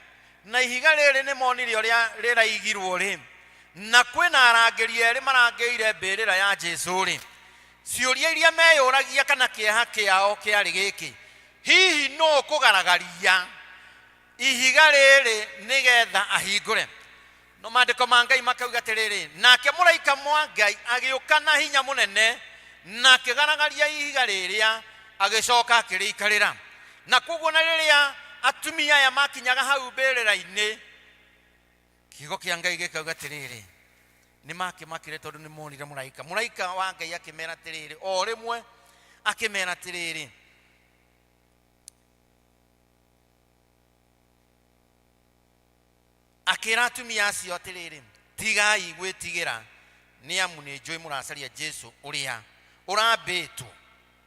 na ihiga rĩrĩ nĩ monire ũrĩa rĩraigirwo rĩ, na kwĩna arangĩri erĩ marangĩire mbĩrĩra ya Jesu rĩ, ciũria iria meyũragia kana kĩeha kĩao kĩarĩ gĩkĩ, hihi nũ ũkũgaragaria ihiga rĩrĩ nĩgetha ahingũre? No maandĩko ma Ngai makauga atĩrĩrĩ, nake mũraika mwa Ngai agĩũka na hinya mũnene na akĩgaragaria ihiga rĩrĩa, agĩcoka akĩrĩikarĩra. Na koguo na rĩrĩa atumia aya makinyaga hau mbĩrĩra-inĩ, kiugo kĩa Ngai gĩkauga atĩrĩrĩ, nĩ makĩmakire tondũ nĩ monire mũraika. Mũraika wa Ngai akĩmera atĩrĩrĩ, o rĩmwe akĩmera atĩrĩrĩ, akĩra atumia acio atĩrĩrĩ, tigai gwĩtigĩra, nĩ amu nĩ njũĩ mũracaria Jesu ũrĩa ũrambĩtwo.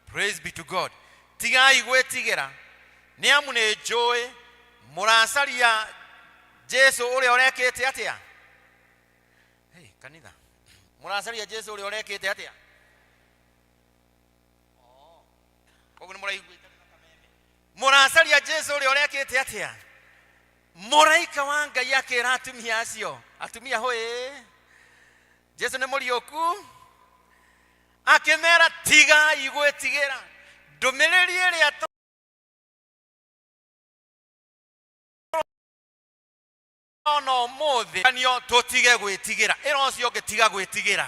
Praise be to God. Tigai gwĩtigĩra, nĩ amu nĩ njũĩ mũracaria Jesu ũrĩa ũrekĩte atĩa? Hey, kanitha, mũracaria Jesu ũrĩa ũrekĩte atĩa? Koguo nĩ mũraiguĩte mũracaria Jesu ũrĩa ũrekĩte atĩa? Mũraika wa Ngai akĩra atumia acio, atumia hũĩ, Jesu nĩ mũriũku, akĩmera tigai gwĩtigĩra. Ndũmĩrĩri ĩrĩa Ona ũmũthĩ nio tũtige gwĩtigĩra. Ĩra ũcio ũngĩ, tiga gwĩtigĩra.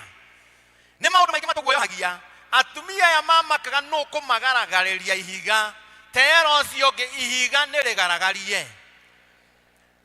Nĩ maũndũ maingĩ matũguoyohagia. Atumia aya mamakaga nũ kũmagaragaria ihiga. Tera ũcio ũngĩ, ihiga nĩ rĩgaragarie.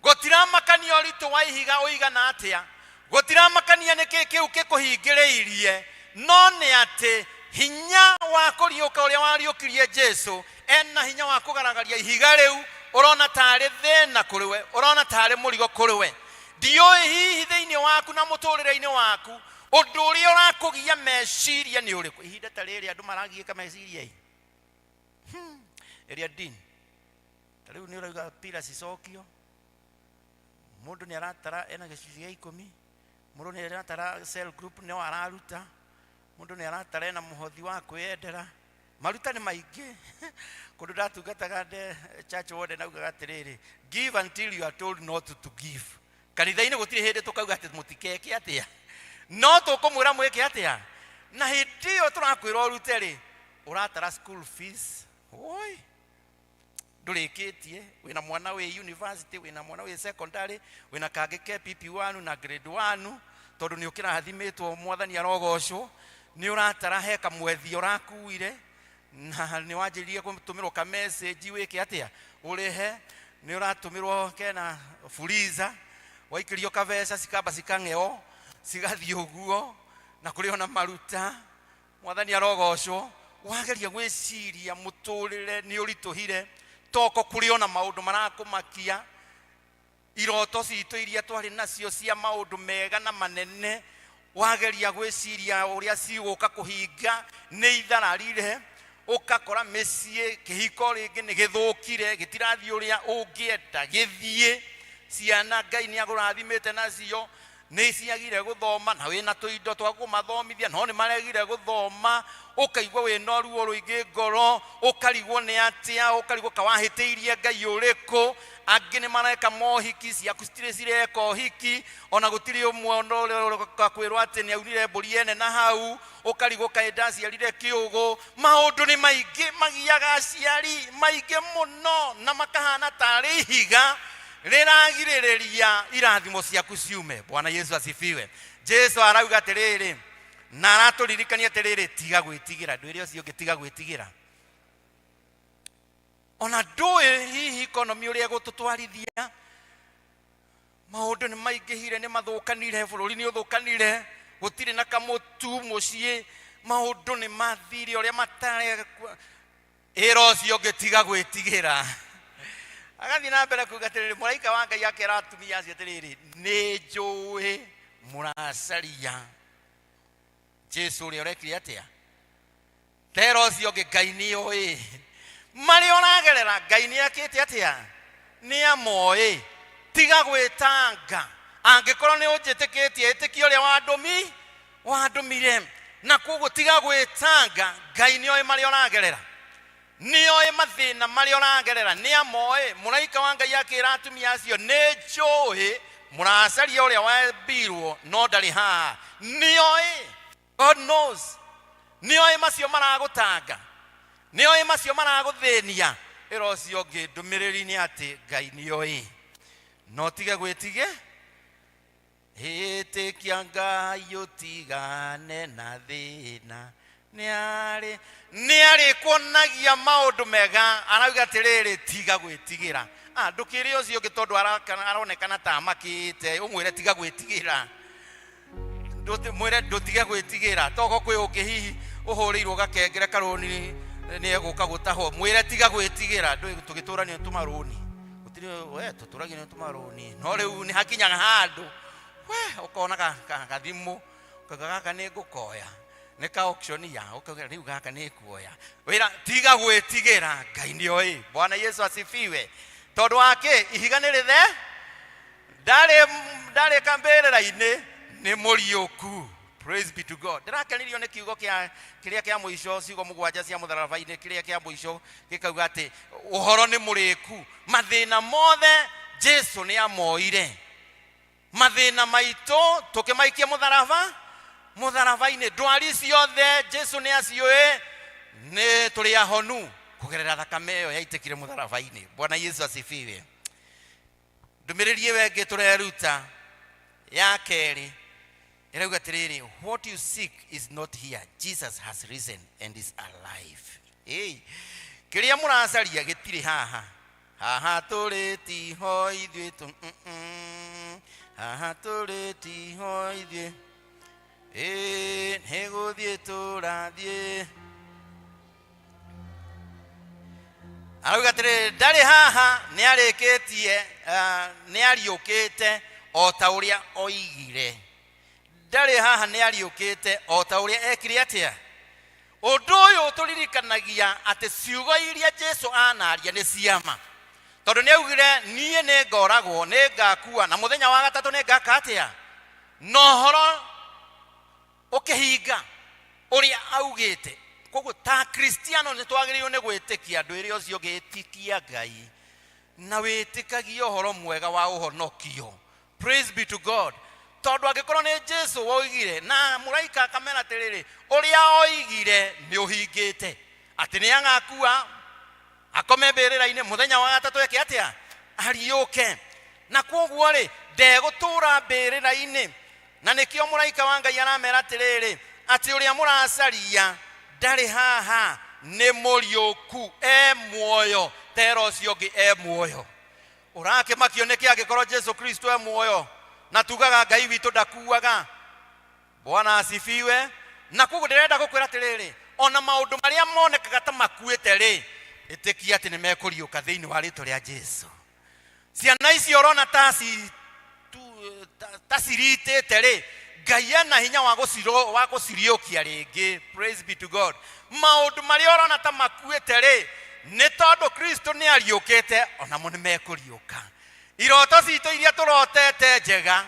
Gũtiramakania ũritũ wa ihiga ũigana atĩa, gũtiramakania nĩkĩ kĩu gĩkũhingĩrĩirie, no nĩ atĩ hinya wa kũriũka ũrĩa wariũkirie Jesu ena hinya wa kũgaragaria ihiga rĩu ũrona tarĩ thĩna kũrĩ we, ũrona tarĩ mũrigo kũrĩ we. Ndiũĩ hihi thĩinĩ waku na mũtũrĩre-inĩ waku ũndũ ũrĩa ũrakũgia meciria nĩ ũrĩkũ. Ihinda ta rĩrĩ andũ maragiĩka meciria ĩ ĩrĩa ndini ta rĩu nĩ ũrauga pira cicokio, mũndũ nĩ aratara ena gĩcunjĩ gĩa 10, mũndũ nĩ aratara cell group no araruta, mũndũ nĩ aratara ena mũhothi wa kwĩyendera. Maruta nĩ maingĩ. Kũndũ ndatungataga nde church warden augaga atĩrĩrĩ, "Give until you are told not to give." Kanitha-inĩ gũtirĩ hĩndĩ tũkauga atĩ mũtikeke atĩa, no tũkũmwĩra mwĩke atĩa. Na hĩndĩ ĩyo tũrakwĩra ũrute rĩ, ũratara school fees, oi, ndũrĩkĩtie, wĩna mwana wĩ university, wĩna mwana wĩ secondary, wĩna kangĩ ke PP1 na grade 1, tondũ nĩ ũkĩrathimĩtwo, Mwathani arogocwo. Nĩ ũratara he kamwethi ũrakuire na nĩ wanjĩrĩrie gũtũmĩrwo ka message wĩke atĩa, ũrĩhe. Nĩ ũratũmĩrwo kena fuliza, waikĩrio kabeca, cikamba cikang'eo cigathiĩ ũguo, na kũrĩ ona maruta. Mwathani arogocwo. Wageria gwĩciria mũtũrĩre nĩ ũritũhire, toko kũrĩ ona maũndũ marakũmakia. Iroto citũ iria twarĩ nacio cia maũndũ mega na manene, wageria gwĩciria ũrĩa cigũka kũhinga nĩ ithararire. Ũgakora mĩciĩ, kĩhiko rĩngĩ nĩ gĩthũkire, gĩtirathiĩ ũrĩa ũngĩenda gĩthiĩ. Ciana Ngai nĩ agũrathimĩte nacio nĩ ciagire gũthoma, na wĩna tũindo twa kũmathomithia no nĩ maregire gũthoma. Ũkaigua wĩna ruo rũingĩ ngoro, ũkarigwo nĩ atĩa, ũkarigwo ka wahĩtĩirie Ngai ũrĩkũ. Angĩ nĩ mareka mohiki, ciaku citirĩ cireka ũhiki, ona gũtirĩ ũmwe ona ũrĩa ũroka kwĩrwo atĩ nĩ aunire mbũri ene na hau. Ũkarigwo kaĩ ndaciarire kĩũgũ. Maũndũ nĩ maingĩ magiaga aciari, maingĩ mũno, na makahana tarĩ ihiga rĩragirĩrĩria irathimo ciaku ciume. Bwana Yesu asifiwe. Jesu arauga atĩrĩrĩ na aratũririkania atĩrĩrĩ, tiga gwĩtigĩra. Ndwĩre ũcio ũngĩ, tiga gwĩtigĩra. Ona ndũĩ hihi economy ũrĩa ĩgũtũtwarithia. Maũndũ nĩ maingĩhire, nĩ mathũkanire, bũrũri nĩ ũthũkanire, gũtirĩ na kamũtu mũciĩ, maũndũ nĩ mathire ũrĩa matare. Ĩra ũcio ũngĩ, tiga gwĩtigĩra. Agathiĩ na mbere kuga atĩrĩrĩ, mũraika wa Ngai akera atumia acio atĩrĩrĩ, nĩ njũĩ mũracaria Jesu ũrĩa ũrekire atĩa. Tera ũcio ũngĩ, Ngai nĩ oĩ marĩa ũragerera. Ngai nĩ akĩte atĩa, nĩ amoĩ. Tiga gwĩtanga. Angĩkorwo nĩ ũnjĩtĩkĩtie, ĩtĩkia ũrĩa wandũmire. Na koguo tiga gwĩtanga. Ngai nĩ oĩ marĩa ũragerera, nĩ oĩ mathĩna marĩa ũragerera, nĩ amoĩ. Mũraika wa Ngai akĩra atumia acio, nĩ njũĩ mũracaria ũrĩa wambirwo, no ndarĩ haha. Nĩ oĩ. God knows. Nĩ oĩ macio maragũtanga, nĩ oĩ macio maragũthĩnia. Ĩra ũcio ũngĩ, ndũmĩrĩri nĩ atĩ Ngai nĩ oĩ, no tige gwĩtige. Ĩtĩkia Ngai, ũtigane na thĩna, nĩ arĩkuonagia maũndũ mega. Arauga atĩrĩrĩ, tiga gwĩtigĩra. Ah, ndũkĩre ũcio ũngĩ, tondũ aronekana ta amakĩte, ũmwĩre tiga gwĩtigĩra. Mwĩre ndũtige gwĩtigĩra. Toko kwĩ ũngĩ hihi ũhũrĩirwo gakengere karũni nĩ egũka gũtahwo, mwĩre tiga gwĩtigĩra. Ndũĩ tũgĩtũranio tũmarũni, gũtirĩ we tũtũragio nĩ tũmarũni, no rĩu nĩ hakinyaga handũ we ũkona gathimũ, ũkauga gaka nĩ ngũkoya, nĩ ka auction ya ũkauga rĩu gaka nĩ kuoya wĩra. Tiga gwĩtigĩra, Ngai nĩ oĩ. Bwana Yesu asifiwe. Tondũ wa kĩ? Ihiga nĩ rĩthe, ndarĩ kambĩrĩra-inĩ, nĩ mũriũku. Praise be to God. Ndĩrakenirio nĩ kiugo kĩa kĩrĩa kĩa mũico, ciugo 7 cia mũtharaba-inĩ, kĩrĩa kĩa mũico gĩkauga atĩ ũhoro nĩ mũrĩku. Mathĩna mothe Jesu nĩ amoire, mathĩna maitũ tũkĩmaikia mũtharaba-inĩ. Ndwari ciothe Jesu nĩ aciũĩ, nĩ tũrĩ ahonu kũgerera thakame ĩyo yaitĩkire mũtharaba-inĩ. Bwana Yesu asifiwe. Ndũmĩrĩri ĩyo ĩngĩ tũreruta ya kerĩ ĩrauga atĩrĩrĩ, what you seek is not here, Jesus has risen and is alive. Ĩĩ, kĩrĩa mũracaria gĩtirĩ haha. Haha tũrĩ tiho ithuĩ tũ haha tũrĩ tiho ithuĩ. Ĩĩ, nĩ gũthiĩ tũrathiĩ. Arauga atĩrĩrĩ, ndarĩ haha, nĩ arĩkĩtie, nĩ ariũkĩte o ta ũrĩa oigire. Ndarĩ haha, nĩ ariũkĩte o ta ũrĩa ekire atĩa. Ũndũ ũyũ ũtũririkanagia atĩ ciugo iria Jesu anaria nĩ ciama, tondũ nĩ augire niĩ nĩ ngoragwo, nĩ ngakua, na mũthenya wa gatatũ nĩ ngaka atĩa. Na ũhoro ũkĩhinga ũrĩa augĩte. Koguo ta Kristiano nĩ twagĩrĩirwo nĩ gwĩtĩkia ndwĩre ũcio ũngĩ, ĩtĩkia Ngai na wĩtĩkagie ũhoro mwega wa ũhonokio. Praise be to God. Tondũ angĩkorwo nĩ Jesu woigire na mũraika akamera atĩrĩrĩ, ũrĩa oigire nĩ ũhingĩte, atĩ nĩ agakua akome mbĩrĩra-inĩ, mũthenya wa gatatũ eke atĩa, ariũke. Na kwoguo rĩ, ndegũtũra mbĩrĩra-inĩ. Na nĩkĩo mũraika wa Ngai aramera atĩrĩrĩ, atĩ ũrĩa mũracaria ndarĩ haha, nĩ mũriũku, e muoyo, tera ũcio ũngĩ e muoyo. Ũrakĩmakio nĩkĩ angĩkorwo Jesu Kristo e muoyo? Na tugaga Ngai witũ ndakuaga. Bwana asifiwe. Na koguo ndĩrenda gũkwĩra atĩrĩrĩ, ona maũndũ marĩa monekaga ta makuĩte rĩ, ĩtĩkia atĩ nĩ mekũriũka thĩinĩ wa rĩtwa rĩa Jesu. Ciana icio ũrona ta ciritĩte rĩ, Ngai ena hinya wa gũciriũkia rĩngĩ. Praise be to God. Maũndũ marĩa ũrona ta makuĩte rĩ, nĩ tondũ Kristo nĩ ariũkĩte, onamo nĩ mekũriũka. Iroto citũ iria tũrotete njega,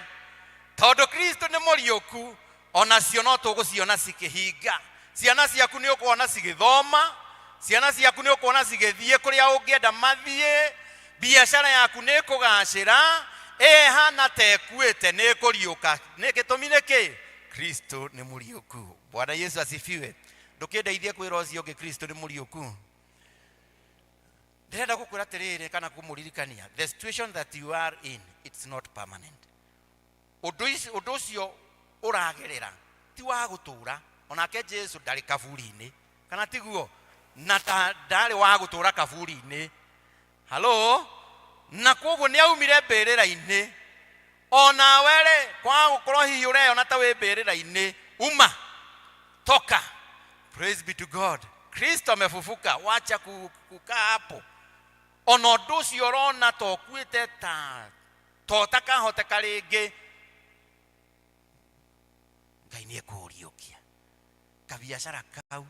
tondũ Kristo nĩ mũriũku, onacio no tũgũciona cikĩhinga. Ciana ciaku nĩ ũkuona cigĩthoma, ciana ciaku nĩ ũkuona cigĩthiĩ kũrĩa ũngĩenda mathiĩ, biacara yaku nĩ ĩkũgacĩra, ĩhana ta ĩkuĩte nĩ ĩkũriũka. Nĩ gĩtũmi nĩ kĩ? Kristo nĩ mũriũku. Bwana Yesu asifiwe. Ndũkĩndeithie kwĩra ũcio ũngĩ Kristo nĩ mũriũku. Ndĩrenda gũkwĩra atĩrĩrĩ, kana kũmũririkania, the situation that you are in, it's not permanent. Ũndũ ũcio ũragerera ti wa gũtũra. Onake Jesu ndarĩ kaburi-inĩ, kana tiguo? Na ndarĩ wa gũtũra kaburi-inĩ. Halo? Na koguo nĩ aumire mbĩrĩra-inĩ. Onawe rĩ, kwaga gũkorwo hihi ũreyona ta wĩ mbĩrĩra-inĩ, uma, toka. Praise be to God. Kristo amefufuka, wacha kukaa hapo. Ona ũndũ ũcio ũrona ta ũkuĩte ta ũtakahoteka rĩngĩ, Ngai nĩ ekũũriũkia. Kabiacara kau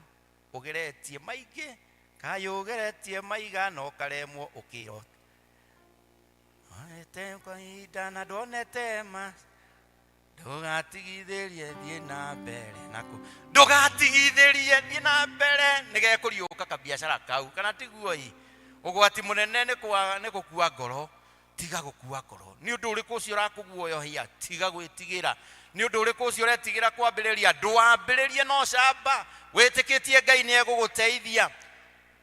ũgeretie maingĩ, kayũ ũgeretie maigana ũkaremwo ũkĩo. Onete kwa ihinda na ndwonete ma, ndũgatigithĩrie thiĩ na mbere nako, ndũgatigithĩrie thiĩ na mbere nĩgekũriũka kabiacara kau, kana tiguo ĩ? Ũgwati mũnene nĩ gũkua ngoro. Tiga gũkua ngoro. Nĩ ũndũ ũrĩkũ ũcio ũrakũguoyohia? Tiga gwĩtigĩra. Nĩ ũndũ ũrĩkũ ũcio ũretigĩra kwambĩrĩria? Ndũwambĩrĩrie no camba, wĩtĩkĩtie Ngai nĩ egũgũteithia.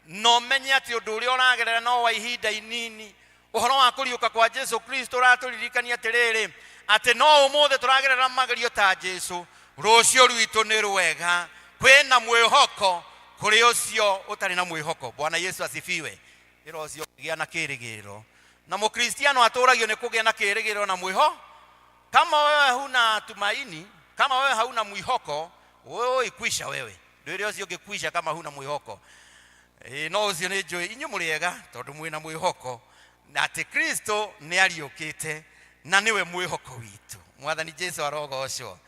Na ũmenye atĩ ũndũ ũrĩa ũragerera no wa ihinda inini. Ũhoro wa kũriũka kwa Jesu Kristo ũratũririkania atĩrĩrĩ, atĩ no ũmũthĩ tũragerera magerio ta Jesu, rũciũ rwitũ nĩ rwega. Kwĩna mwĩhoko kũrĩ ũcio ũtarĩ na mwĩhoko. Bwana Yesu asifiwe. Ĩra ũcio ũkĩgĩa na kĩĩrĩgĩrĩro. Na mũkristiano atũragio nĩ kũgĩa na kĩĩrĩgĩrĩro na mwĩho. Kama wewe huna tumaini, kama wewe hauna mwihoko, wewe kwisha wewe. Ndwĩre ũcio ũngĩ kwisha kama huna mwihoko. No ũcio nĩ njũĩ inyuĩ mũrĩ ega tondũ mwĩna mwĩhoko na atĩ Kristo nĩ ariũkĩte na nĩwe mwĩhoko witũ. Mwathani Jesu arogocwo.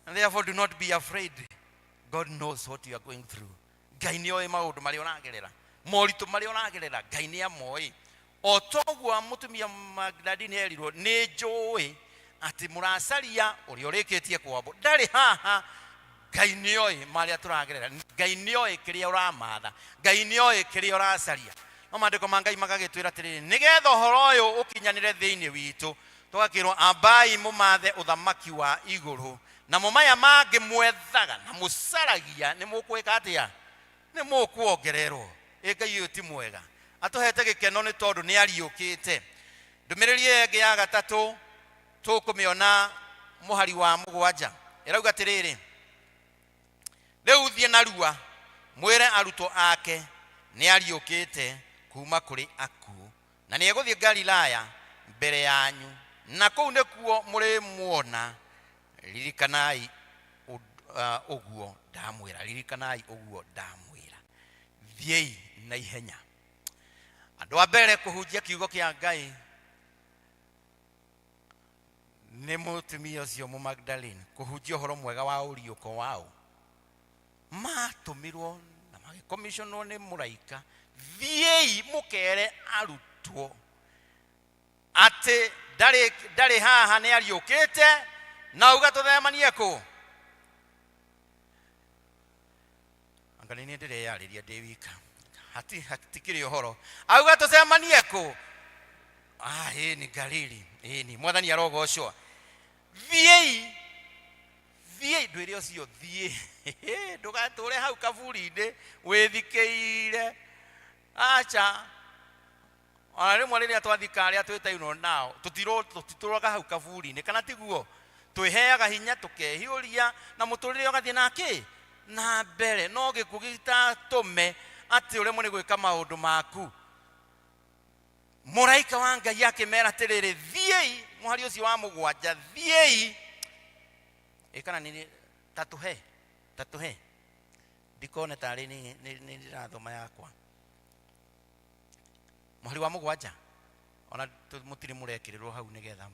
And therefore do not be afraid. God knows what you are going through. Ngai nĩ oĩ maũndũ marĩa ũragerera, moritũ marĩa ũragerera, Ngai nĩ amoĩ. O toguo mũtumia Magdalene erirwo, nĩ njũĩ atĩ mũracaria ũrĩa ũrĩkĩtie kwambwo, ndarĩ haha. Ngai nĩ oĩ marĩa tũragerera, Ngai nĩ oĩ kĩrĩa ũramatha, Ngai nĩ oĩ kĩrĩa ũracaria. No maandĩko ma Ngai magagĩtwĩra atĩrĩrĩ, nĩgetha ũhoro ũyũ ũkinyanĩre thĩinĩ witũ, tũgakĩrwo ambai mũmathe ũthamaki wa igũrũ, namo maya mangĩ mwethaga na mũcaragia nĩ mũkwĩka atĩa? Nĩ mũkuongererwo. Ĩ Ngai ũyũ ti mwega, atũhete gĩkeno nĩ tondũ nĩ ariũkĩte. Ndũmĩrĩri ĩyo ĩngĩ ya gatatũ tũkũmĩona mũhari wa 7, ĩrauga atĩrĩrĩ, rĩu thiĩ narua mwĩre arutwo ake nĩ ariũkĩte kuma kũrĩ akuũ, na nĩ egũthiĩ Galilaya mbere yanyu, na kũu nĩkuo mũrĩmuona. Ririkanai ũguo ndamwĩra, ririkanai ũguo ndamwĩra. Thiĩi na ihenya. Andũ a mbere kũhunjia kiugo kĩa Ngai nĩ mũtumia ũcio mũ Magdalene, kũhunjia ũhoro mwega wa ũriũko wao. Matũmirwo na magĩkomiconwo nĩ mũraika, thiĩi mũkere arutwo atĩ ndarĩ haha, nĩ ariũkĩte, na uga tũthemanie kũ. Anga nĩ niĩ ndĩreyarĩria ndĩ wika, hatikĩrĩ ũhoro. Auga tũcemanie kũ? Ah, ĩni Galili, ĩni. Mwathani arogocwo. Thiĩi, thiĩi, ndwĩre ũcio thiĩ, ndũgatũre hau kaburi-inĩ wĩthikĩire. Aca, ona rĩmwe rĩrĩa twathika arĩa twĩtainwo nao, tũtitũraga hau kaburi-inĩ, kana tiguo? Twĩheaga hinya, tũkehiũria, na mũtũrĩre ũgathiĩ na kĩ na mbere. No gĩkuũ gĩtatũme atĩ ũremwo nĩ gwĩka maũndũ maku. Mũraika wa Ngai akĩmera atĩrĩrĩ, thiĩi, mũhari ũcio wa 7, thiĩi. Ĩ kana nĩ tatũhe, tatũhe, ndikone tarĩ nĩ ndĩrathoma yakwa. Mũhari wa 7, ona mũtirĩ mũrekĩrĩrwo hau nĩgetha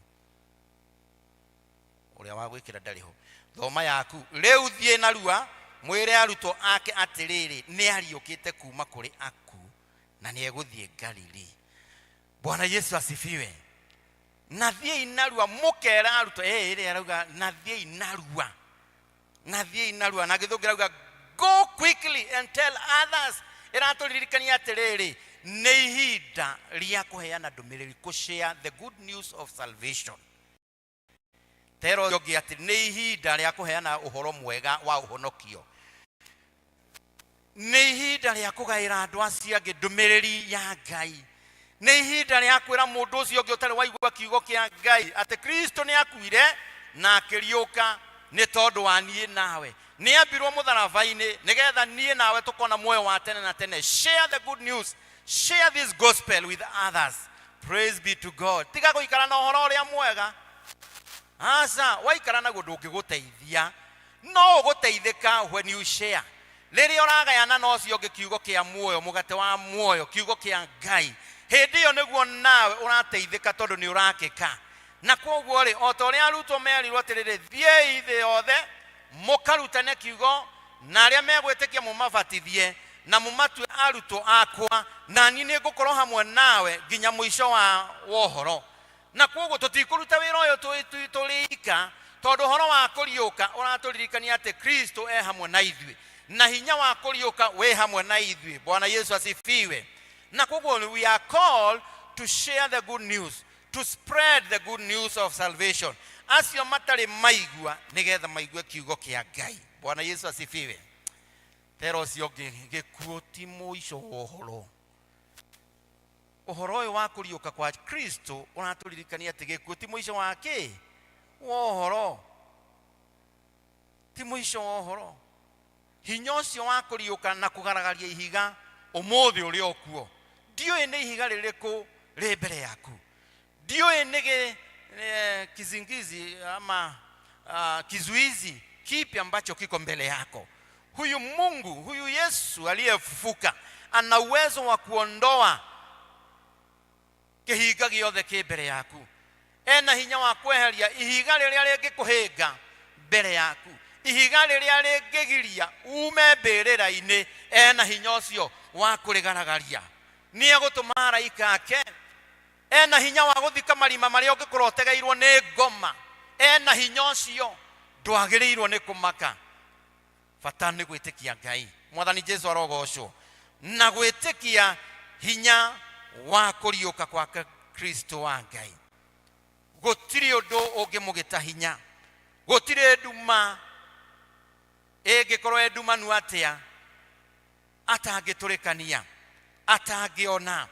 ũrĩa wa gwĩkĩra ndarĩ ho. Thoma yaku. Rĩu thiĩ narua mwĩre arutwo ake atĩrĩrĩ, nĩ ariũkĩte kuma kũrĩ akuũ, na nĩ egũthiĩ Galili. Bwana Yesu asifiwe. Na thiĩi narua mũkera arutwo, ĩrĩa arauga na thiĩi narua, na thiĩi narua, na gĩthũngũ ĩrauga go quickly and tell others. Ĩratũririkania atĩrĩrĩ, nĩ ihinda rĩa kũheana ndũmĩrĩri, kũ share the good news of salvation. Tero ũngĩ atĩ nĩ ihinda rĩa kũheana ũhoro mwega wa ũhonokio, nĩ ihinda rĩa kũgaĩra andũ acio angĩ ndũmĩrĩri ya Ngai, nĩ ihinda rĩa kwĩra mũndũ ũcio ũngĩ ũtarĩ waigua kiugo kĩa Ngai atĩ Kristo nĩ akuire na akĩriũka nĩ tondũ wa niĩ nawe, nĩ ambirwo mũtharaba-inĩ nĩgetha niĩ nawe tũkona muoyo wa tene na tene. Share the good news, share this gospel with others. Praise be to God. Tiga gũikara na ũhoro ũrĩa mwega. Aca, waikara naguo ndũngĩgũteithia, no ũgũteithĩka when you share. Rĩrĩa ũragayana na ũcio ũngĩ kiugo kĩa muoyo, mũgate wa muoyo, kiugo kĩa Ngai, hĩndĩ ĩyo nĩguo nawe ũrateithĩka, tondũ nĩ ũrakĩka. Na kwoguo rĩ, o ta ũrĩa arutwo merirwo atĩrĩrĩ, thiĩi thĩ yothe mũkarutane kiugo, na arĩa megwĩtĩkia mũmabatithie na mũmatue arutwo akwa, na niĩ nĩ ngũkorwo hamwe nawe nginya mũico wa ũhoro. Na kwoguo tũtikũruta wĩra ũyũ tũrĩ ika, tondũ ũhoro wa kũriũka ũratũririkania atĩ Kristo e hamwe na ithuĩ, na hinya wa kũriũka wĩ hamwe na ithuĩ. Bwana Yesu asifiwe. Na kwoguo we are called to share the good news, to spread the good news of salvation. Acio matarĩ maigua nĩgetha maigue kiugo kĩa Ngai. Bwana Yesu asifiwe. Tera ũcio ũngĩ, gĩkuũ ti mũico wa ũhoro. Ũhoro ũyũ wa kũriũka kwa Kristo ũratũririkania atĩ gĩkuũ ti mũico wa kĩ? Wa ũhoro. Ti mũico wa ũhoro. Hinya ũcio wa kũriũka na kũgaragaria ihiga ũmũthĩ ũrĩ o kuo. Ndiũĩ nĩ ihiga rĩrĩkũ rĩ mbere yaku, ndiũĩ nĩ gĩ kizingizi ama kizuizi kipi ambacho kiko mbele yako. Huyu Mungu, huyu Yesu aliyefufuka ana uwezo wa kuondoa kĩhinga gĩothe kĩ mbere yaku. Ena hinya wa kweheria ihiga rĩrĩa rĩngĩkũhĩnga mbere yaku, ihiga rĩrĩa rĩngĩgiria ume mbĩrĩra-inĩ. Ena hinya ũcio wa kũrĩgaragaria. Nĩ egũtũma araika ake. Ena hinya wa gũthika marima marĩa ũngĩkorwo ũtegeirwo nĩ ngoma. Ena hinya ũcio, ndwagĩrĩirwo nĩ kũmaka. Bata nĩ gwĩtĩkia Ngai. Mwathani Jesu arogocwo. Na gwĩtĩkia hinya wa kũriũka kwa Kristo wa Ngai. Gũtirĩ ũndũ ũngĩmũgĩta hinya, gũtirĩ nduma ĩngĩkorwo ĩ ndumanu atĩa atangĩtũrĩkania, atangĩona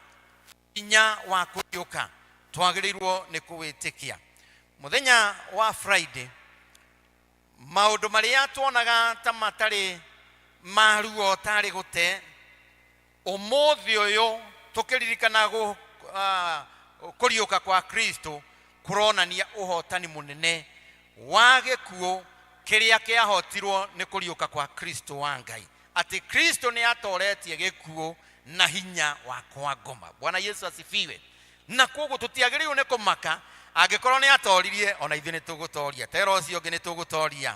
hinya wa kũriũka. Twagĩrĩirwo nĩ kũwĩtĩkia. Mũthenya wa Friday, maũndũ marĩa tuonaga ta matarĩ ma ruo tarĩ gũte, ũmũthĩ ũyũ tũkĩririkana kũriũka kwa Kristo kũronania ũhotani mũnene wa gĩkuũ kĩrĩa kĩahotirwo nĩ kũriũka kwa Kristo wa Ngai, atĩ Kristo nĩ atoretie gĩkuũ na hinya wa kwa ngoma. Bwana Yesu asifiwe. Na koguo tũtiagĩrĩirwo nĩ kũmaka angĩkorwo nĩ atoririe, ona ithuĩ nĩ tũgũtoria, tera ũcio ũngĩ nĩ tũgũtoria.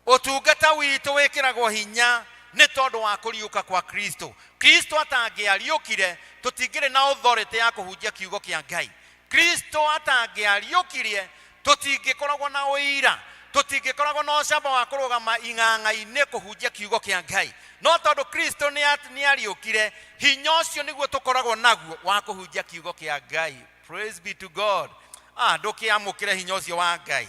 Ũtungata witũ wĩkĩragwo hinya nĩ tondũ wa kũriũka kwa Kristo. Kristo atangĩariũkire, tũtingĩrĩ na authority ya kũhunjia kiugo kĩa Ngai. Kristo atangĩariũkirie, tũtingĩkoragwo na ũira, tũtingĩkoragwo na ũcamba wa kũrũgama ing'ang'a-inĩ kũhunjia kiugo kĩa Ngai. No tondũ Kristo nĩ ariũkire, hinya ũcio nĩguo tũkoragwo naguo wa kũhunjia kiugo kĩa Ngai. Praise be to God. Ndũkĩamũkĩre hinya ũcio wa Ngai.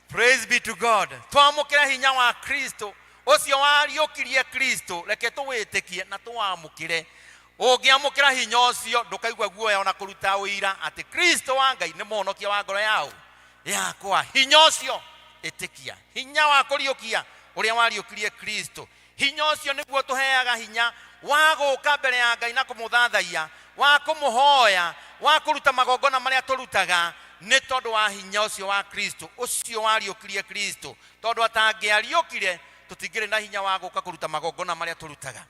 Praise be to God. Twamũkĩre hinya wa Kristo ũcio wariũkirie Kristo, reke tũwĩtĩkie na tũwamũkĩre. Ũngĩamũkĩra hinya ũcio, ndũkaigua guoya ona kũruta ũira atĩ Kristo wa Ngai nĩ mũhonokia wa ngoro yao yakwa. Hinya ũcio ĩtĩkia, hinya wa kũriũkia ũrĩa wariũkirie Kristo, hinya ũcio nĩguo tũheaga hinya wa gũka mbere ya Ngai na kũmũthathaiya, wa kũmũhoya, wa kũruta magongona marĩa tũrutaga, nĩ tondũ wa hinya ũcio wa Kristo, ũcio wariũkirie Kristo. Tondũ atangĩariũkire, tũtingĩrĩ na hinya wa gũka kũruta magongona marĩa tũrutaga.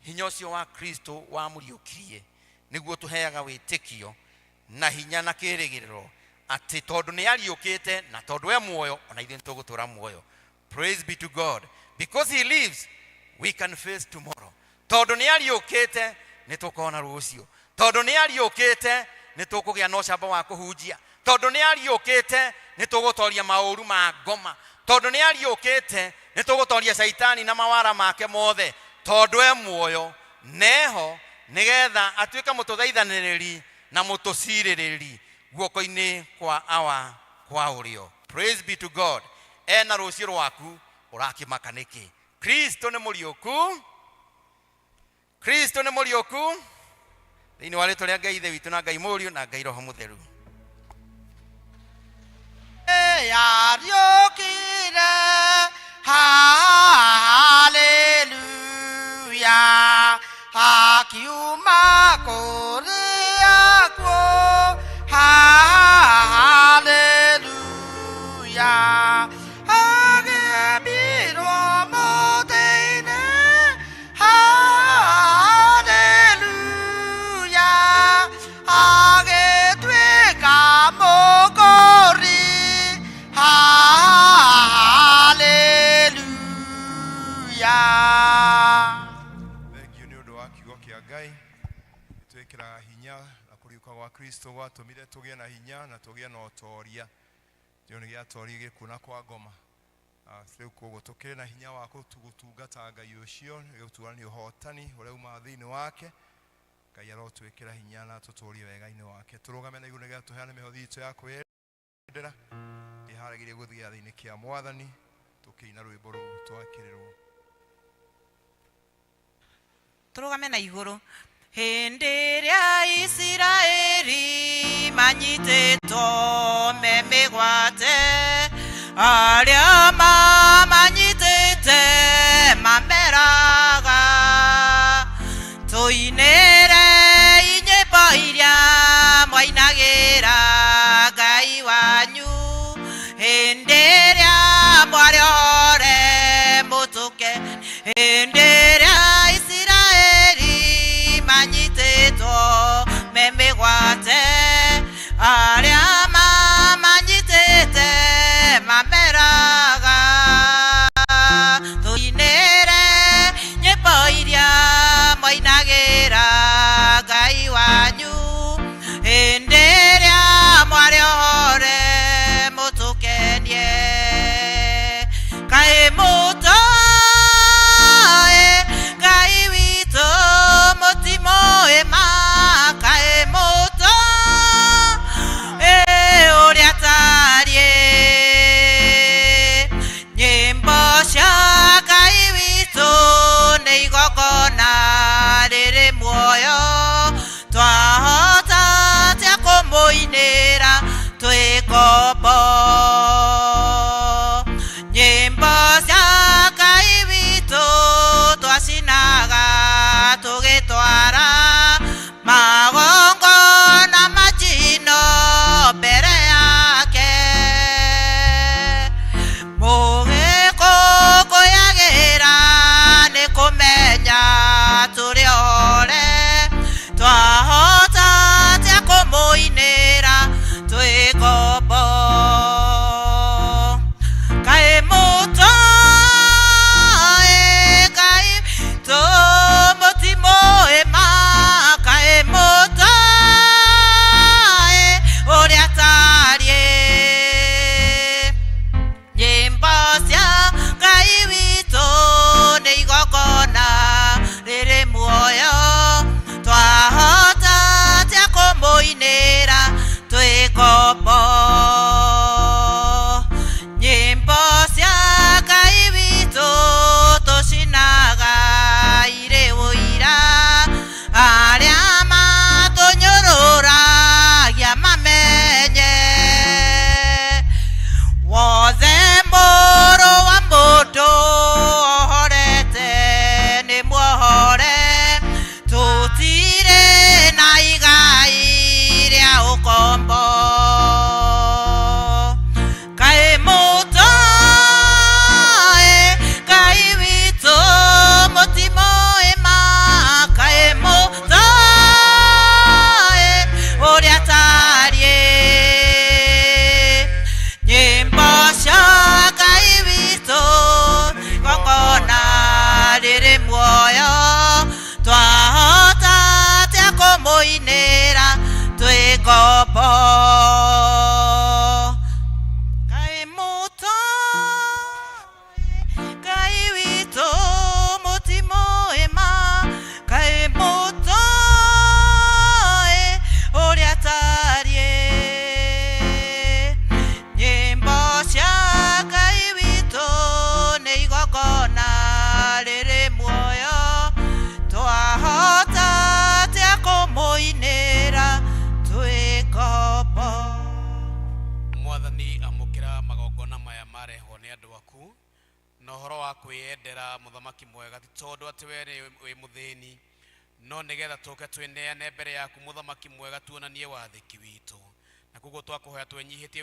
Hinya ũcio wa Kristo wamũriũkirie nĩguo tũheaga wĩtĩkio na hinya na kĩĩrĩgĩrĩro atĩ tondũ nĩ ariũkĩte na tondũ e muoyo, ona ithuĩ nĩ tũgũtũra muoyo. Praise be to God. Because he lives, we can face tomorrow. Tondũ nĩ ariũkĩte, nĩ tũkona rũciũ. Tondũ nĩ ariũkĩte, nĩ tũkũgĩa na ũcamba wa kũhunjia. Tondũ nĩ ariũkĩte, nĩ tũgũtoria maũru ma ngoma. Tondũ nĩ ariũkĩte, nĩ tũgũtoria caitani na mawara make mothe. Tondũ e muoyo, neho nĩgetha atuĩke mũtũthaithanĩrĩri na mũtũcirĩrĩri guoko-inĩ kwa awa kwa ũrĩo. Praise be to God. Ena rũciũ rwaku, ũrakĩmaka nĩkĩ? Kristo nĩ mũriũku. Kristo nĩ mũriũku. Thĩinĩ wa rĩtwa rĩa Ngai Ithe witũ na Ngai Mũriũ na Ngai Roho Mũtheru. Yariũkire, haleluya, akiuma kũrĩ akuũ, haleluya, agĩambirwo mũtĩ-inĩ, haleluya, agĩtuĩka mũkũri, haleluya. Thengiũ nĩ ũndũ wa kiugo kĩa Ngai twĩkĩraga hinya, na kũriũka gwa Kristo gwatũmire tũgĩe na hinya na tũgĩe na ũtoria. Kĩo nĩ gĩatoria gĩkuũ na kwa ngoma. Rĩu koguo tũkĩrĩ na hinya wa gũtungata Ngai ũcio, gũtuania ũhotani ũrĩa umaga thĩinĩ wake. Ngai arotwĩkĩra hinya na tũtũrie wega-inĩ wake. Tũrũgame na igũrũ nĩgetha tũheane mĩhothi itũ ya kwĩyendera, ĩharagĩrie gũthiĩ gĩathĩ-inĩ kĩa Mwathani, tũkĩina rwĩmbo rũu twakĩrĩrwo. Tũrũgame na igũrũ. Hĩndĩ ĩrĩa Isiraeli manyitĩtwo me mĩgwate, arĩa mamanyitĩte mameraga, tũinĩre inyĩmbo iria mwainagĩra Ngai wanyu, hĩndĩ ĩrĩa mwarĩ ohore mũtũke, hĩndĩ ĩrĩa Isiraeli manyitĩtwo me mĩgwate, arĩa mamanyitĩte mameraga, tũinĩre nyĩmbo iria mwainagĩra Ngai wanyu, hĩndĩ ĩrĩa mwarĩ ohore mũtũkenie. Kaĩ mũtoĩ Ngai witũ, mũtimũĩ ma, kaĩ mũtoĩ ũrĩa atariĩ. Marehwo nĩ andũ aku na ũhoro wa kwĩyendera mũthamaki mwega, ti tondũ atĩ we nĩ wĩ mũthĩni, no nĩgetha tũke twĩneane mbere yaku mũthamaki mwega, tuonanie wathĩki witũ. Na koguo twakũhoya twenyihĩtie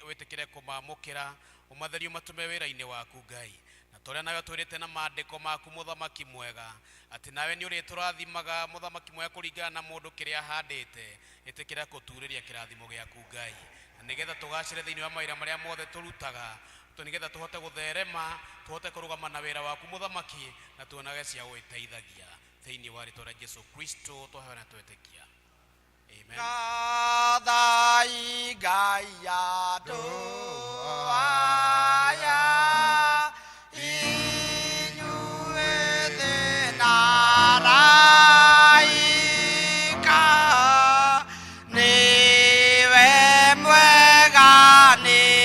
wĩtĩkĩre kũmamũkĩra, ũmatherie, ũmatũme wĩra-inĩ waku Ngai. Na torĩa nawe twĩrĩte na maandĩko maku mũthamaki mwega, atĩ nawe nĩ ũrĩtũrathimaga mũthamaki mwega kũringana na mũndũ kĩrĩa ahandĩte, ĩtĩkĩra kũturĩria kĩrathimo gĩaku Ngai, na nĩgetha tũgacĩre thĩinĩ wa mawĩra marĩa mothe tũrutaga, nĩgetha tũhote gũtherema, tũhote kũrũgama na wĩra waku mũthamaki, na tuonage cia gũgĩteithagia. Thĩinĩ wa rĩtwa rĩa Jesu Kristo twahoya na twetĩkia, amen. Gathai Ngai andũ aya, inyuĩ thĩ na araika, nĩwe mwega, nĩagathwo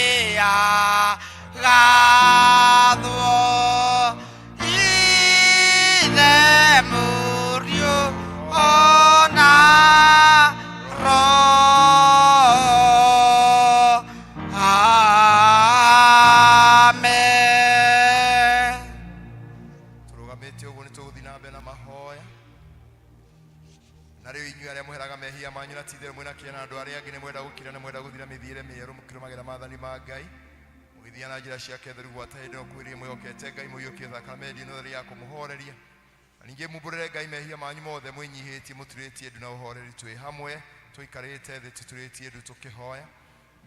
Ithe, Mũriũ ona Roho. Amen. Tũrũgamĩte ũguo nĩ tũgũthiĩ na mbere na mahoya. Na rĩu inyuĩ arĩa mũheraga mehia manyu na ti itherũ mwĩna kĩeha na andũ arĩa angĩ, nĩ mwenda gũkira, nĩ mwenda gũthira mĩthiĩre mĩerũ mũkĩrũmagĩra maathani ma Ngai, mũgĩthiaga na njĩra ciake theru gwata hĩndĩ ĩno kwĩrĩire, mwĩhokete Ngai, mũiyũkie thakame ĩno theru ya kũmũhoreria. Na ningĩ mumbũrĩre Ngai mehia manyu mothe mwĩnyihĩtie, mũturĩtie ndu na ũhoreri. Twĩ hamwe tũikarĩte thĩ tũturĩtie ndu tũkĩhoya.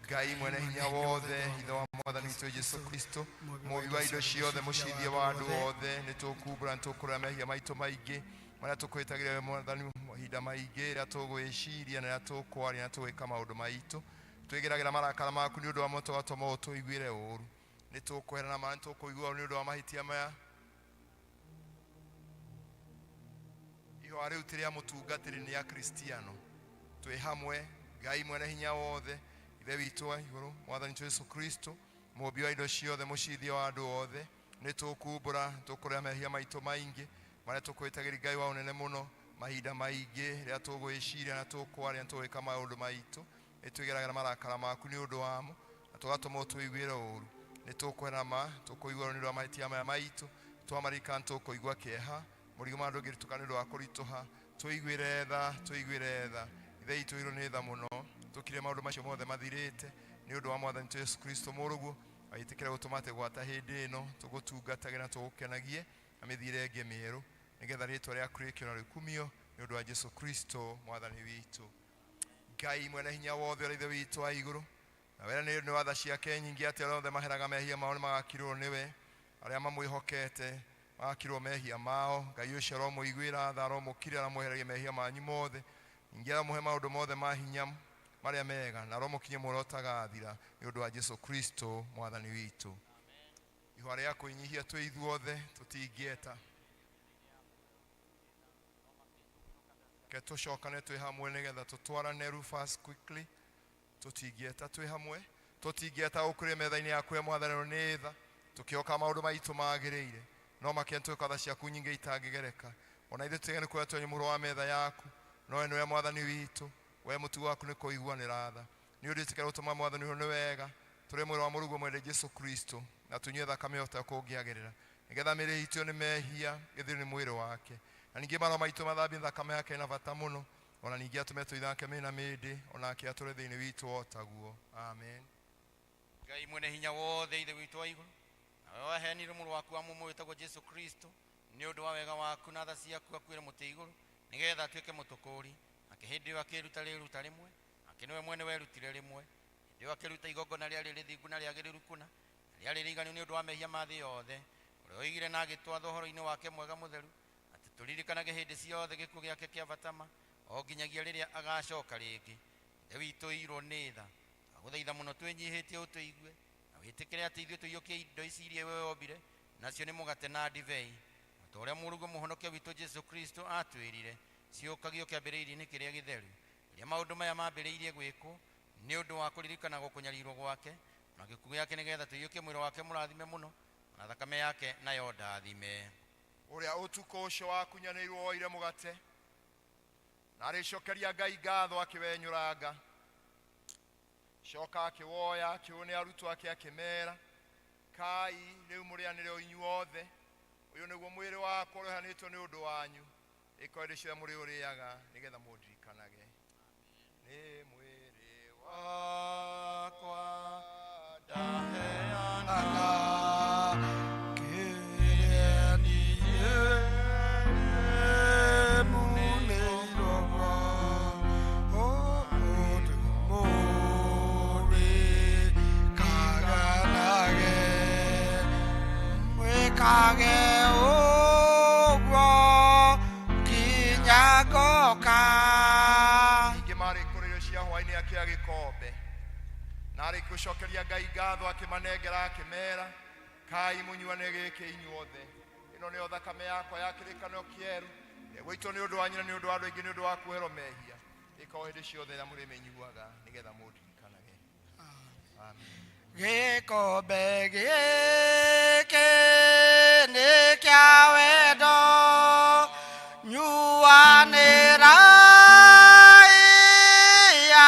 Ngai mwene hinya wothe, Ithe wa Mwathani witũ Jesu Kristo, mũũmbi wa indo ciothe, mũcithie wa andũ othe, nĩ tũkumbũra, nĩ tũkũrora mehia maitũ maingĩ marĩa tũkwĩtagĩra we Mwathani mahinda maingĩ, rĩrĩa tũgwĩciria na rĩrĩa tũkwaria na tũgwĩka maũndũ maitũ. Twĩgeragĩra marakara maku nĩ ũndũ wa moto gatũma ũtũiguĩre ũũru. Nĩ tũkwehera na ma nĩ tũkũigua nĩ ũndũ wa mahĩtia maya. Ihoya rĩu ti rĩa mũtungatĩri, nĩ Akristiano twĩ hamwe. Ngai mwene hinya wothe, Ithe witũ wa igũrũ, Mwathani witũ Yesu Kristo, mũũmbi wa indo ciothe, mũcithia wa andũ othe, nĩ tũkumbũra, tũkũrĩa mehia maitũ maingĩ marĩa tũkwĩtagĩri Ngai wa ũnene mũno mahinda maingĩ, rĩrĩa tũgwĩciria na tũkwaria na tũgwĩka maũndũ maitũ. Nĩ twĩgeragĩra marakara maku nĩ ũndũ wamo na tũgatũma ũtũiguĩre ũũru. Nĩ tũkwĩra ma tũkũigua nĩ ũndũ wa mahĩtia maya maitũ. Twamarika nĩ tũkũigua kĩeha, mũrigo ma ndũngĩritũka nĩ ũndũ wa kũritũha. Tũiguĩre tha, tũiguĩre tha, Ithe witũ irũ nĩ tha mũno. Tũkire maũndũ macio mothe mathirĩte nĩ ũndũ wa Mwathani witũ Yesu Kristo mũrũguo, agĩtĩkĩra gũtũma atĩ gwata hĩndĩ ĩno tũgũtungatage na tũgũkenagie na mĩthiĩre ĩngĩ mĩerũ, nĩgetha rĩtwa rĩaku rĩkĩo na rĩkumio nĩ ũndũ wa Jesu Kristo Mwathani witũ. Ngai mwene hinya wothe, ũrĩa Ithe witũ wa igũrũ, na wera nĩ watha ciake nyingĩ atĩ arĩa othe maheraga mehia mao nĩ magakirwo nĩwe, arĩa mamwĩhokete magakirwo mehia mao. Ngai ũcio aromũiguĩra tha, aromũkirĩra, aramwehereria mehia manyu mothe, ningĩ aramũhe maũndũ mothe ma hinya marĩa mega, na aromũkinyia muoyo ũtagathira nĩ ũndũ wa Jesu Kristo Mwathani witũ. Ihũa rĩa kwĩnyihia twĩ ithuothe tũtingĩeta. Ke tũcokane twĩ hamwe nĩgetha tũtwarane. Rufus, quickly. Tũtingĩeta twĩ hamwe, tũtingĩeta gũkũrĩ metha-inĩ yaku ya Mwathani nĩ tha, tũkĩoka maũndũ maitũ magĩrĩire, no makĩria twĩka tha ciaku nyingĩ itangĩgereka. Ona ithuĩ tũtigane kuoya twenye mũhuro wa metha yaku, no we nĩwe Mwathani witũ, we mũtugo waku nĩ kũiguanĩra tha. Nĩ ũndũ ĩtĩkĩra gũtũma Mwathani ũyũ nĩ wega tũrĩe mwĩrĩ wa mũrũguo mwende Jesu Kristo na tũnyue thakame ota kũngĩagĩrĩra, nĩgetha mĩĩrĩ itũ nĩ mehia ĩthirwo nĩ mwĩrĩ wake, na ningĩ maroho maitũ mathambie thakame yake na bata mũno. Ona ningĩ atũme tũithake mĩna mĩndĩ, onake atũre thĩinĩ witũ o taguo. Amen. Ngai mwene hinya wothe, Ithe witũ wa igũrũ, nawe waheanire mũrũ waku wa mũmwe wĩtagwo Jesu Kristo nĩ ũndũ wa wega waku na tha ciaku, akuĩre mũtĩ igũrũ nĩgetha atuĩke mũtũkũri. Nake hĩndĩ ĩyo akĩruta rĩruta rĩmwe, nake nĩwe mwene werutire rĩmwe. Hĩndĩ ĩyo akĩruta igongona rĩarĩ rĩthingu na rĩagĩrĩru kũna, na rĩarĩ rĩiganu nĩ ũndũ wa mehia ma thĩ yothe, ũrĩa oigire na agĩtwatha ũhoro-inĩ wake mwega mũtheru atĩ tũririkanage hĩndĩ ciothe gĩkuũ gĩake kĩa batama o nginyagia rĩrĩa agacoka rĩngĩ. Ithe witũ irwo nĩ tha, twagũthaitha mũno twĩnyihĩtie ũtũigue na wĩtĩkĩre atĩ ithuĩ tũiyũkie indo ici iria we wombire, nacio nĩ mũgate na ndibei, o ta ũrĩa mũrũguo mũhonokia witũ Jesu Kristo atwĩrire, ciũkagio kĩambĩrĩria-inĩ kĩrĩa gĩtheru, rĩrĩa maũndũ maya mambĩrĩirie gwĩkwo nĩ ũndũ wa kũririkana kũnyarirwo gwake na gĩkuũ gĩake, nĩgetha tũiyũkie mwĩrĩ wake mũrathime mũno na thakame yake nayo ndathime. Ũrĩa ũtukũ ũcio wakunyanĩirwo woire mũgate na arĩcokeria Ngai ngatho, akĩwenyũranga, coka akĩwoya, akĩũne arutwo ake, akĩmera, Kai rĩu mũrĩanĩre o inyuothe, ũyũ nĩguo mwĩrĩ wakwa ũrĩa ũheanĩtwo nĩ ũndũ wanyu. Ĩko hĩndĩ ciothe mũrĩũrĩaga nĩgetha mũndirikanage. Nĩ mwĩrĩ wakwa ndaheana Kage ũguo nginya ngoka. Ningĩ marĩ kũrĩ irio cia hwaĩ-inĩ akĩoya gĩkombe na arĩ gũcokeria Ngai ngatho akĩmanengera akĩmera, kai mũnyuane gĩkĩ inyuothe, ĩno nĩyo thakame yakwa ya kĩrĩkanĩro kĩerũ ĩgũitwo nĩ ũndũ wanyu na nĩ ũndũ wa andũ aingĩ nĩ ũndũ wa kuoherwo mehia. Ĩka o hĩndĩ ciothe ĩrĩa mũrĩmĩnyuaga nĩgetha mũndirikanage. Amen. Gĩkombe gĩkĩ nĩ kĩa wendo, nyuanĩrai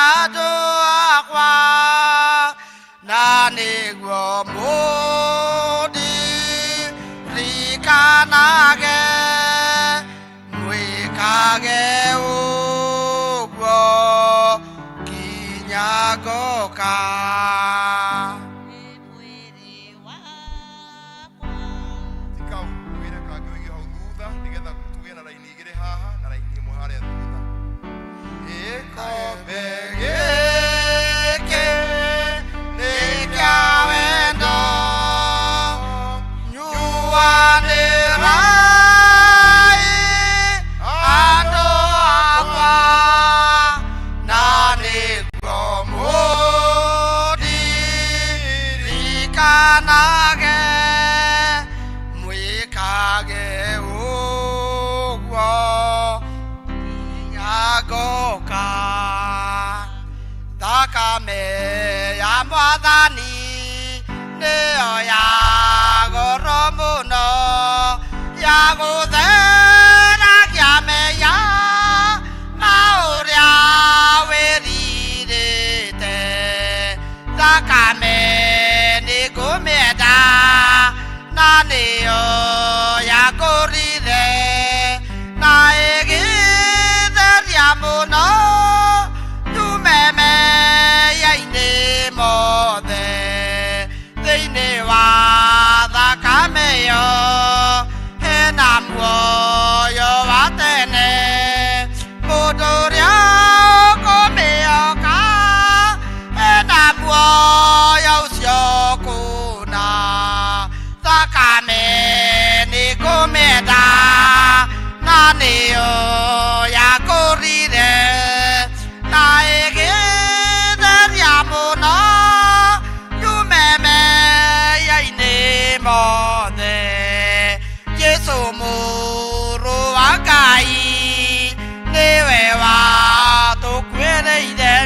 andũ akwa, na nĩguo mũndirikanage, mwĩkage ũguo nginya ngoka. Tikau wĩre kangĩ ũige hau thutha nĩgetha tũgĩe na raini igĩrĩ haha na raini ĩmwe harĩa thutha. Gĩkombe gĩkĩ nĩ kĩa wendo, nyuanĩrai andũ akwa, na nĩguo mũndirikanage, mwĩkage ũguo nginya ngoka. Thakame ya Mwathani nĩyo ya goro mũno, ya gũtheragia mehia ma ũrĩa wĩrirĩte. Thakame nĩngũmĩenda na nĩyo yakũrire, na ĩgĩtheria mũno nyume mehia-inĩ mothe. Thĩinĩ wa thakame ĩyo hena muoyo wa tene, mũndũ ũrĩa ũkũmĩoka ena muoyo ũcio kũna. Thakame nĩngũmĩenda na nĩyo yakũrire, na ĩgĩtheria mũno nyume mehia-inĩ mothe. Jesũ mũrũ wa Ngai nĩwe watũkuĩrĩire,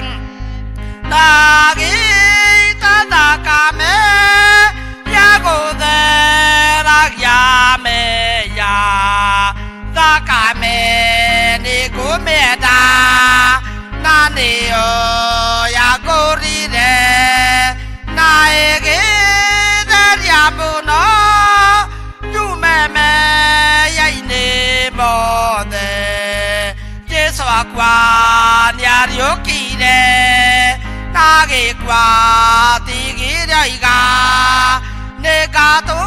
na agĩita thakame ya gũtheragia mehia. Thakame nĩngũmĩenda na nĩyo yakũrire, na ĩgĩtheria mũno nyume mehia-inĩ mothe. Jesũ akua nĩariũkire, na agĩkua atigire oiga nĩngatũ.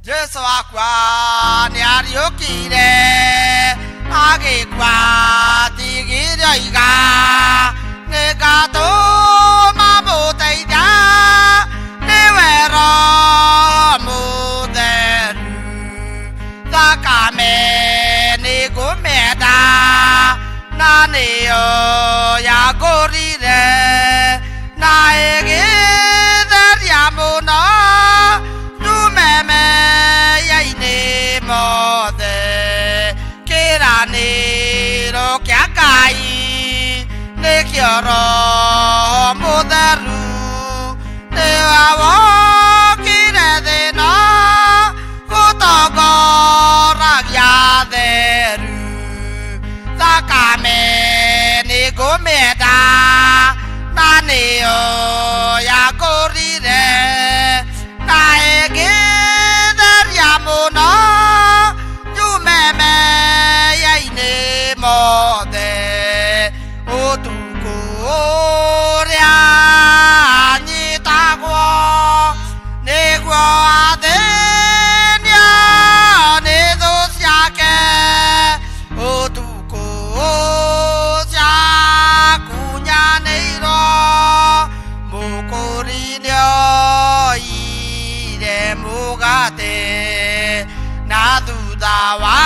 Jesũ akua nĩariũkire, agĩkua atigire oiga nĩngatũma mũteithia, nĩwe Roho Mũtheru. Thakame nĩngũmĩenda na nĩyo yakũrire, na ĩgĩtheria mũno nyume mehia-inĩ mothe. Kĩĩranĩro kĩa Ngai nĩkĩo Roho Mũtheru, nĩwe wokire thĩ-ĩno gũtongoragia atheru. Thakame kũmĩenda na nĩyo yakũrire na ĩngĩtheria mũno njume mehia-inĩ mothe ũtukũ ũrĩa nyitagwo nĩguo athĩnio nĩ thũ ciake ũtukũ ũcio akunyanĩirwo mũkũri nĩoire mũgate na thutha wa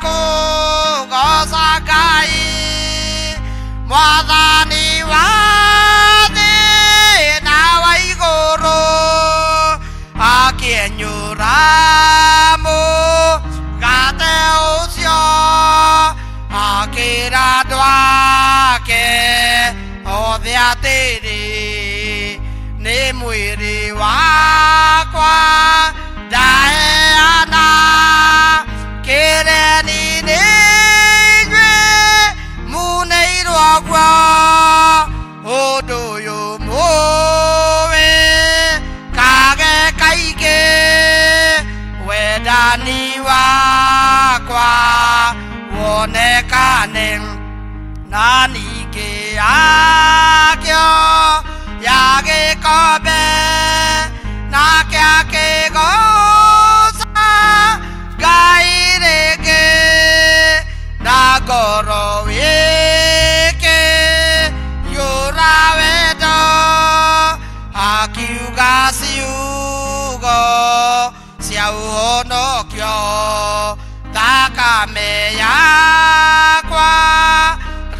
kũgoca Ngai mwathani wa thĩ na wa igũrũ akĩenyũra mũgate ũcio akĩra andũ ake othe atĩrĩ nĩ mwĩrĩ wakwa ndaheana kĩreni nĩ inyuĩ muneirwo guo ũndũ ũyũ mũĩ kage kaingĩ wendani wakwa wonekane na ningĩ akĩo ya gĩkombe nake akĩgoca Ngai rĩngĩ na ngoro wĩkĩ yũra wendo akiuga ciugo cia ũhonokio thakame yakwa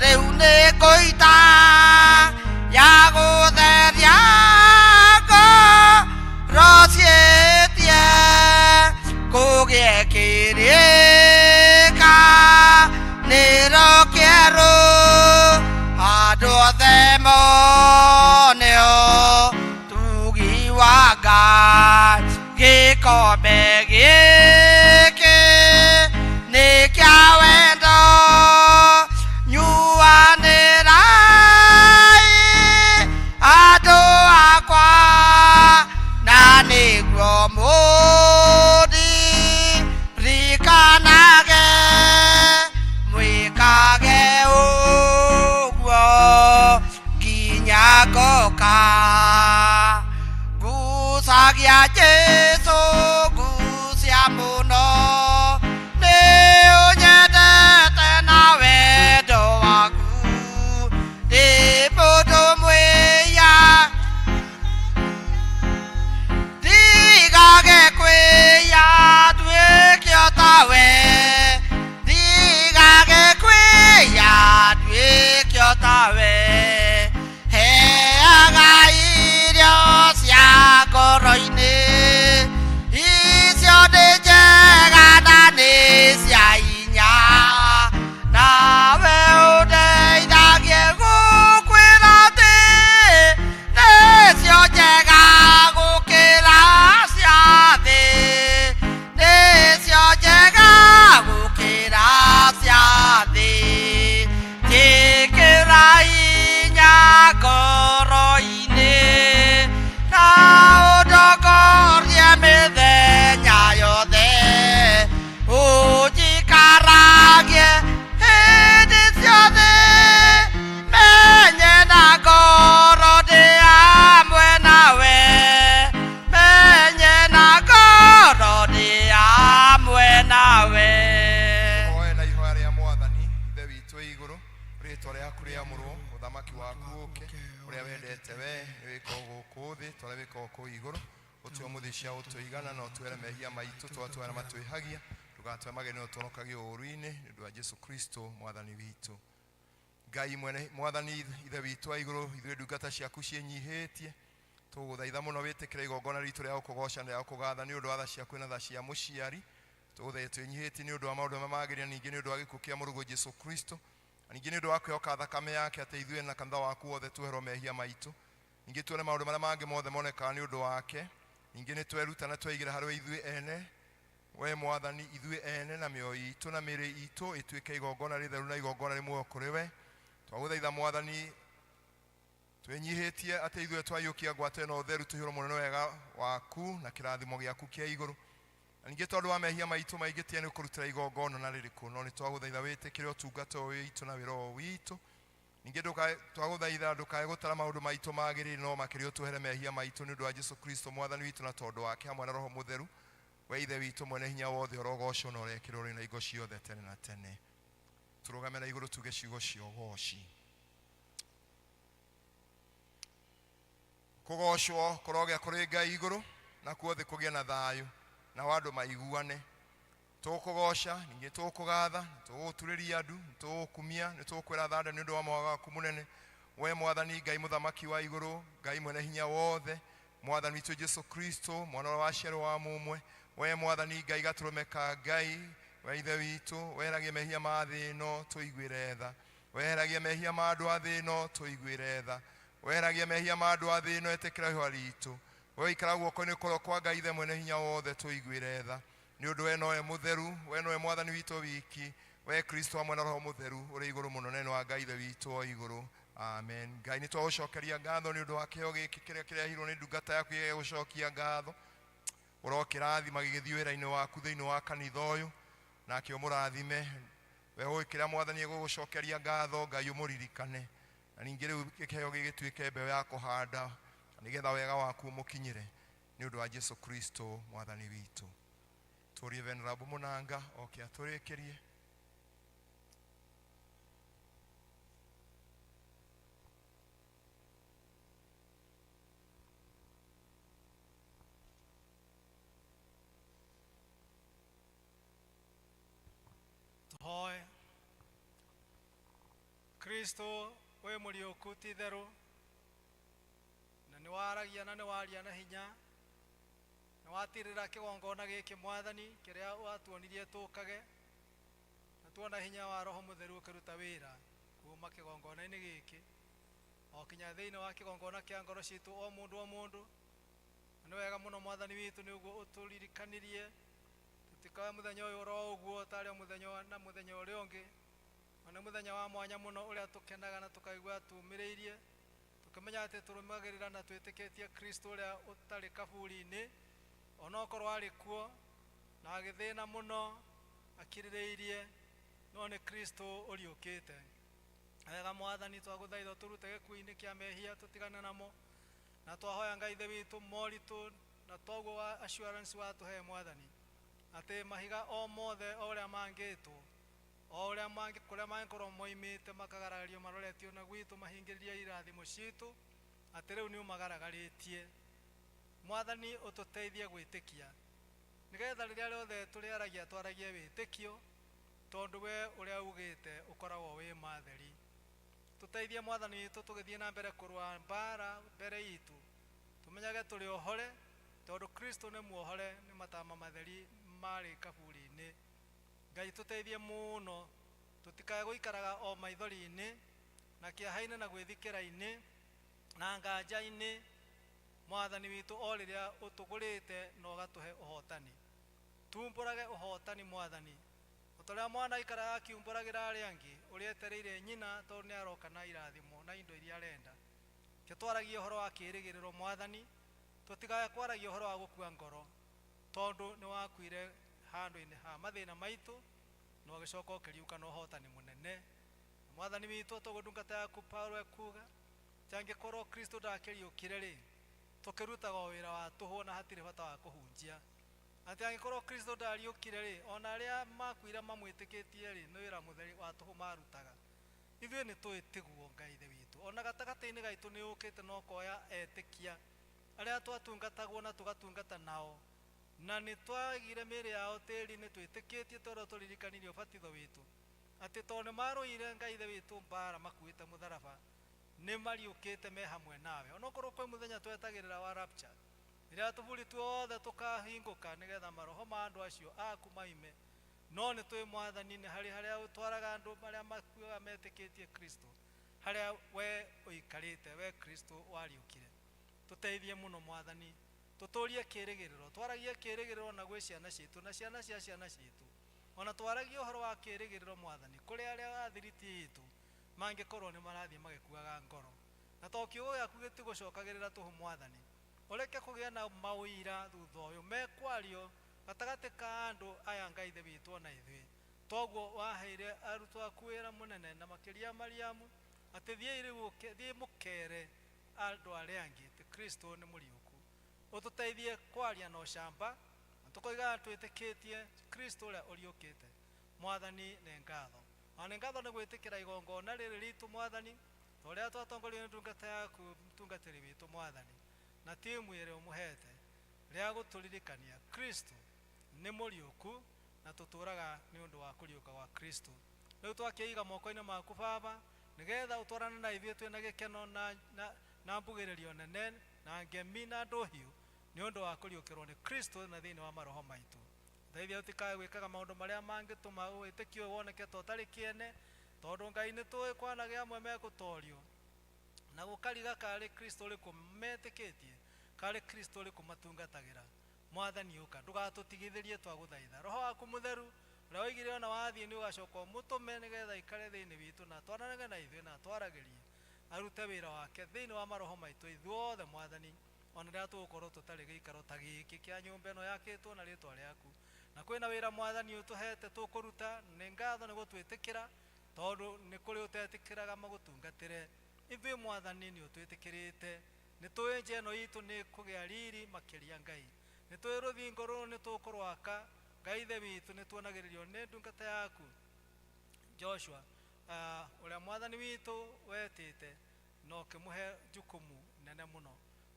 rĩu nĩ ngũita ya gũtheria ngoro ciĩtie kũgĩe kĩrĩka nĩro kĩerũ andũ othe moneo tugi wa Ngai gĩkombe gĩkĩ nĩ kĩa wendo nyuanĩrai andũ akwa na nĩguo mũndirikanage mwĩkage ũguo nginya ngoka ngucagia Jesũ ngucia mũno nĩ ũnyendete na wendo waku ndĩ mũndũ mwĩya ndigage kwĩya nduĩke o tawe ndigage kwĩya nduĩke o tawe heaga irio cia ngoro-inĩ icio nĩ njega na nĩ cia hinya nawe ũndeithagie gũkwĩra atĩ nĩcio njega gũkĩra cia thĩ nĩcio njega gũkĩra cia thĩ njĩkĩra hinya ngoro-inĩ na ũndongorie mĩthenya yothe ũnjikaragie hĩndĩ ciothe menye na ngoro ndĩ hamwe nawe menye na ngoro ndĩ hamwe nawe. Tũhoe na ihoya rĩa mwathani ithe witũ wĩ igũrũ rĩtwa rĩaku rĩamũrwo ũthamaki waku ũke ũrĩa wendete we nĩ wĩkwo gũkũ thĩ ta ũrĩa wĩkagwo kũu igũrũ ũtue ũmũthĩ cia ũtũigana na ũtwere mehia maitũ twatwara matwĩhagia ndũgatwe mageni ũtũhonokagie ũũru-inĩ nĩ ũndũ wa Jesu Kristo mwathani witũ. Ngai mwene mwathani ithe witũ wa igũrũ ithuĩ ndungata ciaku ciĩnyihĩtie tũgũthaitha mũno wĩtĩkĩre igongona ritũ rĩa gũkũgoca na rĩa gũkũgatha nĩ ũndũ wa tha ciaku na tha cia mũciari tũgũthaitha twĩnyihĩtie nĩ ũndũ wa maũndũ marĩa magĩrĩire ningĩ nĩ ũndũ wa gĩkuũ kĩa mũrũguo Jesu Kristo na ningĩ nĩ ũndũ wa kwĩhoka thakame yake atĩ ithuĩ na kanitha waku wothe tuoherwo mehia maitũ ningĩ tuone maũndũ marĩa mangĩ mothe monekaga nĩ ũndũ wake ningĩ nĩ tweruta na tweigĩra harĩ ithuĩ ene we mwathani ithuĩ ene na mĩoyo itũ na mĩĩrĩ itũ ĩtuĩke igongona rĩtheru na igongona rĩ muoyo kũrĩ we. Twagũthaitha Mwathani twĩnyihĩtie atĩ ithuĩ twaiyũkia ngwata ĩno theru tũihũrwo mũno nĩ wega waku na kĩrathimo gĩaku kĩa igũrũ. Na ningĩ tondũ wa mehia maitũ maingĩ tiga nĩ kũrutĩra igongona na rĩrĩkũ, no nĩ twagũthaitha wĩtĩkĩre ũtungata ũyũ witũ na wĩra ũyũ witũ. Ningĩ twagũthaitha ndũkae gũtara maũndũ maitũ magĩrĩire, no makĩria ũtwehere mehia maitũ nĩ ũndũ wa Jesũ Kristo Mwathani witũ, na tondũ wake hamwe na Roho Mũtheru, we Ithe witũ mwene hinya wothe, ũrogocwo na ũrekĩrwo rĩ na hingo ciothe tene na tene. Tũrũgame na igũrũ tuge ciugo cia ũgoci. Kũgocwo kũrogĩa kũrĩ Ngai igũrũ, na kuo thĩ kũgĩe na thayũ, nao andũ maiguane. Tũkũgoca, ningĩ tũkũgatha, tũgũturĩria ndu, tũgũkumia, nĩ tũkwĩra thanda nĩ ũndũ wa mwega waku mũnene. We Mwathani Ngai mũthamaki wa igũrũ, Ngai mwene hinya wothe, Mwathani witũ Jesũ Kristo, mwana ũrĩa waciarwo wa mũmwe. We Mwathani Ngai gatũrũme ka Ngai, we Ithe witũ, weheragia mehia ma thĩ ĩno, tũiguĩre tha. Weheragia mehia ma andũ a thĩ ĩno, tũiguĩre tha. Weheragia mehia ma andũ a thĩ ĩno, ĩtĩkĩra ihooya ritũ. We ũikaraga guoko-inĩ kũrĩa kwa Ngai Ithe mwene hinya wothe, tũiguĩre tha. Nĩ ũndũ we nowe mũtheru, we nowe Mwathani witũ wiki, we Kristo hamwe na Roho Mũtheru ũrĩ igũrũ mũno nene wa Ngai Ithe witũ o igũrũ. Amen. Ngai nĩ twagũcokeria ngatho nĩ ũndũ wa kĩheo gĩkĩ kĩrĩa kĩrehirwo nĩ ndungata yaku gĩa gũcokia ngatho. Ũrokĩrathima gĩgĩthiĩ wĩra-inĩ waku thĩinĩ wa kanitha ũyũ, nake ũmũrathime. We ũĩ kĩrĩa Mwathani egũgũcokeria ngatho, Ngai ũmũririkane. Na ningĩ rĩu kĩheo gĩgĩtuĩke mbeũ ya kũhanda, nĩgetha wega waku ũmũkinyĩre nĩ ũndũ wa Jesũ Kristo Mwathani witũ. Tũrie Venerable Mũnanga oke atũrĩkĩrie. Tũhoe. Kristo wĩ mũriũku ti itherũ, na nĩ waragia na nĩ waria na hinya, na watirĩra kĩgongona gĩkĩ Mwathani kĩrĩa watuonirie tũkage, na tuona hinya wa Roho Mũtheru ũkĩruta wĩra kuma kĩgongona-inĩ gĩkĩ o kinya thĩinĩ wa kĩgongona kĩa ngoro citũ o mũndũ o mũndũ. Na nĩ wega mũno Mwathani witũ nĩ ũguo ũtũririkanirie tũtikae mũthenya ũyũ oro ũguo tarĩ o mũthenya na mũthenya ũrĩa ũngĩ, na nĩ mũthenya wa mwanya mũno ũrĩa tũkenaga na tũkaigua tũmĩrĩirie, tũkĩmenya atĩ tũrũmagĩrĩra na twĩtĩkĩtie Kristo ũrĩa ũtarĩ kaburi-inĩ, onokorwo arĩ kuo na agĩthĩna mũno akirĩrĩirie, no nĩ Kristo ũriũkĩte. Wega Mwathani, twagũthaitha ũtũrute gĩkuũ-inĩ kĩa mehia tũtigane namo, na twahoya Ngai Ithe witũ moritũ na toguo wa assurance watũhe Mwathani atĩ mahiga o mothe o ũrĩa mangĩtwo, o ũrĩa kũrĩa mangĩkorwo moimĩte makagaragario maroretio na gwitũ mahingĩrĩrie irathimo citũ, atĩ rĩu nĩ ũmagaragarĩtie. Mwathani ũtũteithie gwĩtĩkia, nĩgetha rĩrĩa rĩothe tũrĩaragia twaragie wĩtĩkio, tondũ we ũrĩa ugĩte ũkoragwo wĩ matheri. Tũteithie Mwathani witũ tũgĩthiĩ na mbere kũrũa mbara mbere itũ, tũmenyage tũrĩ ohore, tondũ Kristo nĩ muohore nĩ matama matheri marĩ kaburi-inĩ. Ngai tũteithie mũno tũtikae gũikaraga o maithori-inĩ na kĩeha-inĩ na gwĩthikĩra-inĩ na nganja-inĩ, Mwathani witũ o rĩrĩa ũtũgũrĩte na ũgatũhe ũhotani. Tumbũrage ũhotani Mwathani, o ta ũrĩa mwana aikaraga akiumbũragĩra arĩa angĩ, ũrĩa etereire nyina tondũ nĩ aroka na irathimo na indo iria arenda. Ke twaragie ũhoro wa kĩĩrĩgĩrĩro Mwathani, tũtigae kwaragia ũhoro wa gũkua ngoro, tondũ nĩ wakuire handũ-inĩ ha mathĩna maitũ na ũgĩcoka ũkĩriũka na ũhotani mũnene. Mwathani witũ, toguo ndungata yaku Paulo ekuga, tangĩkorwo Kristo ndakĩriũkire rĩ, tũkĩrutaga o wĩra wa tũhũ na hatirĩ bata wa kũhunjia. Atĩ angĩkorwo Kristo ndariũkire rĩ, ona arĩa makuire mamwĩtĩkĩtie rĩ, nĩ wĩra mũtheri wa tũhũ marutaga. Ithuĩ nĩ tũĩ tiguo Ngai Ithe witũ. Ona gatagatĩ-inĩ gaitũ nĩ ũkĩte na ũkoya etĩkia arĩa twatungatagwo na tũgatungata nao, na nĩ twagire mĩĩrĩ yao tĩri-inĩ twĩtĩkĩtie tondũ tũririkanirie ũbatitho witũ, atĩ tondũ nĩ marũire Ngai Ithe witũ mbara makuĩte mũtharaba, nĩ mariũkĩte me hamwe nawe. Onokorwo kwĩ mũthenya twetagĩrĩra wa rapture, rĩrĩa tũburi tuothe tũkahingũka nĩgetha maroho ma andũ acio aku maime, no nĩ tũĩ Mwathani nĩ harĩ harĩa ũtwaraga andũ marĩa makuaga metĩkĩtie Kristo, harĩa we ũikarĩte, we Kristo wariũkire. Tũteithie mũno Mwathani, tũtũrie kĩĩrĩgĩrĩro, twaragie kĩĩrĩgĩrĩro na gwĩ ciana citũ na ciana cia ciana citũ, ona twaragie ũhoro wa kĩĩrĩgĩrĩro Mwathani kũrĩ arĩa athiriti itũ, Mangĩkorwo nĩ marathiĩ magĩkuaga ngoro na to kiugo gĩaku gĩtigũcokagĩrĩra tũhũ mwathani, ũreke kũgĩa na maũira thutha ũyũ mekwario gatagatĩ ka andũ aya Ngai Ithe witũ ona ithuĩ. Toguo waheire arutwo aku wĩra mũnene na makĩria Mariamu atĩ thiĩi rĩu thiĩ mũkere andũ arĩa angĩ atĩ Kristo nĩ mũriũku. Ũtũteithie kwaria na ũcamba na tũkoigaga twĩtĩkĩtie Kristo ũrĩa ũriũkĩte. Mwathani nĩ ngatho, ona nĩ ngatho nĩ gwĩtĩkĩra igongona rĩrĩ ritũ mwathani, ta ũrĩa twatongorio nĩ ndungata yaku mũtungatĩri witũ mwathani na timu ĩrĩa ũmũhete rĩa gũtũririkania Kristo nĩ mũriũku na tũtũraga nĩ ũndũ wa kũriũka gwa Kristo. Rĩu twakĩiga moko-inĩ maku Baba, nĩgetha ũtwarane na ithuĩ twĩna gĩkeno na mbugĩrĩrio nene na ngemi na ndũhiũ nĩ ũndũ wa kũriũkĩrwo nĩ Kristo na thĩinĩ wa maroho maitũ. Teithia tũtikae gwĩkaga maũndũ marĩa mangĩtũma wĩtĩkio woneke ta ũtarĩ kĩene, tondũ Ngai nĩ tũĩ kwanagĩa amwe megũtorio na gũkariga karĩ Kristo ũrĩkũ metĩkĩtie, karĩ Kristo ũrĩkũ matungatagĩra. Mwathani ũka, ndũgatũtigithĩrie twagũthaitha. Roho waku mũtheru ũrĩa woigire ona wathiĩ nĩ ũgacoka ũmũtũme nĩgetha aikare thĩinĩ witũ na atwaranage na ithuĩ na atwaragĩrie, arute wĩra wake thĩinĩ wa maroho maitũ ithuothe mwathani, ona rĩrĩa tũgũkorwo tũtarĩ gĩikaro ta gĩkĩ kĩa nyũmba ĩno yakĩtwo na rĩtwa rĩaku. Na kwĩna wĩra mwathani ũtũhete tũkũruta, nĩ ngatho nĩ gũtwĩtĩkĩra, tondũ nĩ kũrĩ ũtetĩkĩraga magũtungatĩre. Ithuĩ mwathani nĩ ũtwĩtĩkĩrĩte, nĩ tũĩ nja ĩno itũ nĩ kũgĩa riri makĩria Ngai, nĩ tũĩ rũthingo rũrũ nĩ tũkũrwaka Ngai Ithe witũ, nĩ tuonagĩrĩrio nĩ ndungata yaku Joshua, ũrĩa mwathani witũ wetĩte na ũkĩmũhe jukumu nene mũno.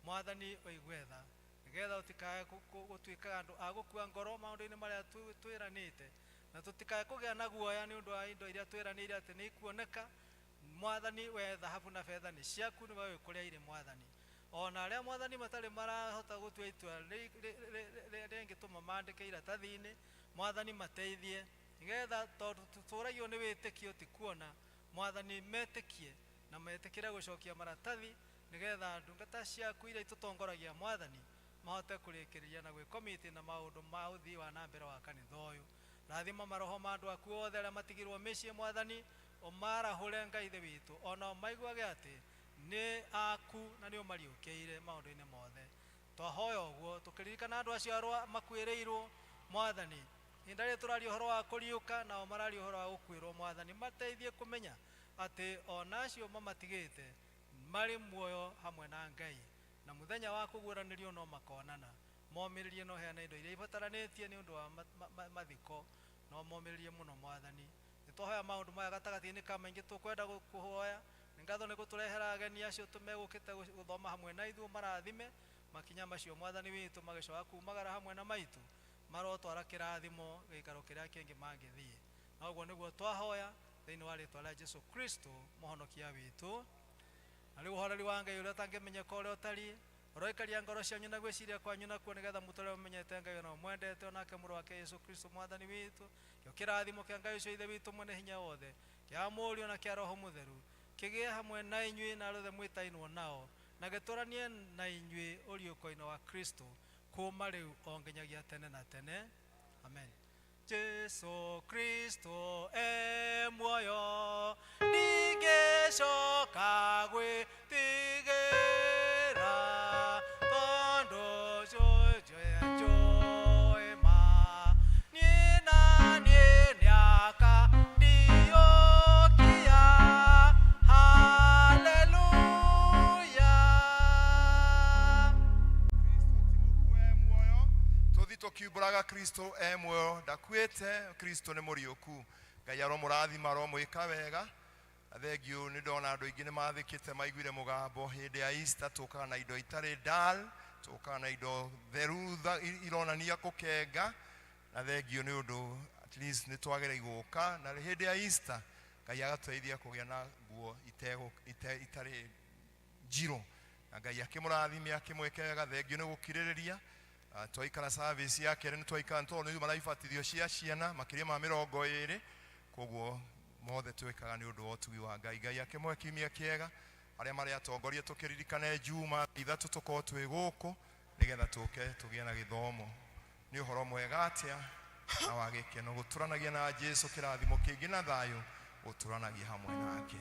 Mwathani ũigue tha nĩgetha ũtikae gũtuĩka andũ a gũkua ngoro maũndũ-inĩ marĩa twĩranĩte, na tũtikae kũgĩa na guoya nĩ ũndũ wa indo iria twĩranĩire atĩ nĩ ikuoneka. Mwathani we thahabu na betha nĩ ciaku, nĩwe ũĩ kũrĩa irĩ mwathani. Ona arĩa mwathani matarĩ marahota gũtua itua rĩngĩtũma mandĩke iratathi-inĩ, mwathani mateithie nĩgetha tondũ tũtũragio nĩ wĩtĩkio ti kuona, mwathani metĩkie na metĩkĩre gũcokia maratathi nĩgetha ndungata ciaku iria itũtongoragia mwathani mahote kũrĩkĩrĩria na gwĩkomiti na maũndũ ma ũthii wa na mbere wa kanitha ũyũ. Rathima maroho ma andũ aku othe arĩa matigirwo mĩciĩ mwathani, ũmarahũre Ngai Ithe witũ, ona maiguage atĩ nĩ aku na nĩ ũmariũkĩire maũndũ-inĩ mothe. Twahoya ũguo tũkĩririkana andũ acio arĩa makuĩrĩirwo mwathani, ihinda rĩrĩ tũraria ũhoro wa kũriũka nao mararia ũhoro wa gũkuĩrwo mwathani, mateithie kũmenya atĩ ona acio mamatigĩte marĩ muoyo hamwe na Ngai, na mũthenya wa kũguũranĩrio no makonana. Momĩrĩrie no heana indo iria ibataranĩtie nĩ ũndũ wa mathiko, no momĩrĩrie mũno mwathani. Nĩ twahoya maũndũ maya gatagatĩ-inĩ ka maingĩ tũkwenda kũhoya. Nĩ ngatho nĩ gũtũrehera ageni acio tũmegũkĩte gũthoma hamwe na ithuĩ, marathime makinya macio mwathani witũ, magĩcoka kumagara hamwe na maitũ, marotwara kĩrathimo gĩikaro kĩrĩa kĩngĩ mangĩthiĩ. Na ũguo nĩguo twahoya thĩinĩ wa rĩtwa rĩa Jesu Kristo mũhonokia witũ. Na rĩu ũhoreri wa Ngai ũrĩa ũtangĩmenyeka ũrĩa ũtariĩ, ũroikaria ngoro cianyu na gwĩciria kwanyu nakuo, nĩgetha mũtũre mũmenyete Ngai ona mũmwendete, onake mũrũ wake Yesu Kristo mwathani witũ. Kĩo kĩrathimo kĩa Ngai ũcio Ithe witũ mwene hinya wothe, kĩa Mũriũ na kĩa Roho Mũtheru, kĩgĩe hamwe na inyuĩ na arĩa othe mwĩtainwo nao, na gĩtũranie na inyuĩ ũriũko-inĩ wa Kristo kuma rĩu o nginyagia tene na tene. Amen. Jesu Kristo e muoyo, ndingĩcoka gwĩtigĩra, tondũ njũĩ ma niĩ na niĩ nĩakandiũkia. Haleluya. Tũthi tũkiumbũraga Kristo e muoyo, ndakuĩte, Kristo nĩ mũriũku. Ngai aromũrathima, aromwĩka wega. Na thengiũ nĩ ndona andũ aingĩ nĩ mathĩkĩte maiguire mũgambo hĩndĩ ya Easter. Tũkaga na indo itarĩ dull, tũkaga na indo theru ironania kũkenga. Na thengiũ nĩ ũndũ at least nĩ twagĩrĩirwo gũka na hĩndĩ ya Easter Ngai agatũteithia kũgĩa na nguo itarĩ njirũ, na Ngai akĩmũrathime akĩmwĩke wega. Thengiũ nĩ gũkirĩrĩria. Twaikara service ya kerĩ nĩ twaikara tondũ nĩ na ibatithio cia ciana makĩria ma 20, koguo mothe twĩkaga nĩ ũndũ wa ũtugi wa Ngai. Ngai akĩmũhe kiumia kĩega. Arĩa marĩ atongoria tũkĩririkane Juma 3 tũkorwo twĩ gũkũ nĩgetha tũke tũgĩe na gĩthomo. Nĩ ũhoro mwega atĩa na wa gĩkeno gũtũranagia na Jesu, kĩrathimo kĩngĩ na thayũ gũtũranagia hamwe nake.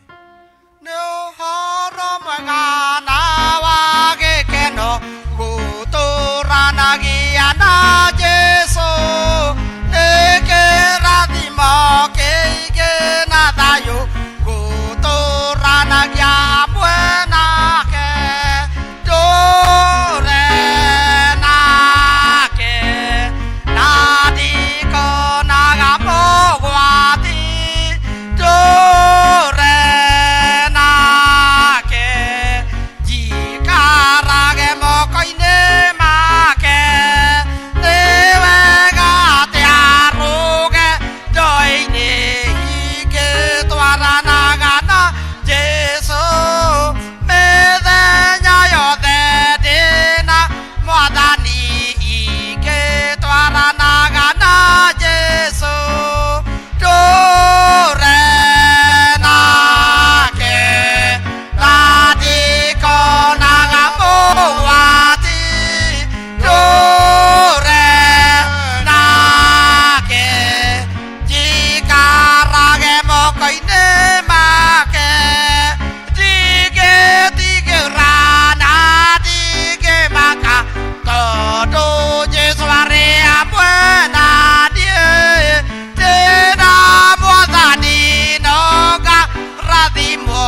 Kũrathimwo.